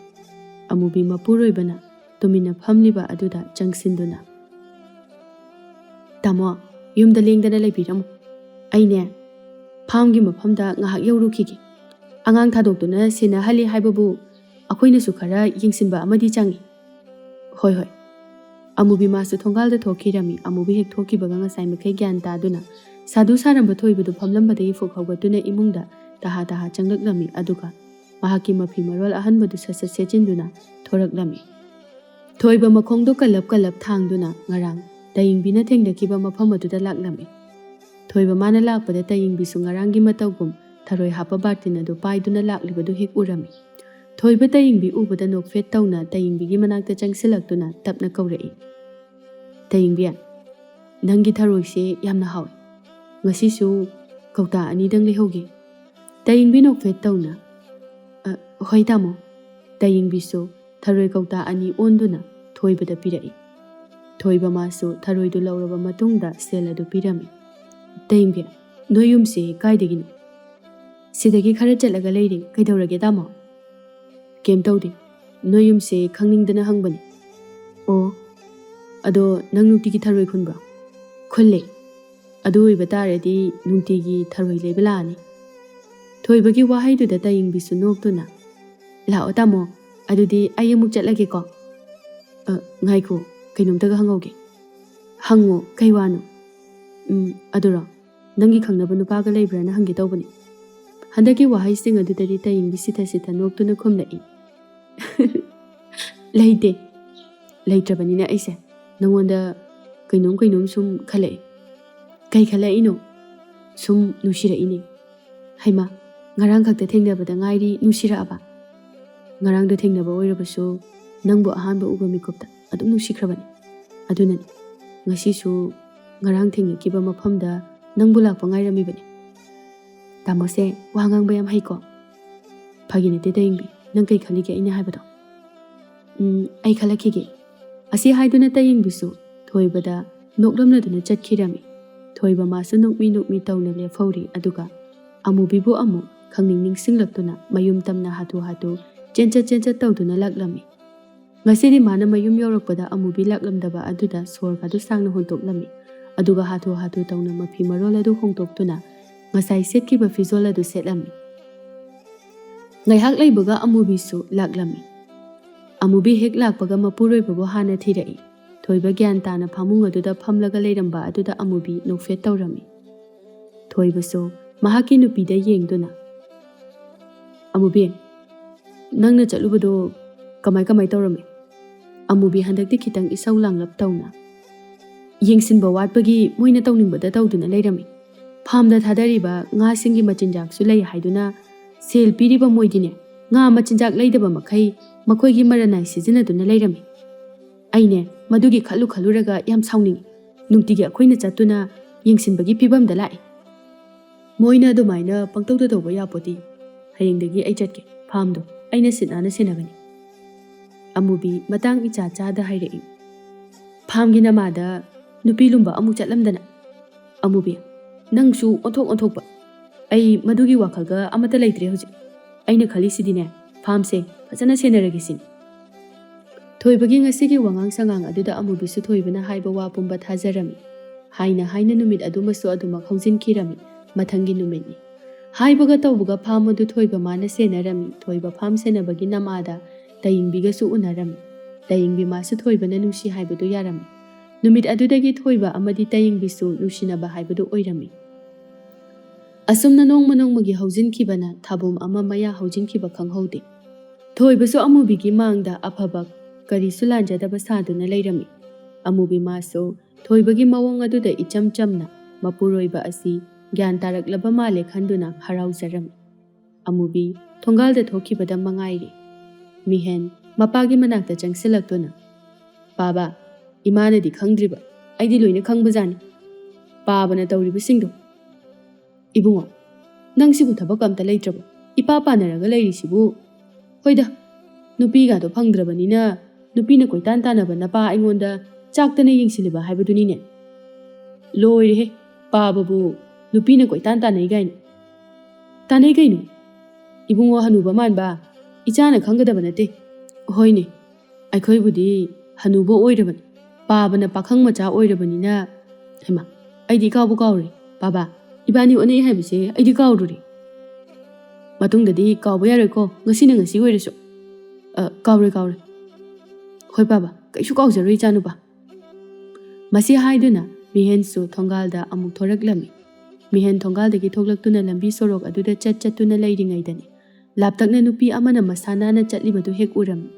ꯑꯃꯨꯕꯤ ꯃꯄꯨꯔꯣꯏꯕꯅ ꯇꯨꯃꯤꯟꯅ ꯐꯝꯂꯤꯕ ꯑꯗꯨꯗ ꯆꯪꯁꯤꯟꯗꯨꯅ, "ꯇꯥꯃꯣ, ꯌꯨꯝꯗ ꯂꯦꯡꯗꯅ ꯂꯩꯕꯤꯔꯝꯃꯨ꯫ ꯑꯩꯅꯦ, ꯐꯥꯝꯒꯤ ꯃꯐꯝꯗ ꯉꯥꯏꯍꯥꯛ ꯌꯧꯔꯨꯈꯤꯒꯦ꯫ ꯑꯉꯥꯡ ꯊꯥꯗꯣꯛꯇꯨꯅ ꯁꯦꯟꯅꯍꯜꯂꯤ ꯍꯥꯏꯕꯕꯨ ꯑꯩꯈꯣꯏꯅꯁꯨ ꯈꯔ ꯌꯦꯡꯁꯤꯟꯕ ꯑꯃꯗꯤ ꯆꯪꯏ꯫" "ꯍꯣꯏ, ꯍꯣꯏ꯫" ꯑꯃꯨꯕꯤ ꯃꯥꯁꯨ ꯊꯣꯡꯒꯥꯜꯗ ꯊꯣꯛꯈꯤꯔꯝꯃꯤ꯫ ꯑꯃꯨꯕꯤ ꯍꯦꯛ ꯊꯣꯛꯈꯤꯕꯒ ꯉꯁꯥꯏ ꯃꯈꯩ ꯒ꯭ꯌꯥꯟ ꯇꯥꯗꯨꯅ ꯁꯥꯗꯨ ꯁꯥꯔꯝꯕ ꯊꯣꯏꯕꯗꯨ ꯐꯝꯂꯝꯕꯗꯒꯤ ꯐꯨꯛ ꯍꯧꯒꯠꯇꯨꯅ ꯏꯃꯨꯡꯗ ꯇꯍꯥ ꯇꯍꯥ ꯆꯪꯂꯛꯂꯝꯃꯤ꯫ ꯑꯗꯨꯒ ꯃꯍꯥꯛꯀꯤ ꯃꯐꯤ ꯃꯔꯣꯜ ꯑꯍꯟꯕꯗꯨ ꯁꯠ ꯁꯠ ꯁꯦꯠꯆꯤꯟꯗꯨꯅ ꯊꯣꯔꯛꯂꯝꯃꯤ꯫ ꯊꯣꯏꯕ ꯃꯈꯣꯡꯗꯣ ꯀꯜꯂꯞ ꯀꯜꯂꯞ ꯊꯥꯡꯗꯨꯅ ꯉꯔꯥꯡ ꯇꯌꯦꯡꯕꯤꯅ ꯊꯦꯡꯅꯈꯤꯕ ꯃꯐꯝ ꯑꯗꯨꯗ ꯂꯥꯛꯂꯝꯃꯤ꯫ ꯊꯣꯏꯕ ꯃꯥꯅ ꯂꯥꯛꯄꯗ ꯇꯌꯦꯡꯕꯤꯁꯨ ꯉꯔꯥꯡꯒꯤ ꯃꯇꯧꯒꯨꯝ ꯊꯔꯣꯏ ꯍꯥꯞꯄ ꯕꯥꯔꯇꯤꯟ ꯑꯗꯨ ꯄꯥꯏꯗꯨꯅ ꯂꯥꯛꯂꯤꯕꯗꯨ ꯍꯦꯛ ꯎꯔꯝꯃꯤ꯫ ꯊꯣꯏꯕ ꯇꯌꯦꯡꯕꯤ ꯎꯕꯗ ꯅꯣꯛꯐꯦꯠ ꯇꯧꯅ ꯇꯌꯦꯡꯕꯤꯒꯤ ꯃꯅꯥꯛꯇ ꯆꯪꯁꯤꯜꯂꯛꯇꯨꯅ ꯇꯞꯅ ꯀꯧꯔꯛꯏ, "ꯇꯌꯦꯡꯕꯤ, ꯅꯪꯒꯤ ꯊꯔꯣꯏꯁꯦ ꯌꯥꯝꯅ ꯍꯥꯎꯏ꯫ ꯉꯁꯤꯁꯨ ꯀꯧꯇꯥ ꯑꯅꯤꯗꯪ ꯂꯩꯍꯧꯒꯦ꯫" ꯇꯌꯦꯡꯕꯤ ꯅꯣꯛꯐꯦꯠ ꯇꯧꯅ, "ꯑ, ꯍꯣꯏ ꯇꯥꯃꯣ꯫" ꯇꯌꯦꯡꯕꯤꯁꯨ ꯊꯔꯣꯏ ꯀꯧꯇꯥ ꯑꯅꯤ ꯑꯣꯟꯗꯨꯅ ꯊꯣꯏꯕꯗ ꯄꯤꯔꯛꯏ꯫ ꯊꯣꯏꯕ ꯃꯥꯁꯨ ꯊꯔꯣꯏꯗꯨ ꯂꯧꯔꯕ ꯃꯇꯨꯡꯗ ꯁꯦꯜ ꯑꯗꯨ ꯄꯤꯔꯝꯃꯤ꯫ "ꯇꯌꯦꯡꯕꯤ, ꯅꯣꯏ ꯌꯨꯝꯁꯦ ꯀꯥꯏꯗꯒꯤꯅꯣ?" "ꯁꯤꯗꯒꯤ ꯈꯔ ꯆꯠꯂꯒ ꯂꯩꯔꯦ꯫ ꯀꯩꯗꯧꯔꯒꯦ ꯇꯥꯃꯣ?" "ꯀꯩꯝ ꯇꯧꯗꯦ꯫ ꯅꯣꯏ ꯌꯨꯝꯁꯦ ꯈꯪꯅꯤꯡꯗꯅ ꯍꯪꯕꯅꯤ꯫" "ꯑꯣ, ꯑꯗꯣ ꯅꯪ ꯅꯨꯡꯇꯤꯒꯤ ꯊꯔꯣꯏ ꯈꯨꯟꯕ꯭ꯔꯣ?" "ꯈꯨꯜꯂꯦ꯫" ꯑꯗꯨ ꯑꯣꯏꯕ ꯇꯥꯔꯗꯤ ꯅꯨꯡꯇꯤꯒꯤ ꯊꯔꯣꯏ ꯂꯩꯕ ꯂꯥꯛꯑꯅꯤ꯫ ꯊꯣꯏꯕꯒꯤ ꯋꯥꯍꯩꯗꯨꯗ ꯇꯌꯦꯡꯕꯤꯁꯨ ꯅꯣꯛꯇꯨꯅ, "ꯂꯥꯛꯑꯣ ꯇꯥꯃꯣ, ꯑꯗꯨꯗꯤ ꯑꯩ ꯑꯃꯨꯛ ꯆꯠꯂꯒꯦꯀꯣ꯫ ꯑ, ꯉꯥꯏꯈꯣ, ꯀꯩꯅꯣꯝꯇꯒ ꯍꯪꯍꯧꯒꯦ꯫" "ꯍꯪꯉꯣ, ꯀꯩ ꯋꯥꯅꯣ?" "ꯎꯝ, ꯑꯗꯨꯔꯣ, ꯅꯪꯒꯤ ꯈꯪꯅꯕ ꯅꯨꯄꯥꯒ ꯂꯩꯕ꯭ꯔꯥꯅ ꯍꯪꯒꯦ ꯇꯧꯕꯅꯤ꯫" ꯍꯟꯗꯛꯀꯤ ꯋꯥꯍꯩꯁꯤꯡ ꯑꯗꯨꯗꯗꯤ ꯇꯌꯦꯡꯕꯤ ꯁꯤꯊ ꯁꯤꯊ ꯅꯣꯛꯇꯨꯅ ꯈꯨꯝꯂꯛꯏ, "ꯂꯩꯇꯦ꯫ ꯂꯩꯇ꯭ꯔꯕꯅꯤꯅ ꯑꯩꯁꯦ ꯅꯉꯣꯟꯗ ꯀꯩꯅꯣꯝ ꯀꯩꯅꯣꯝ ꯁꯨꯝ ꯈꯜꯂꯛꯏ꯫" "ꯀꯩ ꯈꯜꯂꯛꯏꯅꯣ?" "ꯁꯨꯝ ꯅꯨꯡꯁꯤꯔꯛꯏꯅꯦ꯫" "ꯍꯩꯃꯥ, ꯉꯔꯥꯡ ꯈꯛꯇ ꯊꯦꯡꯅꯕꯗ ꯉꯥꯏꯔꯤ ꯅꯨꯡꯁꯤꯔꯛꯑꯕ?" "ꯉꯔꯥꯡꯗꯣ ꯊꯦꯡꯅꯕ ꯑꯣꯏꯔꯕꯁꯨ ꯅꯪꯕꯨ ꯑꯍꯥꯟꯕ ꯎꯕ ꯃꯤꯀꯨꯞꯇ ꯑꯗꯨꯝ ꯅꯨꯡꯁꯤꯈ꯭ꯔꯕꯅꯤ꯫ ꯑꯗꯨꯅꯅꯤ ꯉꯁꯤꯁꯨ ꯉꯔꯥꯡ ꯊꯦꯡꯅꯈꯤꯕ ꯃꯐꯝꯗ ꯅꯪꯕꯨ ꯂꯥꯛꯄ ꯉꯥꯏꯔꯝꯃꯤꯕꯅꯤ꯫" "ꯇꯥꯃꯣꯁꯦ ꯋꯥ ꯉꯥꯡꯕ ꯌꯥꯝ ꯍꯩꯀꯣ꯫" "ꯐꯥꯒꯤ ꯅꯠꯇꯦ ꯇꯌꯦꯡꯕꯤ, ꯅꯪ ꯀꯩ ꯈꯜꯂꯤꯒꯦ ꯑꯩꯅ ꯍꯥꯏꯕꯗꯣ?" "ꯎꯝ, ꯑꯩ ꯈꯜꯂꯛꯈꯤꯒꯦ꯫" ꯑꯁꯤ ꯍꯥꯏꯗꯨꯅ ꯇꯌꯦꯡꯕꯤꯁꯨ ꯊꯣꯏꯕꯗ ꯅꯣꯛꯂꯝꯂꯗꯨꯅ ꯆꯠꯈꯤꯔꯝꯃꯤ꯫ ꯊꯣꯏꯕ ꯃꯥꯁꯨ ꯅꯣꯛꯃꯤ ꯅꯣꯛꯃꯤ ꯇꯧꯅ ꯂꯦꯞꯍꯧꯔꯤ, ꯑꯗꯨꯒ ꯑꯃꯨꯕꯤꯕꯨ ꯑꯃꯨꯛ ꯈꯪꯅꯤꯡ ꯅꯤꯡꯁꯤꯡꯂꯛꯇꯨꯅ ꯃꯌꯨꯝ ꯇꯝꯅ ꯍꯥꯊꯨ ꯍꯥꯊꯨ ꯆꯦꯟꯆꯠ ꯆꯦꯟꯆꯠ ꯇꯧꯗꯨꯅ ꯂꯥꯛꯂꯝꯃꯤ꯫ ꯉꯁꯤꯗꯤ ꯃꯥꯅ ꯃꯌꯨꯝ ꯌꯧꯔꯛꯄꯗ ꯑꯃꯨꯕꯤ ꯂꯥꯛꯂꯝꯗꯕ ꯑꯗꯨꯗ ꯁꯣꯔꯒꯗꯨ ꯁꯥꯡꯅ ꯍꯣꯟꯇꯣꯛꯂꯝꯃꯤ, ꯑꯗꯨꯒ ꯍꯥꯊꯨ ꯍꯥꯊꯨ ꯇꯧꯅ ꯃꯐꯤ ꯃꯔꯣꯜ ꯑꯗꯨ ꯍꯣꯡꯗꯣꯛꯇꯨꯅ ꯉꯁꯥꯏ ꯁꯦꯠꯈꯤꯕ ꯐꯤꯖꯣꯜ ꯑꯗꯨ ꯁꯦꯠꯂꯝꯃꯤ꯫ ꯉꯥꯏꯍꯥꯛ ꯂꯩꯕꯒ ꯑꯃꯨꯕꯤꯁꯨ ꯂꯥꯛꯂꯝꯃꯤ꯫ ꯑꯃꯨꯕꯤ ꯍꯦꯛ ꯂꯥꯛꯄꯒ ꯃꯄꯨꯔꯣꯏꯕꯕꯨ ꯍꯥꯟꯅ ꯊꯤꯔꯛꯏ꯫ ꯊꯣꯏꯕ ꯒ꯭ꯌꯥꯟ ꯇꯥꯅ ꯐꯃꯨꯡ ꯑꯗꯨꯗ ꯐꯝꯂꯒ ꯂꯩꯔꯝꯕ ꯑꯗꯨꯗ ꯑꯃꯨꯕꯤ ꯅꯣꯛꯐꯦꯠ ꯇꯧꯔꯝꯃꯤ꯫ ꯊꯣꯏꯕꯁꯨ ꯃꯍꯥꯛꯀꯤ ꯅꯨꯄꯤꯗ ꯌꯦꯡꯗꯨꯅ, "ꯑꯃꯨꯕꯤ, ꯅꯪꯅ ꯆꯠꯂꯨꯕꯗꯣ ꯀꯃꯥꯏ ꯀꯃꯥꯏ ꯇꯧꯔꯝꯃꯤ?" ꯑꯃꯨꯕꯤ ꯍꯟꯗꯛꯇꯤ ꯈꯤꯇꯪ ꯏꯁꯧ ꯂꯥꯡꯂꯞ ꯇꯧꯅ, "ꯌꯦꯡꯁꯤꯟꯕ ꯋꯥꯠꯄꯒꯤ ꯃꯣꯏꯅ ꯇꯧꯅꯤꯡꯕꯗ ꯇꯧꯗꯨꯅ ꯂꯩꯔꯝꯃꯤ꯫ ꯐꯥꯝꯗ ꯊꯥꯗꯔꯤꯕ ꯉꯥꯁꯤꯡꯒꯤ ꯃꯆꯤꯟꯖꯥꯛꯁꯨ ꯂꯩ ꯍꯥꯏꯗꯨꯅ ꯁꯦꯜ ꯄꯤꯔꯤꯕ ꯃꯣꯏꯗꯤꯅꯦ, ꯉꯥ ꯃꯆꯤꯟꯖꯥꯛ ꯂꯩꯗꯕ ꯃꯈꯩ ꯃꯈꯣꯏꯒꯤ ꯃꯔꯟꯅꯥꯏ ꯁꯤꯖꯤꯟꯅꯗꯨꯅ ꯂꯩꯔꯝꯃꯤ꯫ ꯑꯩꯅꯦ, ꯃꯗꯨꯒꯤ ꯈꯜꯂꯨ ꯈꯜꯂꯨꯔꯒ ꯌꯥꯝ ꯁꯥꯎꯅꯤꯡꯏ꯫ ꯅꯨꯡꯇꯤꯒꯤ ꯑꯩꯈꯣꯏꯅ ꯆꯠꯇꯨꯅ ꯌꯦꯡꯁꯤꯟꯕꯒꯤ ꯐꯤꯕꯝꯗ ꯂꯥꯛꯏ꯫ ꯃꯣꯏꯅ ꯑꯗꯨꯃꯥꯏꯅ ꯄꯪꯇꯧꯗ ꯇꯧꯕ ꯌꯥꯄꯣꯠꯇꯦ꯫ ꯍꯌꯦꯡꯗꯒꯤ ꯑꯩ ꯆꯠꯀꯦ꯫ ꯐꯥꯝꯗꯣ ꯑꯩꯅ ꯁꯤꯠ ꯅꯥꯟꯅ ꯁꯦꯟꯅꯒꯅꯤ꯫" ꯑꯃꯨꯕꯤ ꯃꯇꯥꯡ ꯏꯆꯥ ꯆꯥꯗ ꯍꯥꯏꯔꯛꯏ꯫ "ꯐꯥꯝꯒꯤ ꯅꯃꯥꯗ ꯅꯨꯄꯤ ꯂꯨꯝꯕ ꯑꯃꯨꯛ ꯆꯠꯂꯝꯗꯅ꯫" "ꯑꯃꯨꯕꯤ, ꯅꯪꯁꯨ ꯑꯣꯟꯊꯣꯛ ꯑꯣꯟꯊꯣꯛꯄ꯫ ꯑꯩ ꯃꯗꯨꯒꯤ ꯋꯥꯈꯜꯒ ꯑꯃꯠꯇ ꯂꯩꯇ꯭ꯔꯦ ꯍꯧꯖꯤꯛ꯫ ꯑꯩꯅ ꯈꯜꯂꯤꯁꯤꯗꯤꯅꯦ, ꯐꯥꯝꯁꯦ ꯐꯖꯅ ꯁꯦꯟꯅꯔꯒꯦ ꯁꯤꯅꯤ꯫" ꯊꯣꯏꯕꯒꯤ ꯉꯁꯤꯒꯤ ꯋꯥꯉꯥꯡ ꯁꯉꯥꯡ ꯑꯗꯨꯗ ꯑꯃꯨꯕꯤꯁꯨ ꯊꯣꯏꯕꯅ ꯍꯥꯏꯕ ꯋꯥ ꯄꯨꯝꯕ ꯊꯥꯖꯔꯝꯃꯤ꯫ ꯍꯥꯏꯅ ꯍꯥꯏꯅ ꯅꯨꯃꯤꯠ ꯑꯗꯨꯃꯁꯨ ꯑꯗꯨꯃꯛ ꯍꯧꯖꯤꯟꯈꯤꯔꯝꯃꯤ꯫ ꯃꯊꯪꯒꯤ ꯅꯨꯃꯤꯠꯅꯤ꯫ ꯍꯥꯏꯕꯒ ꯇꯧꯕꯒ ꯐꯥꯝ ꯑꯗꯨ ꯊꯣꯏꯕ ꯃꯥꯅ ꯁꯦꯟꯅꯔꯝꯃꯤ꯫ ꯊꯣꯏꯕ ꯐꯥꯝ ꯁꯦꯟꯅꯕꯒꯤ ꯅꯃꯥꯗ ꯇꯌꯦꯡꯕꯤꯒꯁꯨ ꯎꯅꯔꯝꯃꯤ꯫ ꯇꯌꯦꯡꯕꯤ ꯃꯥꯁꯨ ꯊꯣꯏꯕꯅ ꯅꯨꯡꯁꯤ ꯍꯥꯏꯕꯗꯨ ꯌꯥꯔꯝꯃꯤ꯫ ꯅꯨꯃꯤꯠ ꯑꯗꯨꯗꯒꯤ ꯊꯣꯏꯕ ꯑꯃꯗꯤ ꯇꯌꯦꯡꯕꯤꯁꯨ ꯅꯨꯡꯁꯤꯅꯕ ꯍꯥꯏꯕꯗꯨ ꯑꯣꯏꯔꯝꯃꯤ꯫ ꯑꯁꯨꯝꯅ ꯅꯣꯡꯃ ꯅꯣꯡꯃꯒꯤ ꯍꯧꯖꯤꯟꯈꯤꯕꯅ ꯊꯥꯕꯨꯝ ꯑꯃ ꯃꯌꯥ ꯍꯧꯖꯤꯟꯈꯤꯕ ꯈꯪꯍꯧꯗꯦ꯫ ꯊꯣꯏꯕꯁꯨ ꯑꯃꯨꯕꯤꯒꯤ ꯃꯥꯡꯗ ꯑꯐꯕ ꯀꯔꯤꯁꯨ ꯂꯥꯟꯖꯗꯕ ꯁꯥꯗꯨꯅ ꯂꯩꯔꯝꯃꯤ꯫ ꯑꯃꯨꯕꯤ ꯃꯥꯁꯨ ꯊꯣꯏꯕꯒꯤ ꯃꯑꯣꯡ ꯑꯗꯨꯗ ꯏꯆꯝ ꯆꯝꯅ ꯃꯄꯨꯔꯣꯏꯕ ꯑꯁꯤ ꯒ꯭ꯌꯥꯟ ꯇꯥꯔꯛꯂꯕ ꯃꯥꯜꯂꯦ ꯈꯟꯗꯨꯅ ꯍꯔꯥꯎꯖꯔꯝꯃꯤ꯫ ꯑꯃꯨꯕꯤ ꯊꯣꯡꯒꯥꯜꯗ ꯊꯣꯛꯈꯤꯕꯗ ꯃꯉꯥꯏꯔꯦ꯫ ꯃꯤꯍꯦꯟ ꯃꯄꯥꯒꯤ ꯃꯅꯥꯛꯇ ꯆꯪꯁꯤꯜꯂꯛꯇꯨꯅ, "ꯄꯥꯕ, ꯏꯃꯥꯅꯗꯤ ꯈꯪꯗ꯭ꯔꯤꯕ, ꯑꯩꯗꯤ ꯂꯣꯏꯅ ꯈꯪꯕꯖꯥꯠꯅꯤ꯫ ꯄꯥꯕꯅ ꯇꯧꯔꯤꯕꯁꯤꯡꯗꯣ꯫ ꯏꯕꯨꯡꯉꯣ, ꯅꯪꯁꯤꯕꯨ ꯊꯕꯛ ꯑꯝꯇ ꯂꯩꯇ꯭ꯔꯕꯣ? ꯏꯄꯥ ꯄꯥꯅꯔꯒ ꯂꯩꯔꯤꯁꯤꯕꯨ? ꯍꯣꯏꯗ, ꯅꯨꯄꯤꯒꯗꯣ ꯐꯪꯗ꯭ꯔꯕꯅꯤꯅ ꯅꯨꯄꯤꯅ ꯀꯣꯏꯇꯥꯟ ꯇꯥꯟꯅꯕ ꯅꯄꯥ ꯑꯩꯉꯣꯟꯗ ꯆꯥꯛꯇꯅ ꯌꯦꯡꯁꯤꯜꯂꯤꯕ ꯍꯥꯏꯕꯗꯨꯅꯤꯅꯦ꯫ ꯂꯣꯏꯔꯦꯍꯦ, ꯄꯥꯕꯕꯨ ꯅꯨꯄꯤꯅ ꯀꯣꯏꯇꯥꯟ ꯇꯥꯟꯅꯩ ꯀꯥꯏꯅ꯫ ꯇꯥꯟꯅꯩ ꯀꯩꯅꯣ? ꯏꯕꯨꯡꯉꯣ ꯍꯅꯨꯕ ꯃꯥꯟꯕ, ꯏꯆꯥꯅ ꯈꯪꯒꯗꯕ ꯅꯠꯇꯦ꯫ ꯍꯣꯏꯅꯦ, ꯑꯩꯈꯣꯏꯕꯨꯗꯤ ꯍꯅꯨꯕ ꯑꯣꯏꯔꯕꯅꯤ, ꯄꯥꯕꯅ ꯄꯥꯈꯪ ꯃꯆꯥ ꯑꯣꯏꯔꯕꯅꯤꯅ꯫ ꯍꯩꯃꯥ, ꯑꯩꯗꯤ ꯏꯀꯥꯎꯕꯨ ꯀꯥꯎꯔꯦ꯫ ꯄꯥꯕ, ꯏꯕꯥꯅꯤ ꯑꯣꯟꯅꯩ ꯍꯥꯏꯕꯁꯦ ꯑꯩꯗꯤ ꯀꯥꯎꯔꯨꯔꯦ꯫ ꯃꯇꯨꯡꯗꯗꯤ ꯀꯥꯎꯕ ꯌꯥꯔꯣꯏꯀꯣ, ꯉꯁꯤꯅ ꯉꯁꯤ ꯑꯣꯏꯔꯁꯨ꯫ ꯑ, ꯀꯥꯎꯔꯣꯏ, ꯀꯥꯎꯔꯣꯏ꯫ ꯍꯣꯏ ꯄꯥꯕ, ꯀꯩꯁꯨ ꯀꯥꯎꯖꯔꯣꯏ ꯏꯆꯥꯅꯨꯄꯥ꯫ ꯃꯁꯤ ꯍꯥꯏꯗꯨꯅ ꯃꯤꯍꯦꯟꯁꯨ ꯊꯣꯡꯒꯥꯜꯗ ꯑꯃꯨꯛ ꯊꯣꯔꯛꯂꯝꯃꯤ꯫ ꯃꯤꯍꯦꯟ ꯊꯣꯡꯒꯥꯜꯗꯒꯤ ꯊꯣꯛꯂꯛꯇꯨꯅ ꯂꯝꯕꯤ ꯁꯣꯔꯣꯛ ꯑꯗꯨꯗ ꯆꯠ ꯆꯠꯇꯨꯅ ꯂꯩꯔꯤꯉꯩꯗꯅꯤ, ꯂꯥꯞꯇꯛꯅ ꯅꯨꯄꯤ ꯑꯃꯅ ꯃꯁꯥ ꯅꯥꯟꯅ ꯆꯠꯂꯤꯕꯗꯨ ꯍꯦꯛ ꯎꯔꯝꯃꯤ꯫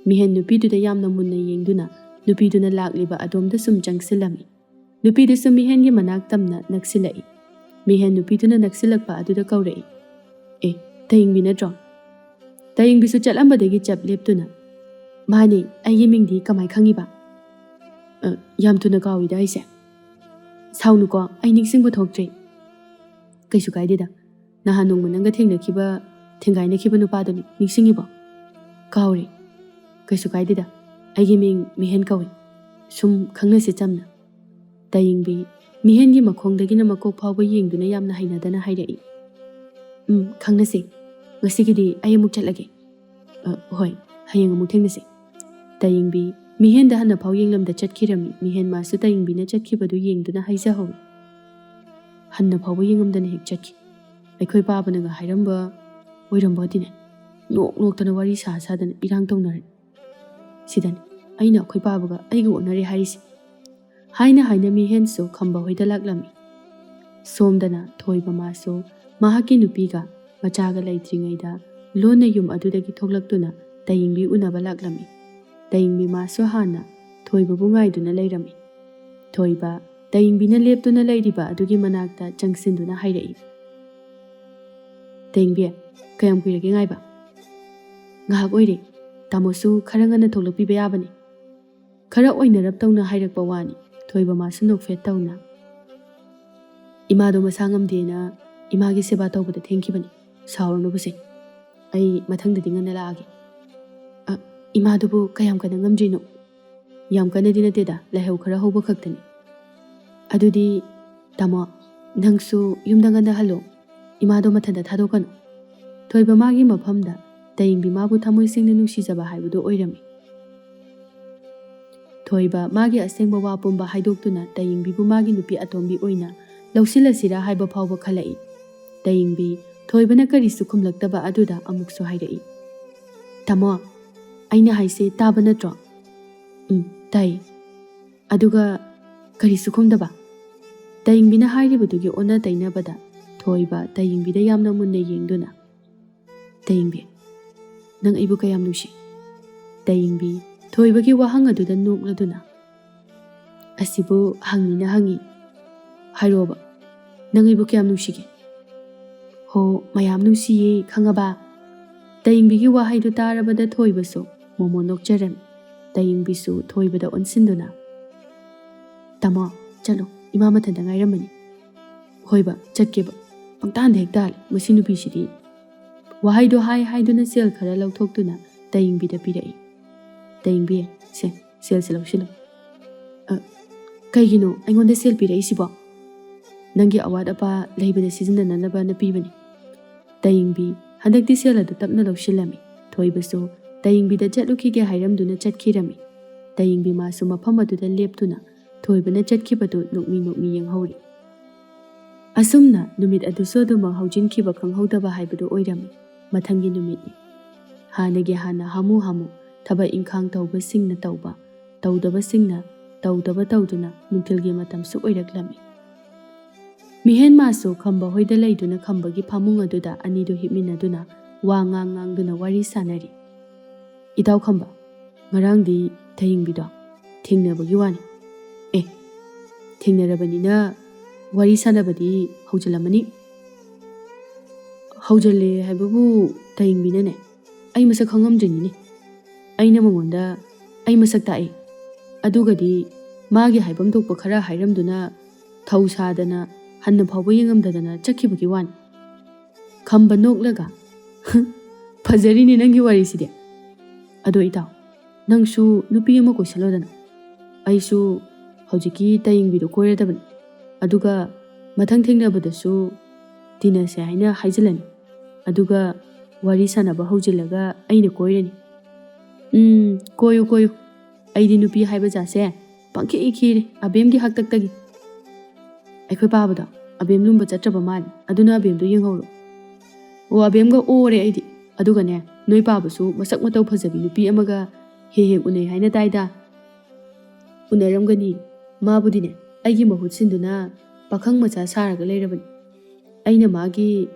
ꯃꯤꯍꯦꯟ ꯅꯨꯄꯤꯗꯨꯗ ꯌꯥꯝꯅ ꯃꯨꯟꯅ ꯌꯦꯡꯗꯨꯅ ꯅꯨꯄꯤꯗꯨꯅ ꯂꯥꯛꯂꯤꯕ ꯑꯗꯣꯝꯗ ꯁꯨꯝ ꯆꯪꯁꯤꯜꯂꯝꯃꯤ꯫ ꯅꯨꯄꯤꯗꯨꯁꯨ ꯃꯤꯍꯦꯟꯒꯤ ꯃꯅꯥꯛ ꯇꯝꯅ ꯅꯛꯁꯤꯜꯂꯛꯏ꯫ ꯃꯤꯍꯦꯟ ꯅꯨꯄꯤꯗꯨꯅ ꯅꯛꯁꯤꯜꯂꯛꯄ ꯑꯗꯨꯗ ꯀꯧꯔꯛꯏ, "ꯑꯦ, ꯇꯌꯦꯡꯕꯤ ꯅꯠꯇ꯭ꯔꯣ?" ꯇꯌꯦꯡꯕꯤꯁꯨ ꯆꯠꯂꯝꯕꯗꯒꯤ ꯆꯞ ꯂꯦꯞꯇꯨꯅ, "ꯃꯥꯅꯦ, ꯑꯩꯒꯤ ꯃꯤꯡꯗꯤ ꯀꯃꯥꯏ ꯈꯪꯉꯤꯕ?" "ꯑ, ꯌꯥꯝ ꯊꯨꯅ ꯀꯥꯎꯏꯗ ꯑꯩꯁꯦ꯫" "ꯁꯥꯎꯅꯨꯀꯣ, ꯑꯩ ꯅꯤꯡꯁꯤꯡꯕ ꯊꯣꯛꯇ꯭ꯔꯦ꯫" "ꯀꯩꯁꯨ ꯀꯥꯏꯗꯦꯗ, ꯅꯍꯥꯟ ꯅꯣꯡꯃ ꯅꯪꯒ ꯊꯦꯡꯅꯈꯤꯕ, ꯊꯦꯡꯒꯥꯏꯅꯈꯤꯕ ꯅꯨꯄꯥꯗꯨꯅꯤ, ꯅꯤꯡꯁꯤꯡꯉꯤꯕꯣ?" "ꯀꯥꯎꯔꯦ꯫" "ꯀꯩꯁꯨ ꯀꯥꯏꯗꯦꯗ, ꯑꯩꯒꯤ ꯃꯤꯡ ꯃꯤꯍꯦꯟ ꯀꯧꯏ꯫ ꯁꯨꯝ ꯈꯪꯅꯁꯤ ꯆꯝꯅ꯫" ꯇꯌꯦꯡꯕꯤ ꯃꯤꯍꯦꯟꯒꯤ ꯃꯈꯣꯡꯗꯒꯤꯅ ꯃꯀꯣꯛ ꯐꯥꯎꯕ ꯌꯦꯡꯗꯨꯅ ꯌꯥꯝꯅ ꯍꯩꯅꯗꯅ ꯍꯥꯏꯔꯛꯏ, "ꯎꯝ, ꯈꯪꯅꯁꯤ꯫ ꯉꯁꯤꯒꯤꯗꯤ ꯑꯩ ꯑꯃꯨꯛ ꯆꯠꯂꯒꯦ꯫" "ꯑ, ꯍꯣꯏ, ꯍꯌꯦꯡ ꯑꯃꯨꯛ ꯊꯦꯡꯅꯁꯤ꯫" ꯇꯌꯦꯡꯕꯤ ꯃꯤꯍꯦꯟꯗ ꯍꯟꯅ ꯐꯥꯎ ꯌꯦꯡꯂꯝꯗ ꯆꯠꯈꯤꯔꯝꯃꯤ꯫ ꯃꯤꯍꯦꯟ ꯃꯥꯁꯨ ꯇꯥꯏꯡꯕꯤꯅ ꯆꯠꯈꯤꯕꯗꯨ ꯌꯦꯡꯗꯨꯅ ꯍꯥꯏꯖꯍꯧꯏ꯫ ꯍꯟꯅ ꯐꯥꯎꯕ ꯌꯦꯡꯉꯝꯗꯅ ꯍꯦꯛ ꯆꯠꯈꯤ꯫ ꯑꯩꯈꯣꯏ ꯄꯥꯕꯅꯒ ꯍꯥꯏꯔꯝꯕ ꯑꯣꯏꯔꯝꯕꯗꯤꯅꯦ, ꯅꯣꯛ ꯅꯣꯛꯇꯅ ꯋꯥꯔꯤ ꯁꯥ ꯁꯥꯗꯅ ꯏꯔꯥꯡ ꯇꯧꯅꯔꯅꯤ꯫ ꯁꯤꯗꯅꯤ ꯑꯩꯅ ꯑꯩꯈꯣꯏ ꯄꯥꯕꯒ ꯑꯩꯒ ꯑꯣꯟꯅꯔꯦ ꯍꯥꯏꯔꯤꯁꯦ꯫ ꯍꯥꯏꯅ ꯍꯥꯏꯅ ꯃꯤꯍꯦꯟꯁꯨ ꯈꯝꯕ ꯍꯣꯏꯗ ꯂꯥꯛꯂꯝꯃꯤ꯫ ꯁꯣꯝꯗꯅ ꯊꯣꯏꯕ ꯃꯥꯁꯨ ꯃꯍꯥꯛꯀꯤ ꯅꯨꯄꯤꯒ ꯃꯆꯥꯒ ꯂꯩꯇ꯭ꯔꯤꯉꯩꯗ ꯂꯣꯟꯅ ꯌꯨꯝ ꯑꯗꯨꯗꯒꯤ ꯊꯣꯛꯂꯛꯇꯨꯅ ꯇꯌꯦꯡꯕꯤ ꯎꯅꯕ ꯂꯥꯛꯂꯝꯃꯤ꯫ ꯇꯌꯦꯡꯕꯤ ꯃꯥꯁꯨ ꯍꯥꯟꯅ ꯊꯣꯏꯕꯕꯨ ꯉꯥꯏꯗꯨꯅ ꯂꯩꯔꯝꯃꯤ꯫ ꯊꯣꯏꯕ ꯇꯌꯦꯡꯕꯤꯅ ꯂꯦꯞꯇꯨꯅ ꯂꯩꯔꯤꯕ ꯑꯗꯨꯒꯤ ꯃꯅꯥꯛꯇ ꯆꯪꯁꯤꯟꯗꯨꯅ ꯍꯥꯏꯔꯛꯏ, "ꯇꯌꯦꯡꯕꯤ, ꯀꯌꯥꯝ ꯀꯨꯏꯔꯒꯦ ꯉꯥꯏꯕ?" "ꯉꯥꯏꯍꯥꯛ ꯑꯣꯏꯔꯦ꯫ ꯇꯥꯃꯣꯁꯨ ꯈꯔ ꯉꯟꯅ ꯊꯣꯛꯂꯛꯄꯤꯕ ꯌꯥꯕꯅꯤ꯫" ꯈꯔ ꯑꯣꯏꯅꯔꯞ ꯇꯧꯅ ꯍꯥꯏꯔꯛꯄ ꯋꯥꯅꯤ꯫ ꯊꯣꯏꯕ ꯃꯥꯁꯨ ꯅꯣꯛꯐꯦꯠ ꯇꯧꯅ, "ꯏꯃꯥꯗꯣ ꯃꯁꯥ ꯉꯝꯗꯦꯅ ꯏꯃꯥꯒꯤ ꯁꯦꯕꯥ ꯇꯧꯕꯗ ꯊꯦꯡꯈꯤꯕꯅꯤ꯫ ꯁꯥꯎꯔꯅꯨꯕꯁꯦ꯫ ꯑꯩ ꯃꯊꯪꯗꯗꯤ ꯉꯟꯅ ꯂꯥꯛꯑꯒꯦ꯫" "ꯑ, ꯏꯃꯥꯗꯨꯕꯨ ꯀꯌꯥꯝ ꯀꯟꯅ ꯉꯝꯗ꯭ꯔꯤꯅꯣ?" "ꯌꯥꯝ ꯀꯟꯅꯗꯤ ꯅꯠꯇꯦꯗ, ꯂꯥꯏꯍꯧ ꯈꯔ ꯍꯧꯕ ꯈꯛꯇꯅꯤ꯫" "ꯑꯗꯨꯗꯤ ꯇꯥꯃꯣ, ꯅꯪꯁꯨ ꯌꯨꯝꯗ ꯉꯟꯅ ꯍꯜꯂꯣ꯫ ꯏꯃꯥꯗꯣ ꯃꯊꯟꯇ ꯊꯥꯗꯣꯛꯀꯅꯨ꯫" ꯊꯣꯏꯕ ꯃꯥꯒꯤ ꯃꯐꯝꯗ ꯇꯌꯦꯡꯕꯤ ꯃꯥꯕꯨ ꯊꯃꯣꯏ ꯁꯦꯡꯅ ꯅꯨꯡꯁꯤꯖꯕ ꯍꯥꯏꯕꯗꯨ ꯑꯣꯏꯔꯝꯃꯤ꯫ ꯊꯣꯏꯕ ꯃꯥꯒꯤ ꯑꯁꯦꯡꯕ ꯋꯥ ꯄꯨꯝꯕ ꯍꯥꯏꯗꯣꯛꯇꯨꯅ ꯇꯌꯦꯡꯕꯤꯕꯨ ꯃꯥꯒꯤ ꯅꯨꯄꯤ ꯑꯇꯣꯝꯕꯤ ꯑꯣꯏꯅ ꯂꯧꯁꯤꯜꯂꯁꯤꯔꯥ ꯍꯥꯏꯕ ꯐꯥꯎꯕ ꯈꯜꯂꯛꯏ꯫ ꯇꯌꯦꯡꯕꯤ ꯊꯣꯏꯕꯅ ꯀꯔꯤꯁꯨ ꯈꯨꯝꯂꯛꯇꯕ ꯑꯗꯨꯗ ꯑꯃꯨꯛꯁꯨ ꯍꯥꯏꯔꯛꯏ, "ꯇꯥꯃꯣ, ꯑꯩꯅ ꯍꯥꯏꯁꯦ ꯇꯥꯕ ꯅꯠꯇ꯭ꯔꯣ?" "ꯎꯝ, ꯇꯥꯏ꯫" "ꯑꯗꯨꯒ ꯀꯔꯤꯁꯨ ꯈꯨꯝꯗꯕ?" ꯇꯌꯦꯡꯕꯤꯅ ꯍꯥꯏꯔꯤꯕꯗꯨꯒꯤ ꯑꯣꯟꯅ ꯇꯩꯅꯕꯗ ꯊꯣꯏꯕ ꯇꯌꯦꯡꯕꯤꯗ ꯌꯥꯝꯅ ꯃꯨꯟꯅ ꯌꯦꯡꯗꯨꯅ, "ꯇꯌꯦꯡꯕꯤ, ꯅꯪ ꯑꯩꯕꯨ ꯀꯌꯥꯝ ꯅꯨꯡꯁꯤ?" ꯇꯌꯦꯡꯕꯤ ꯊꯣꯏꯕꯒꯤ ꯋꯥꯍꯪ ꯑꯗꯨꯗ ꯅꯣꯛꯂꯗꯨꯅ, "ꯑꯁꯤꯕꯨ ꯍꯪꯅꯤꯅ ꯍꯪꯉꯤ꯫ ꯍꯥꯏꯔꯣꯕ, ꯅꯪ ꯑꯩꯕꯨ ꯀꯌꯥꯝ ꯅꯨꯡꯁꯤꯒꯦ?" "ꯍꯣ, ꯃꯌꯥꯝ ꯅꯨꯡꯁꯤꯌꯦ, ꯈꯪꯉꯕ?" ꯇꯌꯦꯡꯕꯤꯒꯤ ꯋꯥꯍꯩꯗꯨ ꯇꯥꯔꯕꯗ ꯊꯣꯏꯕꯁꯨ ꯃꯣꯃꯣ ꯅꯣꯛꯆꯔꯝꯃꯤ꯫ ꯇꯌꯦꯡꯕꯤꯁꯨ ꯊꯣꯏꯕꯗ ꯑꯣꯟꯁꯤꯟꯗꯨꯅ, "ꯇꯥꯃꯣ, ꯆꯠꯂꯣ, ꯏꯃꯥ ꯃꯊꯟꯇ ꯉꯥꯏꯔꯝꯃꯅꯤ꯫" "ꯍꯣꯏꯕ, ꯆꯠꯀꯦꯕ꯫ ꯄꯪꯇꯥꯟꯗ ꯍꯦꯛ ꯇꯥꯜꯂꯦ ꯃꯁꯤ ꯅꯨꯄꯤꯁꯤꯗꯤ꯫" ꯋꯥꯍꯩꯗꯣ ꯍꯥꯏ ꯍꯥꯏꯗꯨꯅ ꯁꯦꯜ ꯈꯔ ꯂꯧꯊꯣꯛꯇꯨꯅ ꯇꯌꯦꯡꯕꯤꯗ ꯄꯤꯔꯛꯏ꯫ "ꯇꯌꯦꯡꯕꯤ, ꯁꯦ, ꯁꯦꯜꯁꯦ ꯂꯧꯁꯤꯜꯂꯣ꯫" "ꯑ, ꯀꯩꯒꯤꯅꯣ ꯑꯩꯉꯣꯟꯗ ꯁꯦꯜ ꯄꯤꯔꯛꯏꯁꯤꯕꯣ?" "ꯅꯪꯒꯤ ꯑꯋꯥꯠ ꯑꯄꯥ ꯂꯩꯕꯗ ꯁꯤꯖꯤꯟꯅꯅꯅꯕꯅ ꯄꯤꯕꯅꯤ꯫" ꯇꯌꯦꯡꯕꯤ ꯍꯟꯗꯛꯇꯤ ꯁꯦꯜ ꯑꯗꯨ ꯇꯞꯅ ꯂꯧꯁꯤꯜꯂꯝꯃꯤ꯫ ꯊꯣꯏꯕꯁꯨ ꯇꯌꯦꯡꯕꯤꯗ ꯆꯠꯂꯨꯈꯤꯒꯦ ꯍꯥꯏꯔꯝꯗꯨꯅ ꯆꯠꯈꯤꯔꯝꯃꯤ꯫ ꯇꯌꯦꯡꯕꯤ ꯃꯥꯁꯨ ꯃꯐꯝ ꯑꯗꯨꯗ ꯂꯦꯞꯇꯨꯅ ꯊꯣꯏꯕꯅ ꯆꯠꯈꯤꯕꯗꯨ ꯅꯣꯛꯃꯤ ꯅꯣꯛꯃꯤ ꯌꯦꯡꯍꯧꯔꯤ꯫ ꯑꯁꯨꯝꯅ ꯅꯨꯃꯤꯠ ꯑꯗꯨꯁꯨ ꯑꯗꯨꯃꯛ ꯍꯧꯖꯤꯟꯈꯤꯕ ꯈꯪꯍꯧꯗꯕ ꯍꯥꯏꯕꯗꯨ ꯑꯣꯏꯔꯝꯃꯤ꯫ ꯃꯊꯪꯒꯤ ꯅꯨꯃꯤꯠꯅꯤ꯫ ꯍꯥꯟꯅꯒꯤ ꯍꯥꯟꯅ ꯍꯥꯃꯨ ꯍꯥꯃꯨ ꯊꯕꯛ ꯏꯪꯈꯥꯡ ꯇꯧꯕꯁꯤꯡꯅ ꯇꯧꯕ, ꯇꯧꯗꯕꯁꯤꯡꯅ ꯇꯧꯗꯕ ꯇꯧꯗꯨꯅ ꯅꯨꯡꯊꯤꯜꯒꯤ ꯃꯇꯝꯁꯨ ꯑꯣꯏꯔꯛꯂꯝꯃꯤ꯫ ꯃꯤꯍꯦꯟ ꯃꯥꯁꯨ ꯈꯝꯕ ꯍꯣꯏꯗ ꯂꯩꯗꯨꯅ ꯈꯝꯕꯒꯤ ꯐꯃꯨꯡ ꯑꯗꯨꯗ ꯑꯅꯤꯗꯨ ꯍꯤꯞꯃꯤꯟꯅꯗꯨꯅ ꯋꯥ ꯉꯥꯡ ꯉꯥꯡꯗꯨꯅ ꯋꯥꯔꯤ ꯁꯥꯟꯅꯔꯤ꯫ "ꯏꯇꯥꯎ ꯈꯝꯕ, ꯉꯔꯥꯡꯗꯤ ꯇꯌꯦꯡꯕꯤꯗꯣ ꯊꯦꯡꯅꯕꯒꯤ ꯋꯥꯅꯤ꯫ ꯑꯦ, ꯊꯦꯡꯅꯔꯕꯅꯤꯅ ꯋꯥꯔꯤ ꯁꯥꯟꯅꯕꯗꯤ ꯍꯧꯖꯤꯜꯂꯝꯃꯅꯤ?" "ꯍꯧꯖꯤꯜꯂꯦ ꯍꯥꯏꯕꯕꯨ ꯇꯌꯦꯡꯕꯤꯅꯅꯦ ꯑꯩ ꯃꯁꯛ ꯈꯪꯉꯝꯗ꯭ꯔꯤꯅꯤꯅꯦ꯫ ꯑꯩꯅ ꯃꯉꯣꯟꯗ ꯑꯩ ꯃꯁꯛ ꯇꯥꯛꯏ꯫ ꯑꯗꯨꯒꯗꯤ ꯃꯥꯒꯤ ꯍꯥꯏꯐꯝ ꯊꯣꯛꯄ ꯈꯔ ꯍꯥꯏꯔꯝꯗꯨꯅ ꯊꯧ ꯁꯥꯗꯅ ꯍꯟꯅ ꯐꯥꯎꯕ ꯌꯦꯡꯉꯝꯗꯗꯅ ꯆꯠꯈꯤꯕꯒꯤ ꯋꯥꯅꯤ꯫" ꯈꯝꯕ ꯅꯣꯛꯂꯒ, "ꯐꯖꯔꯤꯅꯦ ꯅꯪꯒꯤ ꯋꯥꯔꯤꯁꯤꯗꯤ꯫ ꯑꯗꯣ ꯏꯇꯥꯎ, ꯅꯪꯁꯨ ꯅꯨꯄꯤ ꯑꯃ ꯀꯣꯏꯁꯜꯂꯣꯗꯅ꯫ ꯑꯩꯁꯨ ꯍꯧꯖꯤꯛꯀꯤ ꯇꯌꯦꯡꯕꯤꯗꯣ ꯀꯣꯏꯔꯗꯕꯅꯤ꯫ ꯑꯗꯨꯒ ꯃꯊꯪ ꯊꯦꯡꯅꯕꯗꯁꯨ ꯇꯤꯟꯅꯁꯦ ꯍꯥꯏꯅ ꯍꯥꯏꯖꯤꯜꯂꯅꯤ꯫ ꯑꯗꯨꯒ ꯋꯥꯔꯤ ꯁꯥꯟꯅꯕ ꯍꯧꯖꯤꯜꯂꯒ ꯑꯩꯅ ꯀꯣꯏꯔꯅꯤ꯫" "ꯎꯝ, ꯀꯣꯏꯌꯨ, ꯀꯣꯏꯌꯨ꯫ ꯑꯩꯗꯤ ꯅꯨꯄꯤ ꯍꯥꯏꯕ ꯖꯥꯠꯁꯦ ꯄꯪꯈꯤ ꯈꯤꯔꯦ ꯑꯕꯦꯝꯒꯤ ꯍꯥꯛꯇꯛꯇꯒꯤ꯫ ꯑꯩꯈꯣꯏ ꯄꯥꯕꯗꯣ ꯑꯕꯦꯝ ꯂꯨꯝꯕ ꯆꯠꯇ꯭ꯔꯕ ꯃꯥꯜꯂꯦ꯫ ꯑꯗꯨꯅ ꯑꯕꯦꯝꯗꯣ ꯌꯦꯡꯍꯧꯔꯣ꯫" "ꯑꯣ, ꯑꯕꯦꯝꯒ ꯑꯣꯔꯦ ꯑꯩꯗꯤ꯫ ꯑꯗꯨꯒꯅꯦ, ꯅꯣꯏ ꯄꯥꯕꯁꯨ ꯃꯁꯛ ꯃꯇꯧ ꯐꯖꯕꯤ ꯅꯨꯄꯤ ꯑꯃꯒ ꯍꯦꯛ ꯍꯦꯛ ꯎꯅꯩ ꯍꯥꯏꯅ ꯇꯥꯏꯗ꯫" "ꯎꯅꯔꯝꯒꯅꯤ꯫ ꯃꯥꯕꯨꯗꯤꯅꯦ, ꯑꯩꯒꯤ ꯃꯍꯨꯠ ꯁꯤꯟꯗꯨꯅ ꯄꯥꯈꯪ ꯃꯆꯥ ꯁꯥꯔꯒ ꯂꯩꯔꯕꯅꯤ꯫ ꯑꯩꯅ ꯃꯥꯒꯤ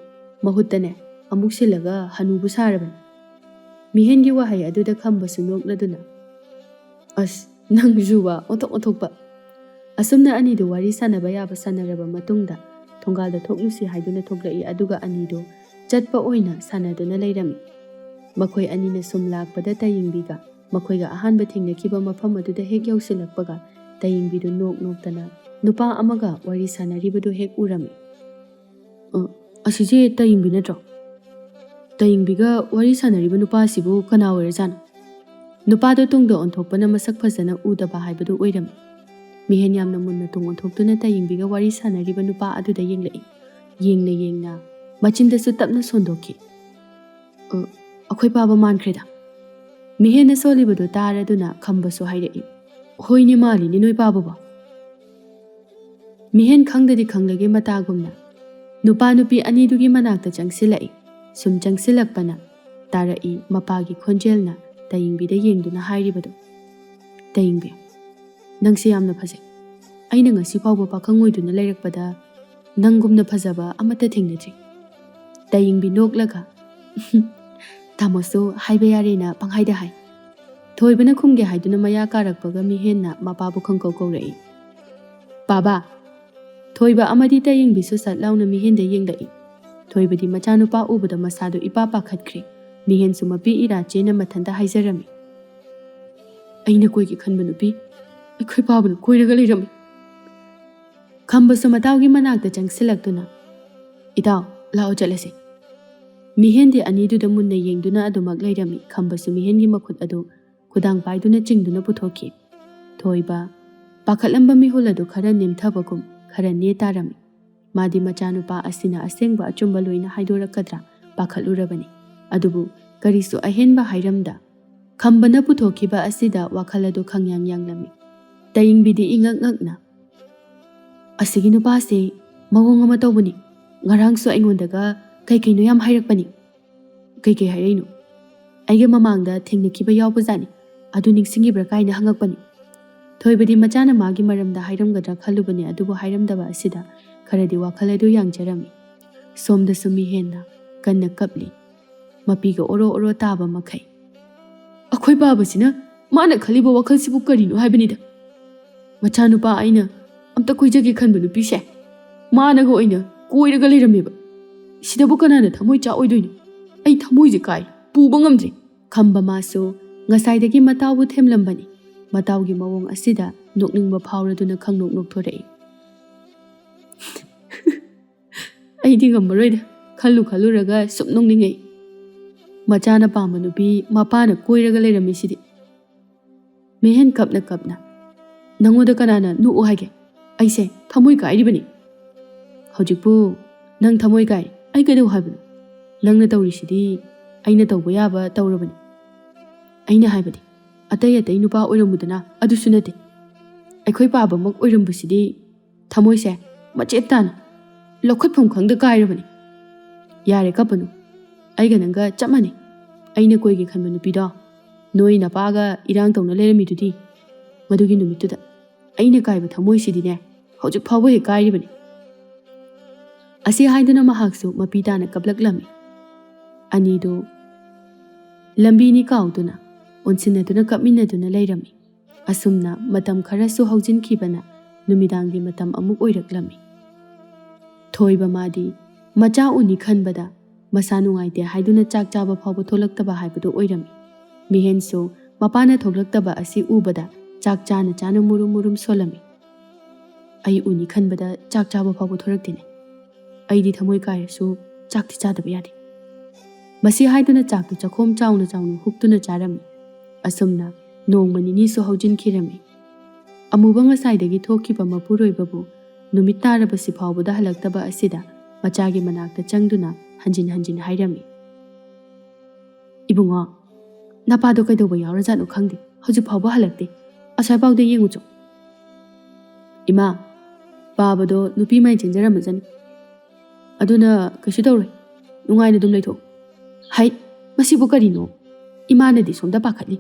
ꯃꯍꯨꯠꯇꯅꯦ ꯑꯃꯨꯛ ꯁꯤꯜꯂꯒ ꯍꯅꯨꯕ ꯁꯥꯔꯕꯅꯤ꯫" ꯃꯤꯍꯦꯟꯒꯤ ꯋꯥꯍꯩ ꯑꯗꯨꯗ ꯈꯝꯕꯁꯨ ꯅꯣꯛꯂꯗꯨꯅ, "ꯑꯁ, ꯅꯪꯁꯨꯕ, ꯑꯣꯟꯊꯣꯛ ꯑꯣꯟꯊꯣꯛꯄ!" ꯑꯁꯨꯝꯅ ꯑꯅꯤꯗꯨ ꯋꯥꯔꯤ ꯁꯥꯟꯅꯕ ꯌꯥꯕ ꯁꯥꯟꯅꯔꯕ ꯃꯇꯨꯡꯗ ꯊꯣꯡꯒꯥꯜꯗ ꯊꯣꯛꯂꯨꯁꯤ ꯍꯥꯏꯗꯨꯅ ꯊꯣꯛꯂꯛꯏ, ꯑꯗꯨꯒ ꯑꯅꯤꯗꯨ ꯆꯠꯄ ꯑꯣꯏꯅ ꯁꯥꯟꯅꯗꯨꯅ ꯂꯩꯔꯝꯃꯤ꯫ ꯃꯈꯣꯏ ꯑꯅꯤꯅ ꯁꯨꯝ ꯂꯥꯛꯄꯗ ꯇꯌꯦꯡꯕꯤꯒ ꯃꯈꯣꯏꯒ ꯑꯍꯥꯟꯕ ꯊꯦꯡꯅꯈꯤꯕ ꯃꯐꯝ ꯑꯗꯨꯗ ꯍꯦꯛ ꯌꯧꯁꯤꯜꯂꯛꯄꯒ ꯇꯌꯦꯡꯕꯤꯗꯨ ꯅꯣꯛ ꯅꯣꯛꯇꯅ ꯅꯨꯄꯥ ꯑꯃꯒ ꯋꯥꯔꯤ ꯁꯥꯟꯅꯔꯤꯕꯗꯨ ꯍꯦꯛ ꯎꯔꯝꯃꯤ꯫ "ꯑ, ꯑꯁꯤꯁꯦ ꯇꯌꯦꯡꯕꯤ ꯅꯠꯇ꯭ꯔꯣ? ꯇꯌꯦꯡꯕꯤꯒ ꯋꯥꯔꯤ ꯁꯥꯟꯅꯔꯤꯕ ꯅꯨꯄꯥ ꯑꯁꯤꯕꯨ ꯀꯅꯥ ꯑꯣꯏꯔꯖꯥꯠꯅꯣ?" ꯅꯨꯄꯥꯗꯨ ꯇꯨꯡꯗ ꯑꯣꯟꯊꯣꯛꯄꯅ ꯃꯁꯛ ꯐꯖꯅ ꯎꯗꯕ ꯍꯥꯏꯕꯗꯨ ꯑꯣꯏꯔꯝꯃꯤ꯫ ꯃꯤꯍꯦꯟ ꯌꯥꯝꯅ ꯃꯨꯟꯅ ꯇꯨꯡ ꯑꯣꯟꯊꯣꯛꯇꯨꯅ ꯇꯌꯦꯡꯕꯤꯒ ꯋꯥꯔꯤ ꯁꯥꯟꯅꯔꯤꯕ ꯅꯨꯄꯥ ꯑꯗꯨꯗ ꯌꯦꯡꯂꯛꯏ꯫ ꯌꯦꯡꯅ ꯌꯦꯡꯅ ꯃꯆꯤꯟꯗꯁꯨ ꯇꯞꯅ ꯁꯣꯟꯗꯣꯛꯈꯤ꯫ "ꯑ, ꯑꯩꯈꯣꯏ ꯄꯥꯕ ꯃꯥꯟꯈ꯭ꯔꯦꯗ꯫" ꯃꯤꯍꯦꯟꯅ ꯁꯣꯜꯂꯤꯕꯗꯨ ꯇꯥꯔꯗꯨꯅ ꯈꯝꯕꯁꯨ ꯍꯥꯏꯔꯛꯏ, "ꯍꯣꯏꯅꯦ, ꯃꯥꯜꯂꯤꯅꯦ ꯅꯣꯏ ꯄꯥꯕꯨꯕ"꯫ ꯃꯤꯍꯦꯟ ꯈꯪꯗꯗꯤ ꯈꯪꯂꯒꯦ ꯃꯇꯥꯒꯨꯝꯅ ꯅꯨꯄꯥ ꯅꯨꯄꯤ ꯑꯅꯤꯗꯨꯒꯤ ꯃꯅꯥꯛꯇ ꯆꯪꯁꯤꯜꯂꯛꯏ꯫ ꯁꯨꯝ ꯆꯪꯁꯤꯜꯂꯛꯄꯅ ꯇꯥꯔꯛꯏ ꯃꯄꯥꯒꯤ ꯈꯣꯟꯖꯦꯜꯅ ꯇꯌꯦꯡꯕꯤꯗ ꯌꯦꯡꯗꯨꯅ ꯍꯥꯏꯔꯤꯕꯗꯨ, "ꯇꯌꯦꯡꯕꯤ, ꯅꯪꯁꯦ ꯌꯥꯝꯅ ꯐꯖꯩ꯫ ꯑꯩꯅ ꯉꯁꯤ ꯐꯥꯎꯕ ꯄꯥꯈꯪ ꯑꯣꯏꯗꯨꯅ ꯂꯩꯔꯛꯄꯗ ꯅꯪꯒꯨꯝꯅ ꯐꯖꯕ ꯑꯃꯠꯇ ꯊꯦꯡꯅꯗ꯭ꯔꯤ"꯫ ꯇꯌꯦꯡꯕꯤ ꯅꯣꯛꯂꯒ, "ꯇꯥꯃꯣꯁꯨ ꯍꯥꯏꯕ ꯌꯥꯔꯦꯅ ꯄꯪꯍꯥꯏꯗ ꯍꯥꯏ"꯫ ꯊꯣꯏꯕꯅ ꯈꯨꯝꯒꯦ ꯍꯥꯏꯗꯨꯅ ꯃꯌꯥ ꯀꯥꯔꯛꯄꯒ ꯃꯤꯍꯦꯟꯅ ꯃꯄꯥꯕꯨ ꯈꯪꯀꯧ ꯀꯧꯔꯛꯏ꯫ "ꯄꯥꯕꯥ!" ꯊꯣꯏꯕ ꯑꯃꯗꯤ ꯇꯌꯦꯡꯕꯤꯁꯨ ꯁꯠ ꯂꯥꯎꯅ ꯃꯤꯍꯦꯟꯗ ꯌꯦꯡꯂꯛꯏ꯫ ꯊꯣꯏꯕꯗꯤ ꯃꯆꯥꯅꯨꯄꯥ ꯎꯕꯗ ꯃꯁꯥꯗꯨ ꯏꯄꯥ ꯄꯥꯈꯠꯈ꯭ꯔꯦ꯫ ꯃꯤꯍꯦꯟꯁꯨ ꯃꯄꯤ ꯏꯔꯥ ꯆꯦꯅ ꯃꯊꯟꯇ ꯍꯥꯏꯖꯔꯝꯃꯤ, "ꯑꯩꯅ ꯀꯣꯏꯒꯦ ꯈꯟꯕ ꯅꯨꯄꯤ ꯑꯩꯈꯣꯏ ꯄꯥꯕꯅ ꯀꯣꯏꯔꯒ ꯂꯩꯔꯝꯃꯤ"꯫ ꯈꯝꯕꯁꯨ ꯃꯇꯥꯎꯒꯤ ꯃꯅꯥꯛꯇ ꯆꯪꯁꯤꯜꯂꯛꯇꯨꯅ, "ꯏꯇꯥꯎ, ꯂꯥꯛꯑꯣ ꯆꯠꯂꯁꯤ"꯫ ꯃꯤꯍꯦꯟꯗꯤ ꯑꯅꯤꯗꯨꯗ ꯃꯨꯟꯅ ꯌꯦꯡꯗꯨꯅ ꯑꯗꯨꯃꯛ ꯂꯩꯔꯝꯃꯤ꯫ ꯈꯝꯕꯁꯨ ꯃꯤꯍꯦꯟꯒꯤ ꯃꯈꯨꯠ ꯑꯗꯨ ꯈꯨꯗꯥꯡ ꯄꯥꯏꯗꯨꯅ ꯆꯤꯡꯗꯨꯅ ꯄꯨꯊꯣꯛꯈꯤ꯫ ꯊꯣꯏꯕ ꯄꯥꯈꯠꯂꯝꯕ ꯃꯤꯍꯨꯜ ꯑꯗꯨ ꯈꯔ ꯅꯦꯝꯊꯕꯒꯨꯝ ꯈꯔ ꯅꯦ ꯇꯥꯔꯝꯃꯤ꯫ ꯃꯥꯗꯤ ꯃꯆꯥꯅꯨꯄꯥ ꯑꯁꯤꯅ ꯑꯁꯦꯡꯕ ꯑꯆꯨꯝꯕ ꯂꯣꯏꯅ ꯍꯥꯏꯗꯣꯔꯛꯀꯗ꯭ꯔꯥ ꯄꯥꯈꯠꯂꯨꯔꯕꯅꯤ꯫ ꯑꯗꯨꯕꯨ ꯀꯔꯤꯁꯨ ꯑꯍꯦꯟꯕ ꯍꯥꯏꯔꯝꯗ ꯈꯝꯕꯅ ꯄꯨꯊꯣꯛꯈꯤꯕ ꯑꯁꯤꯗ ꯋꯥꯈꯜ ꯑꯗꯨ ꯈꯪꯌꯥꯡ ꯌꯥꯡꯂꯝꯃꯤ꯫ ꯇꯌꯦꯡꯕꯤꯗꯤ ꯏꯉꯛ ꯉꯛꯅ, "ꯑꯁꯤꯒꯤ ꯅꯨꯄꯥꯁꯦ ꯃꯑꯣꯡ ꯑꯃ ꯇꯧꯕꯅꯤ꯫ ꯉꯔꯥꯡꯁꯨ ꯑꯩꯉꯣꯟꯗꯒ ꯀꯩ ꯀꯩꯅꯣ ꯌꯥꯝ ꯍꯥꯏꯔꯛꯄꯅꯤ"꯫ "ꯀꯩ ꯀꯩ ꯍꯥꯏꯔꯛꯏꯅꯣ?" "ꯑꯩꯒ ꯃꯃꯥꯡꯗ ꯊꯦꯡꯅꯈꯤꯕ ꯌꯥꯎꯕꯖꯥꯠꯅꯤ꯫ ꯑꯗꯨ ꯅꯤꯡꯁꯤꯡꯉꯤꯕ꯭ꯔꯥ?" ꯀꯥꯏꯅ ꯍꯪꯉꯛꯄꯅꯤ꯫ ꯊꯣꯏꯕꯗꯤ ꯃꯆꯥꯅ ꯃꯥꯒꯤ ꯃꯔꯝꯗ ꯍꯥꯏꯔꯝꯒꯗ꯭ꯔꯥ ꯈꯜꯂꯨꯕꯅꯤ, ꯑꯗꯨꯕꯨ ꯍꯥꯏꯔꯝꯗꯕ ꯑꯁꯤꯗ ꯈꯔꯗꯤ ꯋꯥꯈꯜ ꯑꯗꯨ ꯌꯥꯡꯖꯔꯝꯃꯤ꯫ ꯁꯣꯝꯗꯁꯨ ꯃꯤꯍꯦꯟꯅ ꯀꯟꯅ ꯀꯞꯂꯤ꯫ ꯃꯄꯤꯒ ꯑꯣꯔꯣ ꯑꯣꯔꯣ ꯇꯥꯕ ꯃꯈꯩ꯫ "ꯑꯩꯈꯣꯏ ꯄꯥꯕꯁꯤꯅ ꯃꯥꯅ ꯈꯜꯂꯤꯕ ꯋꯥꯈꯜꯁꯤꯕꯨ ꯀꯔꯤꯅꯣ ꯍꯥꯏꯕꯅꯤꯗ? ꯃꯆꯥꯅꯨꯄꯥ ꯑꯩꯅ ꯑꯝꯇ ꯀꯣꯏꯖꯒꯦ ꯈꯟꯕ ꯅꯨꯄꯤꯁꯦ ꯃꯥꯅꯒ ꯑꯣꯏꯅ ꯀꯣꯏꯔꯒ ꯂꯩꯔꯝꯃꯦꯕ꯫ ꯁꯤꯗꯕꯨ ꯀꯅꯥꯅ ꯊꯃꯣꯏ ꯆꯥꯛꯑꯣꯏꯗꯣꯏꯅꯣ? ꯑꯩ ꯊꯃꯣꯏꯁꯦ ꯀꯥꯏ, ꯄꯨꯕ ꯉꯝꯗ꯭ꯔꯦ"꯫ ꯈꯝꯕ ꯃꯥꯁꯨ ꯉꯁꯥꯏꯗꯒꯤ ꯃꯇꯥꯎꯕꯨ ꯊꯦꯝꯂꯝꯕꯅꯤ꯫ ꯃꯇꯥꯎꯒꯤ ꯃꯑꯣꯡ ꯑꯁꯤꯗ ꯅꯣꯛꯅꯤꯡꯕ ꯐꯥꯎꯔꯗꯨꯅ ꯈꯪꯅꯣꯛ ꯅꯣꯛꯊꯣꯔꯛꯏ꯫ "ꯑꯩꯗꯤ ꯉꯝꯃꯔꯣꯏꯗ, ꯈꯜꯂꯨ ꯈꯜꯂꯨꯔꯒ ꯁꯨꯝ ꯅꯣꯛꯅꯤꯡꯉꯦ꯫ ꯃꯆꯥꯅ ꯄꯥꯝꯕ ꯅꯨꯄꯤ ꯃꯄꯥꯅ ꯀꯣꯏꯔꯒ ꯂꯩꯔꯝꯃꯤꯁꯤꯗꯤ"꯫ ꯃꯤꯍꯦꯟ ꯀꯞꯅ ꯀꯞꯅ, "ꯅꯪꯉꯣꯟꯗ ꯀꯅꯥꯅ ꯅꯣꯛꯎ ꯍꯥꯏꯒꯦ? ꯑꯩꯁꯦ ꯊꯃꯣꯏ ꯀꯥꯏꯔꯤꯕꯅꯤ"꯫ "ꯍꯧꯖꯤꯛꯄꯨ ꯅꯪ ꯊꯃꯣꯏ ꯀꯥꯏ, ꯑꯩ ꯀꯩꯗꯧ ꯍꯥꯏꯕꯅꯣ? ꯅꯪꯅ ꯇꯧꯔꯤꯁꯤꯗꯤ ꯑꯩꯅ ꯇꯧꯕ ꯌꯥꯕ ꯇꯧꯔꯕꯅꯤ"꯫ ꯑꯩꯅ ꯍꯥꯏꯕꯗꯤ, ꯑꯇꯩ ꯑꯇꯩ ꯅꯨꯄꯥ ꯑꯣꯏꯔꯝꯃꯨꯗꯅ, ꯑꯗꯨꯁꯨ ꯅꯠꯇꯦ꯫ ꯑꯩꯈꯣꯏ ꯄꯥꯕꯃꯛ ꯑꯣꯏꯔꯝꯕꯁꯤꯗꯤ ꯊꯃꯣꯏꯁꯦ ꯃꯆꯦꯠ ꯇꯥꯅ ꯂꯧꯈꯠꯐꯝ ꯈꯪꯗ ꯀꯥꯏꯔꯕꯅꯤ꯫ ꯌꯥꯔꯦ ꯀꯞꯄꯅꯨ, ꯑꯩꯒ ꯅꯪꯒ ꯆꯞ ꯃꯥꯟꯅꯩ꯫ ꯑꯩꯅ ꯀꯣꯏꯒꯦ ꯈꯟꯕ ꯅꯨꯄꯤꯗꯣ ꯅꯣꯏ ꯅꯄꯥꯒ ꯏꯔꯥꯡ ꯇꯧꯅ ꯂꯩꯔꯝꯃꯤꯗꯨꯗꯤ꯫ ꯃꯗꯨꯒꯤ ꯅꯨꯃꯤꯠꯇꯨꯗ ꯑꯩꯅ ꯀꯥꯏꯕ ꯊꯃꯣꯏꯁꯤꯗꯤꯅꯦ, ꯍꯧꯖꯤꯛ ꯐꯥꯎꯕ ꯍꯦꯛ ꯀꯥꯏꯔꯤꯕꯅꯤ꯫ ꯑꯁꯤ ꯍꯥꯏꯗꯨꯅ ꯃꯍꯥꯛꯁꯨ ꯃꯄꯤ ꯇꯥꯅ ꯀꯞꯂꯛꯂꯝꯃꯤ꯫ ꯑꯅꯤꯗꯨ ꯂꯝꯕꯤꯅꯤ ꯀꯥꯎꯗꯨꯅ ꯑꯣꯟꯁꯤꯟꯅꯗꯨꯅ ꯀꯞꯃꯤꯟꯅꯗꯨꯅ ꯂꯩꯔꯝꯃꯤ꯫ ꯑꯁꯨꯝꯅ ꯃꯇꯝ ꯈꯔꯁꯨ ꯍꯧꯖꯤꯟꯈꯤꯕꯅ ꯅꯨꯃꯤꯗꯥꯡꯒꯤ ꯃꯇꯝ ꯑꯃꯨꯛ ꯑꯣꯏꯔꯛꯂꯝꯃꯤ꯫ ꯊꯣꯏꯕ ꯃꯥꯗꯤ ꯃꯆꯥ ꯎꯅꯤ ꯈꯟꯕꯗ ꯃꯁꯥ ꯅꯨꯡꯉꯥꯏꯇꯦ ꯍꯥꯏꯗꯨꯅ ꯆꯥꯛ ꯆꯥꯕ ꯐꯥꯎꯕ ꯊꯣꯛꯂꯛꯇꯕ ꯍꯥꯏꯕꯗꯨ ꯑꯣꯏꯔꯝꯃꯤ꯫ ꯃꯤꯍꯦꯟꯁꯨ ꯃꯄꯥꯅ ꯊꯣꯛꯂꯛꯇꯕ ꯑꯁꯤ ꯎꯕꯗ ꯆꯥꯛ ꯆꯥꯅ ꯆꯥꯅ ꯃꯨꯔꯨꯝ ꯃꯨꯔꯨꯝ ꯁꯣꯜꯂꯝꯃꯤ꯫ "ꯑꯩ ꯎꯅꯤ ꯈꯟꯕꯗ ꯆꯥꯛ ꯆꯥꯕ ꯐꯥꯎꯕ ꯊꯣꯔꯛꯇꯦꯅꯦ꯫ ꯑꯩꯗꯤ ꯊꯃꯣꯏ ꯀꯥꯏꯔꯁꯨ ꯆꯥꯛꯇꯤ ꯆꯥꯗꯕ ꯌꯥꯗꯦ"꯫ ꯃꯁꯤ ꯍꯥꯏꯗꯨꯅ ꯆꯥꯛꯇꯨ ꯆꯥꯛꯈꯣꯝ ꯆꯥꯎꯅ ꯆꯥꯎꯅ ꯍꯨꯛꯇꯨꯅ ꯆꯥꯔꯝꯃꯤ꯫ ꯑꯁꯨꯝꯅ ꯅꯣꯡꯃ ꯅꯤꯅꯤꯁꯨ ꯍꯧꯖꯤꯟꯈꯤꯔꯝꯃꯤ꯫ ꯑꯃꯨꯕ ꯉꯁꯥꯏꯗꯒꯤ ꯊꯣꯛꯈꯤꯕ ꯃꯄꯨꯔꯣꯏꯕꯕꯨ ꯅꯨꯃꯤꯠ ꯇꯥꯔꯕꯁꯤ ꯐꯥꯎꯕꯗ ꯍꯜꯂꯛꯇꯕ ꯑꯁꯤꯗ ꯃꯆꯥꯒꯤ ꯃꯅꯥꯛꯇ ꯆꯪꯗꯨꯅ ꯍꯟꯖꯤꯟ ꯍꯟꯖꯤꯟ ꯍꯥꯏꯔꯝꯃꯤ꯫ "ꯏꯕꯨꯡꯉꯣ, ꯅꯄꯥꯗꯣ ꯀꯩꯗꯧꯕ ꯌꯥꯎꯔꯖꯥꯠꯅꯣ ꯈꯪꯗꯦ, ꯍꯧꯖꯤꯛ ꯐꯥꯎꯕ ꯍꯜꯂꯛꯇꯦ꯫ ꯑꯁ꯭ꯋꯥꯏꯐꯥꯎꯗ ꯌꯦꯡꯉꯨꯆꯣ꯫ ꯏꯃꯥ, ꯄꯥꯕꯗꯣ ꯅꯨꯄꯤ ꯃꯥꯏ ꯆꯦꯟꯖꯔꯝꯃꯖꯅꯤ꯫ ꯑꯗꯨꯅ ꯀꯩꯁꯨ ꯇꯧꯔꯣꯏ, ꯅꯨꯡꯉꯥꯏꯅ ꯑꯗꯨꯝ ꯂꯩꯊꯣꯛꯎ"꯫ "ꯍꯩ, ꯃꯁꯤꯕꯨ ꯀꯔꯤꯅꯣ? ꯏꯃꯥꯅꯗꯤ ꯁꯣꯝꯗ ꯄꯥꯈꯠꯂꯤ,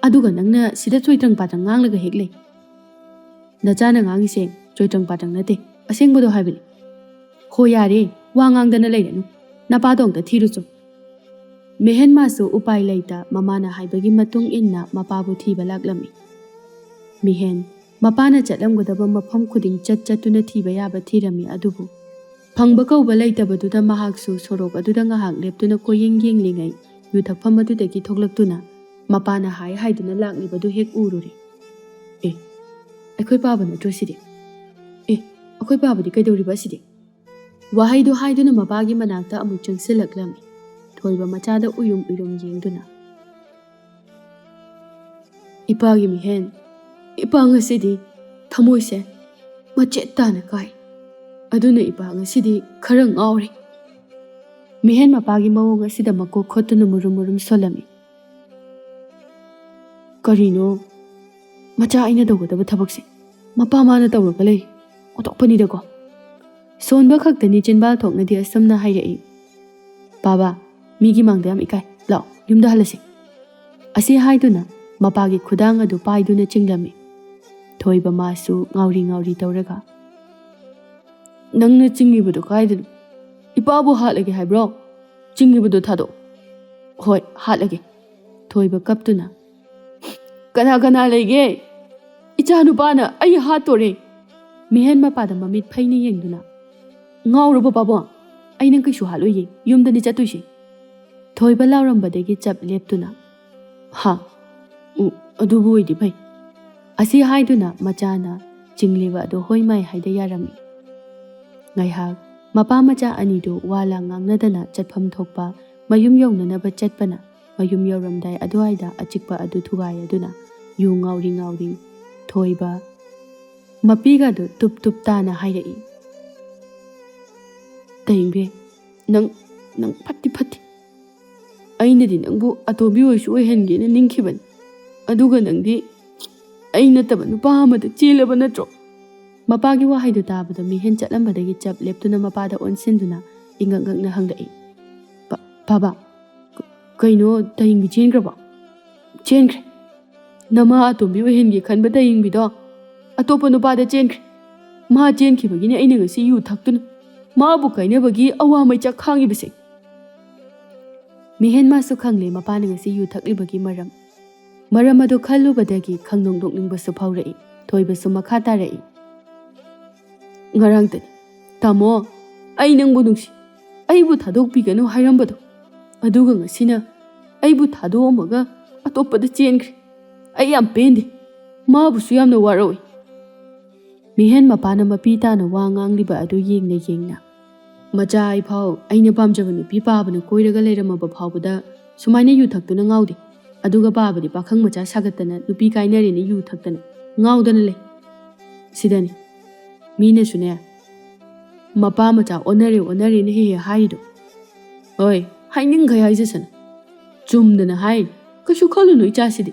ꯑꯗꯨꯒ ꯅꯪꯅ ꯁꯤꯗ ꯆꯣꯏꯇ꯭ꯔꯪ ꯄꯥꯇ꯭ꯔꯪ ꯉꯥꯡꯂꯒ ꯍꯦꯛ ꯂꯩ꯫ ꯅꯆꯥꯅ ꯉꯥꯡꯉꯤꯁꯦ ꯆꯣꯏꯇ꯭ꯔꯪ ꯄꯥꯇ꯭ꯔꯪ ꯅꯠꯇꯦ, ꯑꯁꯦꯡꯕꯗꯣ ꯍꯥꯏꯕꯅꯤ꯫ ꯍꯣ ꯌꯥꯔꯦ, ꯋꯥ ꯉꯥꯡꯗꯅ ꯂꯩꯔꯅꯨ, ꯅꯄꯥꯗꯣ ꯑꯝꯇ ꯊꯤꯔꯨꯆꯣ"꯫ ꯃꯦꯍꯦꯟ ꯃꯥꯁꯨ ꯎꯄꯥꯏ ꯂꯩꯇ ꯃꯃꯥꯅ ꯍꯥꯏꯕꯒꯤ ꯃꯇꯨꯡ ꯏꯟꯅ ꯃꯄꯥꯕꯨ ꯊꯤꯕ ꯂꯥꯛꯂꯝꯃꯤ꯫ ꯃꯤꯍꯦꯟ ꯃꯄꯥꯅ ꯆꯠꯂꯝꯒꯗꯕ ꯃꯐꯝ ꯈꯨꯗꯤꯡ ꯆꯠ ꯆꯠꯇꯨꯅ ꯊꯤꯕ ꯌꯥꯕ ꯊꯤꯔꯝꯃꯤ, ꯑꯗꯨꯕꯨ ꯐꯪꯕ ꯀꯧꯕ ꯂꯩꯇꯕꯗꯨꯗ ꯃꯍꯥꯛꯁꯨ ꯁꯣꯔꯣꯛ ꯑꯗꯨꯗ ꯉꯥꯏꯍꯥꯛ ꯂꯦꯞꯇꯨꯅ ꯀꯣꯏꯌꯦꯡ ꯌꯦꯡꯂꯤꯉꯩ ꯌꯨ ꯊꯛꯐꯝ ꯑꯗꯨꯗꯒꯤ ꯊꯣꯛꯂꯛꯇꯨꯅ ꯃꯄꯥꯅ ꯍꯥꯏ ꯍꯥꯏꯗꯨꯅ ꯂꯥꯛꯂꯤꯕꯗꯨ ꯍꯦꯛ ꯎꯔꯨꯔꯦ꯫ "ꯑꯦ, ꯑꯩꯈꯣꯏ ꯄꯥꯕ ꯅꯠꯇ꯭ꯔꯣ ꯁꯤꯗꯤ? ꯑꯦ, ꯑꯩꯈꯣꯏ ꯄꯥꯕꯗꯤ ꯀꯩꯗꯧꯔꯤꯕ ꯑꯁꯤꯗꯤ?" ꯋꯥꯍꯩꯗꯨ ꯍꯥꯏꯗꯨꯅ ꯃꯄꯥꯒꯤ ꯃꯅꯥꯛꯇ ꯑꯃꯨꯛ ꯆꯪꯁꯤꯜꯂꯛꯂꯝꯃꯤ, ꯊꯣꯏꯕ ꯃꯆꯥꯗ ꯎꯏꯔꯨꯝ ꯎꯏꯔꯨꯝ ꯌꯦꯡꯗꯨꯅ꯫ "ꯏꯄꯥꯒꯤ ꯃꯤꯍꯦꯟ, ꯏꯄꯥ ꯉꯁꯤꯗꯤ ꯊꯃꯣꯏꯁꯦ ꯃꯆꯦꯠ ꯇꯥꯅ ꯀꯥꯏ꯫ ꯑꯗꯨꯅ ꯏꯄꯥ ꯉꯁꯤꯗꯤ ꯈꯔ ꯉꯥꯎꯔꯦ"꯫ ꯃꯤꯍꯦꯟ ꯃꯄꯥꯒꯤ ꯃꯑꯣꯡ ꯑꯁꯤꯗ ꯃꯀꯣꯛ ꯈꯣꯠꯇꯨꯅ ꯃꯨꯔꯨꯝ ꯃꯨꯔꯨꯝ ꯁꯣꯜꯂꯝꯃꯤ꯫ "ꯀꯔꯤꯅꯣ? ꯃꯆꯥ ꯑꯩꯅ ꯇꯧꯒꯗꯕ ꯊꯕꯛꯁꯦ ꯃꯄꯥ ꯃꯥꯅ ꯇꯧꯔꯒ ꯂꯩ꯫ ꯑꯣꯟꯊꯣꯛꯄꯅꯤꯗꯀꯣ!" ꯁꯣꯟꯕ ꯈꯛꯇꯅꯤ ꯆꯤꯟꯕꯥꯜ ꯊꯣꯛꯅꯗꯤ ꯑꯁꯨꯝꯅ ꯍꯥꯏꯔꯛꯏ, "ꯕꯥꯕꯥ, ꯃꯤꯒꯤ ꯃꯥꯡꯗ ꯌꯥꯝ ꯏꯀꯥꯏ꯫ ꯂꯥꯛꯑꯣ, ꯌꯨꯝꯗ ꯍꯜꯂꯁꯤ"꯫ ꯑꯁꯤ ꯍꯥꯏꯗꯨꯅ ꯃꯄꯥꯒꯤ ꯈꯨꯗꯥꯡ ꯑꯗꯨ ꯄꯥꯏꯗꯨꯅ ꯆꯤꯡꯂꯝꯃꯤ꯫ ꯊꯣꯏꯕ ꯃꯥꯁꯨ ꯉꯥꯎꯔꯤ ꯉꯥꯎꯔꯤ ꯇꯧꯔꯒ, "ꯅꯪꯅ ꯆꯤꯡꯉꯤꯕꯗꯣ ꯀꯥꯏꯗꯅꯣ? ꯏꯄꯥꯕꯨ ꯍꯥꯠꯂꯒꯦ ꯍꯥꯏꯕ꯭ꯔꯣ? ꯆꯤꯡꯉꯤꯕꯗꯣ ꯊꯥꯗꯣꯛ"꯫ "ꯍꯣꯏ, ꯍꯥꯠꯂꯒꯦ"꯫ ꯊꯣꯏꯕ ꯀꯞꯇꯨꯅ, "ꯀꯅꯥ ꯀꯅꯥ ꯂꯩꯒꯦ? ꯏꯆꯥ ꯅꯨꯄꯥꯅ ꯑꯩ ꯍꯥꯠꯇꯣꯔꯦ"꯫ ꯃꯤꯍꯦꯟ ꯃꯄꯥꯗ ꯃꯃꯤꯠ ꯐꯩꯅ ꯌꯦꯡꯗꯨꯅ, "ꯉꯥꯎꯔꯕꯣ ꯄꯥꯕꯨꯡ? ꯑꯩ ꯅꯪ ꯀꯩꯁꯨ ꯍꯥꯠꯂꯣꯏꯌꯦ, ꯌꯨꯝꯗꯅꯤ ꯆꯠꯇꯣꯏꯁꯦ"꯫ ꯊꯣꯏꯕ ꯂꯥꯎꯔꯝꯕꯗꯒꯤ ꯆꯞ ꯂꯦꯞꯇꯨꯅ, "ꯍꯥ? ꯎ, ꯑꯗꯨꯕꯨ ꯑꯣꯏꯗꯤ ꯐꯩ"꯫ ꯑꯁꯤ ꯍꯥꯏꯗꯨꯅ ꯃꯆꯥꯅ ꯆꯤꯡꯂꯤꯕ ꯑꯗꯨ ꯍꯣꯏ ꯃꯥꯏ ꯍꯥꯏꯗ ꯌꯥꯔꯝꯃꯤ꯫ ꯉꯥꯏꯍꯥꯛ ꯃꯄꯥ ꯃꯆꯥ ꯑꯅꯤꯗꯨ ꯋꯥ ꯂꯥꯡ ꯉꯥꯡꯅꯗꯅ ꯆꯠꯐꯝ ꯊꯣꯛꯄ ꯃꯌꯨꯝ ꯌꯧꯅꯅꯕ ꯆꯠꯄꯅ, ꯃꯌꯨꯝ ꯌꯧꯔꯝꯗꯥꯏ ꯑꯗꯨꯋꯥꯏꯗ ꯑꯆꯤꯛꯄ ꯑꯗꯨ ꯊꯨꯒꯥꯏ ꯑꯗꯨꯅ ꯌꯨ ꯉꯥꯎꯔꯤ ꯉꯥꯎꯔꯤ ꯊꯣꯏꯕ ꯃꯄꯤꯒꯗꯨ ꯇꯨꯞ ꯇꯨꯞ ꯇꯥꯅ ꯍꯥꯏꯔꯛꯏ, "ꯇꯌꯦꯡꯕꯤ, ꯅꯪ, ꯅꯪ ꯐꯠꯇꯤ ꯐꯠꯇꯦ꯫ ꯑꯩꯅꯗꯤ ꯅꯪꯕꯨ ꯑꯇꯣꯝꯕꯤ ꯑꯣꯏꯁꯨ ꯑꯣꯏꯍꯟꯒꯦꯅ ꯅꯤꯡꯈꯤꯕꯅꯤ꯫ ꯑꯗꯨꯒ ꯅꯪꯗꯤ ꯑꯩ ꯅꯠꯇꯕ ꯅꯨꯄꯥ ꯑꯃꯗ ꯆꯦꯜꯂꯕ ꯅꯠꯇ꯭ꯔꯣ?" ꯃꯄꯥꯒꯤ ꯋꯥꯍꯩꯗꯨ ꯇꯥꯕꯗ ꯃꯤꯍꯦꯟ ꯆꯠꯂꯝꯕꯗꯒꯤ ꯆꯞ ꯂꯦꯞꯇꯨꯅ ꯃꯄꯥꯗ ꯑꯣꯟꯁꯤꯟꯗꯨꯅ ꯏꯉꯛ ꯉꯛꯅ ꯍꯪꯂꯛꯏ, "ꯕꯥ-, ꯕꯥꯕꯥ, ꯀ-, ꯀꯩꯅꯣ, ꯇꯌꯦꯡꯕꯤ ꯆꯦꯟꯈ꯭ꯔꯕꯣ?" "ꯆꯦꯟꯈ꯭ꯔꯦ꯫ ꯅꯃꯥ ꯑꯇꯣꯝꯕꯤ ꯑꯣꯏꯍꯟꯒꯦ ꯈꯟꯕ ꯇꯌꯦꯡꯕꯤꯗꯣ ꯑꯇꯣꯞꯄ ꯅꯨꯄꯥꯗ ꯆꯦꯟꯈ꯭ꯔꯦ꯫ ꯃꯥ ꯆꯦꯟꯈꯤꯕꯒꯤꯅꯦ ꯑꯩꯅ ꯉꯁꯤ ꯌꯨ ꯊꯛꯇꯨꯅ ꯃꯥꯕꯨ ꯀꯥꯏꯅꯕꯒꯤ ꯑꯋꯥ ꯃꯩꯆꯥꯛ ꯈꯥꯡꯉꯤꯕꯁꯦ"꯫ ꯃꯤꯍꯦꯟ ꯃꯥꯁꯨ ꯈꯪꯂꯦ ꯃꯄꯥꯅ ꯉꯁꯤ ꯌꯨ ꯊꯛꯂꯤꯕꯒꯤ ꯃꯔꯝ꯫ ꯃꯔꯝ ꯑꯗꯨ ꯈꯜꯂꯨꯕꯗꯒꯤ ꯈꯪꯅꯣꯡ ꯅꯣꯛꯅꯤꯡꯕꯁꯨ ꯐꯥꯎꯔꯛꯏ꯫ ꯊꯣꯏꯕꯁꯨ ꯃꯈꯥ ꯇꯥꯔꯛꯏ, "ꯉꯔꯥꯡꯇꯅꯤ, ꯇꯥꯃꯣ, ꯑꯩ ꯅꯪꯕꯨ ꯅꯨꯡꯁꯤ, ꯑꯩꯕꯨ ꯊꯥꯗꯣꯛꯄꯤꯒꯅꯨ ꯍꯥꯏꯔꯝꯕꯗꯣ꯫ ꯑꯗꯨꯒ ꯉꯁꯤꯅ ꯑꯩꯕꯨ ꯊꯥꯗꯣꯛꯑꯝꯃꯒ ꯑꯇꯣꯞꯄꯗ ꯆꯦꯟꯈ꯭ꯔꯦ꯫ ꯑꯩ ꯌꯥꯝ ꯄꯦꯟꯗꯦ꯫ ꯃꯥꯕꯨꯁꯨ ꯌꯥꯝꯅ ꯋꯥꯔꯧꯏ"꯫ ꯃꯤꯍꯦꯟ ꯃꯄꯥꯅ ꯃꯄꯤ ꯇꯥꯅ ꯋꯥ ꯉꯥꯡꯂꯤꯕ ꯑꯗꯨ ꯌꯦꯡꯅ ꯌꯦꯡꯅ, "ꯃꯆꯥ ꯑꯩꯐꯥꯎ ꯑꯩꯅ ꯄꯥꯝꯖꯕ ꯅꯨꯄꯤ ꯄꯥꯕꯅ ꯀꯣꯏꯔꯒ ꯂꯩꯔꯝꯃꯕ ꯐꯥꯎꯕꯗ ꯁꯨꯃꯥꯏꯅ ꯌꯨ ꯊꯛꯇꯨꯅ ꯉꯥꯎꯗꯦ꯫ ꯑꯗꯨꯒ ꯄꯥꯕꯗꯤ ꯄꯥꯈꯪ ꯃꯆꯥ ꯁꯥꯒꯠꯇꯅ ꯅꯨꯄꯤ ꯀꯥꯏꯅꯔꯦꯅ ꯌꯨ ꯊꯛꯇꯅ ꯉꯥꯎꯗꯅ ꯂꯩ꯫ ꯁꯤꯗꯅꯤ ꯃꯤꯅꯁꯨꯅꯦ ꯃꯄꯥ ꯃꯆꯥ ꯑꯣꯟꯅꯔꯦ ꯑꯣꯟꯅꯔꯦꯅ ꯍꯦꯛ ꯍꯦꯛ ꯍꯥꯏꯔꯤꯗꯣ꯫ ꯍꯣꯏ, ꯍꯥꯏꯅꯤꯡꯈꯩ ꯍꯥꯏꯖꯁꯅꯨ꯫ ꯆꯨꯝꯗꯅ ꯍꯥꯏꯔꯤꯅꯤ꯫ ꯀꯩꯁꯨ ꯈꯜꯂꯨꯅꯨ ꯏꯆꯥꯁꯤꯗꯤ꯫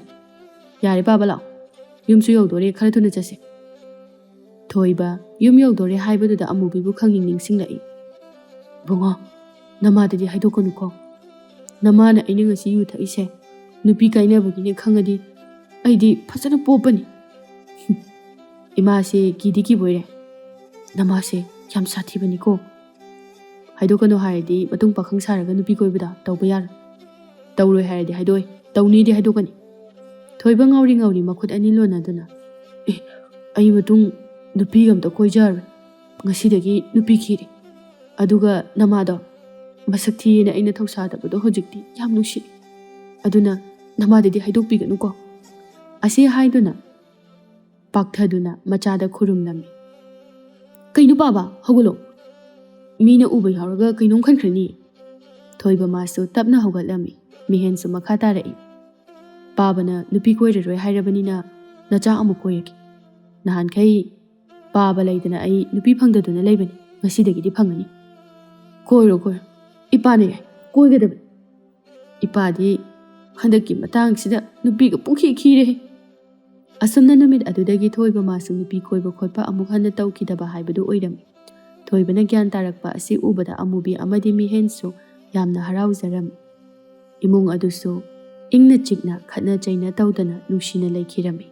"ꯌꯥꯔꯦ ꯄꯥꯕ, ꯂꯥꯛꯑꯣ, ꯌꯨꯝꯁꯨ ꯌꯧꯗꯣꯔꯦ, ꯈꯔ ꯊꯨꯅ ꯆꯠꯁꯦ꯫" ꯊꯣꯏꯕ ꯌꯨꯝ ꯌꯧꯗꯣꯔꯦ ꯍꯥꯏꯕꯗꯨꯗ ꯑꯃꯨꯕꯤꯕꯨ ꯈꯪꯅꯤꯡ ꯅꯤꯡꯁꯤꯡꯂꯛꯏ꯫ "ꯕꯨꯡꯉꯣ, ꯅꯃꯥꯗꯗꯤ ꯍꯥꯏꯗꯣꯛꯀꯅꯨꯀꯣ꯫ ꯅꯃꯥꯅ ꯑꯩꯅ ꯉꯁꯤ ꯌꯨ ꯊꯛꯏꯁꯦ ꯅꯨꯄꯤ ꯀꯥꯏꯅꯕꯒꯤꯅꯦ ꯈꯪꯉꯗꯤ ꯑꯩꯗꯤ ꯐꯖꯅ ꯄꯣꯞꯄꯅꯤ꯫" "ꯏꯃꯥꯁꯦ ꯀꯤꯗꯤ ꯀꯤꯕꯣꯏꯔꯦ꯫ ꯅꯃꯥꯁꯦ ꯌꯥꯝ ꯁꯥꯊꯤꯕꯅꯤꯀꯣ꯫ ꯍꯥꯏꯗꯣꯛꯀꯅꯨ ꯍꯥꯏꯔꯗꯤ ꯃꯇꯨꯡ ꯄꯥꯈꯪ ꯁꯥꯔꯒ ꯅꯨꯄꯤ ꯀꯣꯏꯕꯗ ꯇꯧꯕ ꯌꯥꯔꯣꯏ꯫ ꯇꯧꯔꯣꯏ ꯍꯥꯏꯔꯗꯤ ꯍꯥꯏꯗꯣꯛꯑꯣꯏ, ꯇꯧꯅꯤꯗꯤ ꯍꯥꯏꯗꯣꯛꯀꯅꯤ꯫" ꯊꯣꯏꯕ ꯉꯥꯎꯔꯤ ꯉꯥꯎꯔꯤ ꯃꯈꯨꯠ ꯑꯅꯤ ꯂꯣꯟꯅꯗꯨꯅ, "ꯑꯦ, ꯑꯩ ꯃꯇꯨꯡ ꯅꯨꯄꯤꯒ ꯑꯝꯇ ꯀꯣꯏꯖꯔꯣꯏ꯫ ꯉꯁꯤꯗꯒꯤ ꯅꯨꯄꯤ ꯈꯤꯔꯦ꯫ ꯑꯗꯨꯒ ꯅꯃꯥꯗꯣ ꯃꯁꯛ ꯊꯤꯌꯦꯅ ꯑꯩꯅ ꯊꯧꯁꯥꯗꯕꯗꯣ ꯍꯧꯖꯤꯛꯇꯤ ꯌꯥꯝ ꯅꯨꯡꯁꯤ꯫ ꯑꯗꯨꯅ ꯅꯃꯥꯗꯗꯤ ꯍꯥꯏꯗꯣꯛꯄꯤꯒꯅꯨꯀꯣ꯫" ꯑꯁꯤ ꯍꯥꯏꯗꯨꯅ ꯄꯥꯛꯊꯗꯨꯅ ꯃꯆꯥꯗ ꯈꯨꯔꯨꯝꯂꯝꯃꯤ꯫ "ꯀꯩꯅꯣ ꯄꯥꯕ, ꯍꯧꯒꯠꯂꯣ꯫ ꯃꯤꯅ ꯎꯕ ꯌꯥꯎꯔꯒ ꯀꯩꯅꯣꯝ ꯈꯟꯈ꯭ꯔꯅꯤ꯫" ꯊꯣꯏꯕ ꯃꯥꯁꯨ ꯇꯞꯅ ꯍꯧꯒꯠꯂꯝꯃꯤ꯫ ꯃꯤꯍꯦꯟꯁꯨ ꯃꯈꯥ ꯇꯥꯔꯛꯏ꯫ "ꯄꯥꯕꯅ ꯅꯨꯄꯤ ꯀꯣꯏꯔꯔꯣꯏ ꯍꯥꯏꯔꯕꯅꯤꯅ ꯅꯆꯥ ꯑꯃꯨꯛ ꯀꯣꯏꯔꯒꯦ꯫ ꯅꯍꯥꯟꯈꯩ ꯄꯥꯕ ꯂꯩꯗꯅ ꯑꯩ ꯅꯨꯄꯤ ꯐꯪꯗꯗꯨꯅ ꯂꯩꯕꯅꯤ, ꯉꯁꯤꯗꯒꯤꯗꯤ ꯐꯪꯉꯅꯤ꯫" "ꯀꯣꯏꯔꯣ, ꯀꯣꯏꯔꯣ꯫ ꯏꯄꯥꯅ ꯌꯥꯏ, ꯀꯣꯏꯒꯗꯕꯅꯤ꯫ ꯏꯄꯥꯗꯤ ꯍꯟꯗꯛꯀꯤ ꯃꯇꯥꯡꯁꯤꯗ ꯅꯨꯄꯤꯒ ꯄꯨꯡꯈꯤ ꯈꯤꯔꯦ꯫" ꯑꯁꯨꯝꯅ ꯅꯨꯃꯤꯠ ꯑꯗꯨꯗꯒꯤ ꯊꯣꯏꯕ ꯃꯥꯁꯨ ꯅꯨꯄꯤ ꯀꯣꯏꯕ ꯈꯣꯠꯄ ꯑꯃꯨꯛ ꯍꯟꯅ ꯇꯧꯈꯤꯗꯕ ꯍꯥꯏꯕꯗꯨ ꯑꯣꯏꯔꯝꯃꯤ꯫ ꯊꯣꯏꯕꯅ ꯒ꯭ꯌꯥꯟ ꯇꯥꯔꯛꯄ ꯑꯁꯤ ꯎꯕꯗ ꯑꯃꯨꯕꯤ ꯑꯃꯗꯤ ꯃꯤꯍꯦꯟꯁꯨ ꯌꯥꯝꯅ ꯍꯔꯥꯎꯖꯔꯝꯃꯤ꯫ ꯏꯃꯨꯡ ꯑꯗꯨꯁꯨ ꯏꯪꯅ ꯆꯤꯛꯅ ꯈꯠꯅ ꯆꯩꯅ ꯇꯧꯗꯅ ꯅꯨꯡꯁꯤꯅ ꯂꯩꯈꯤꯔꯝꯃꯤ꯫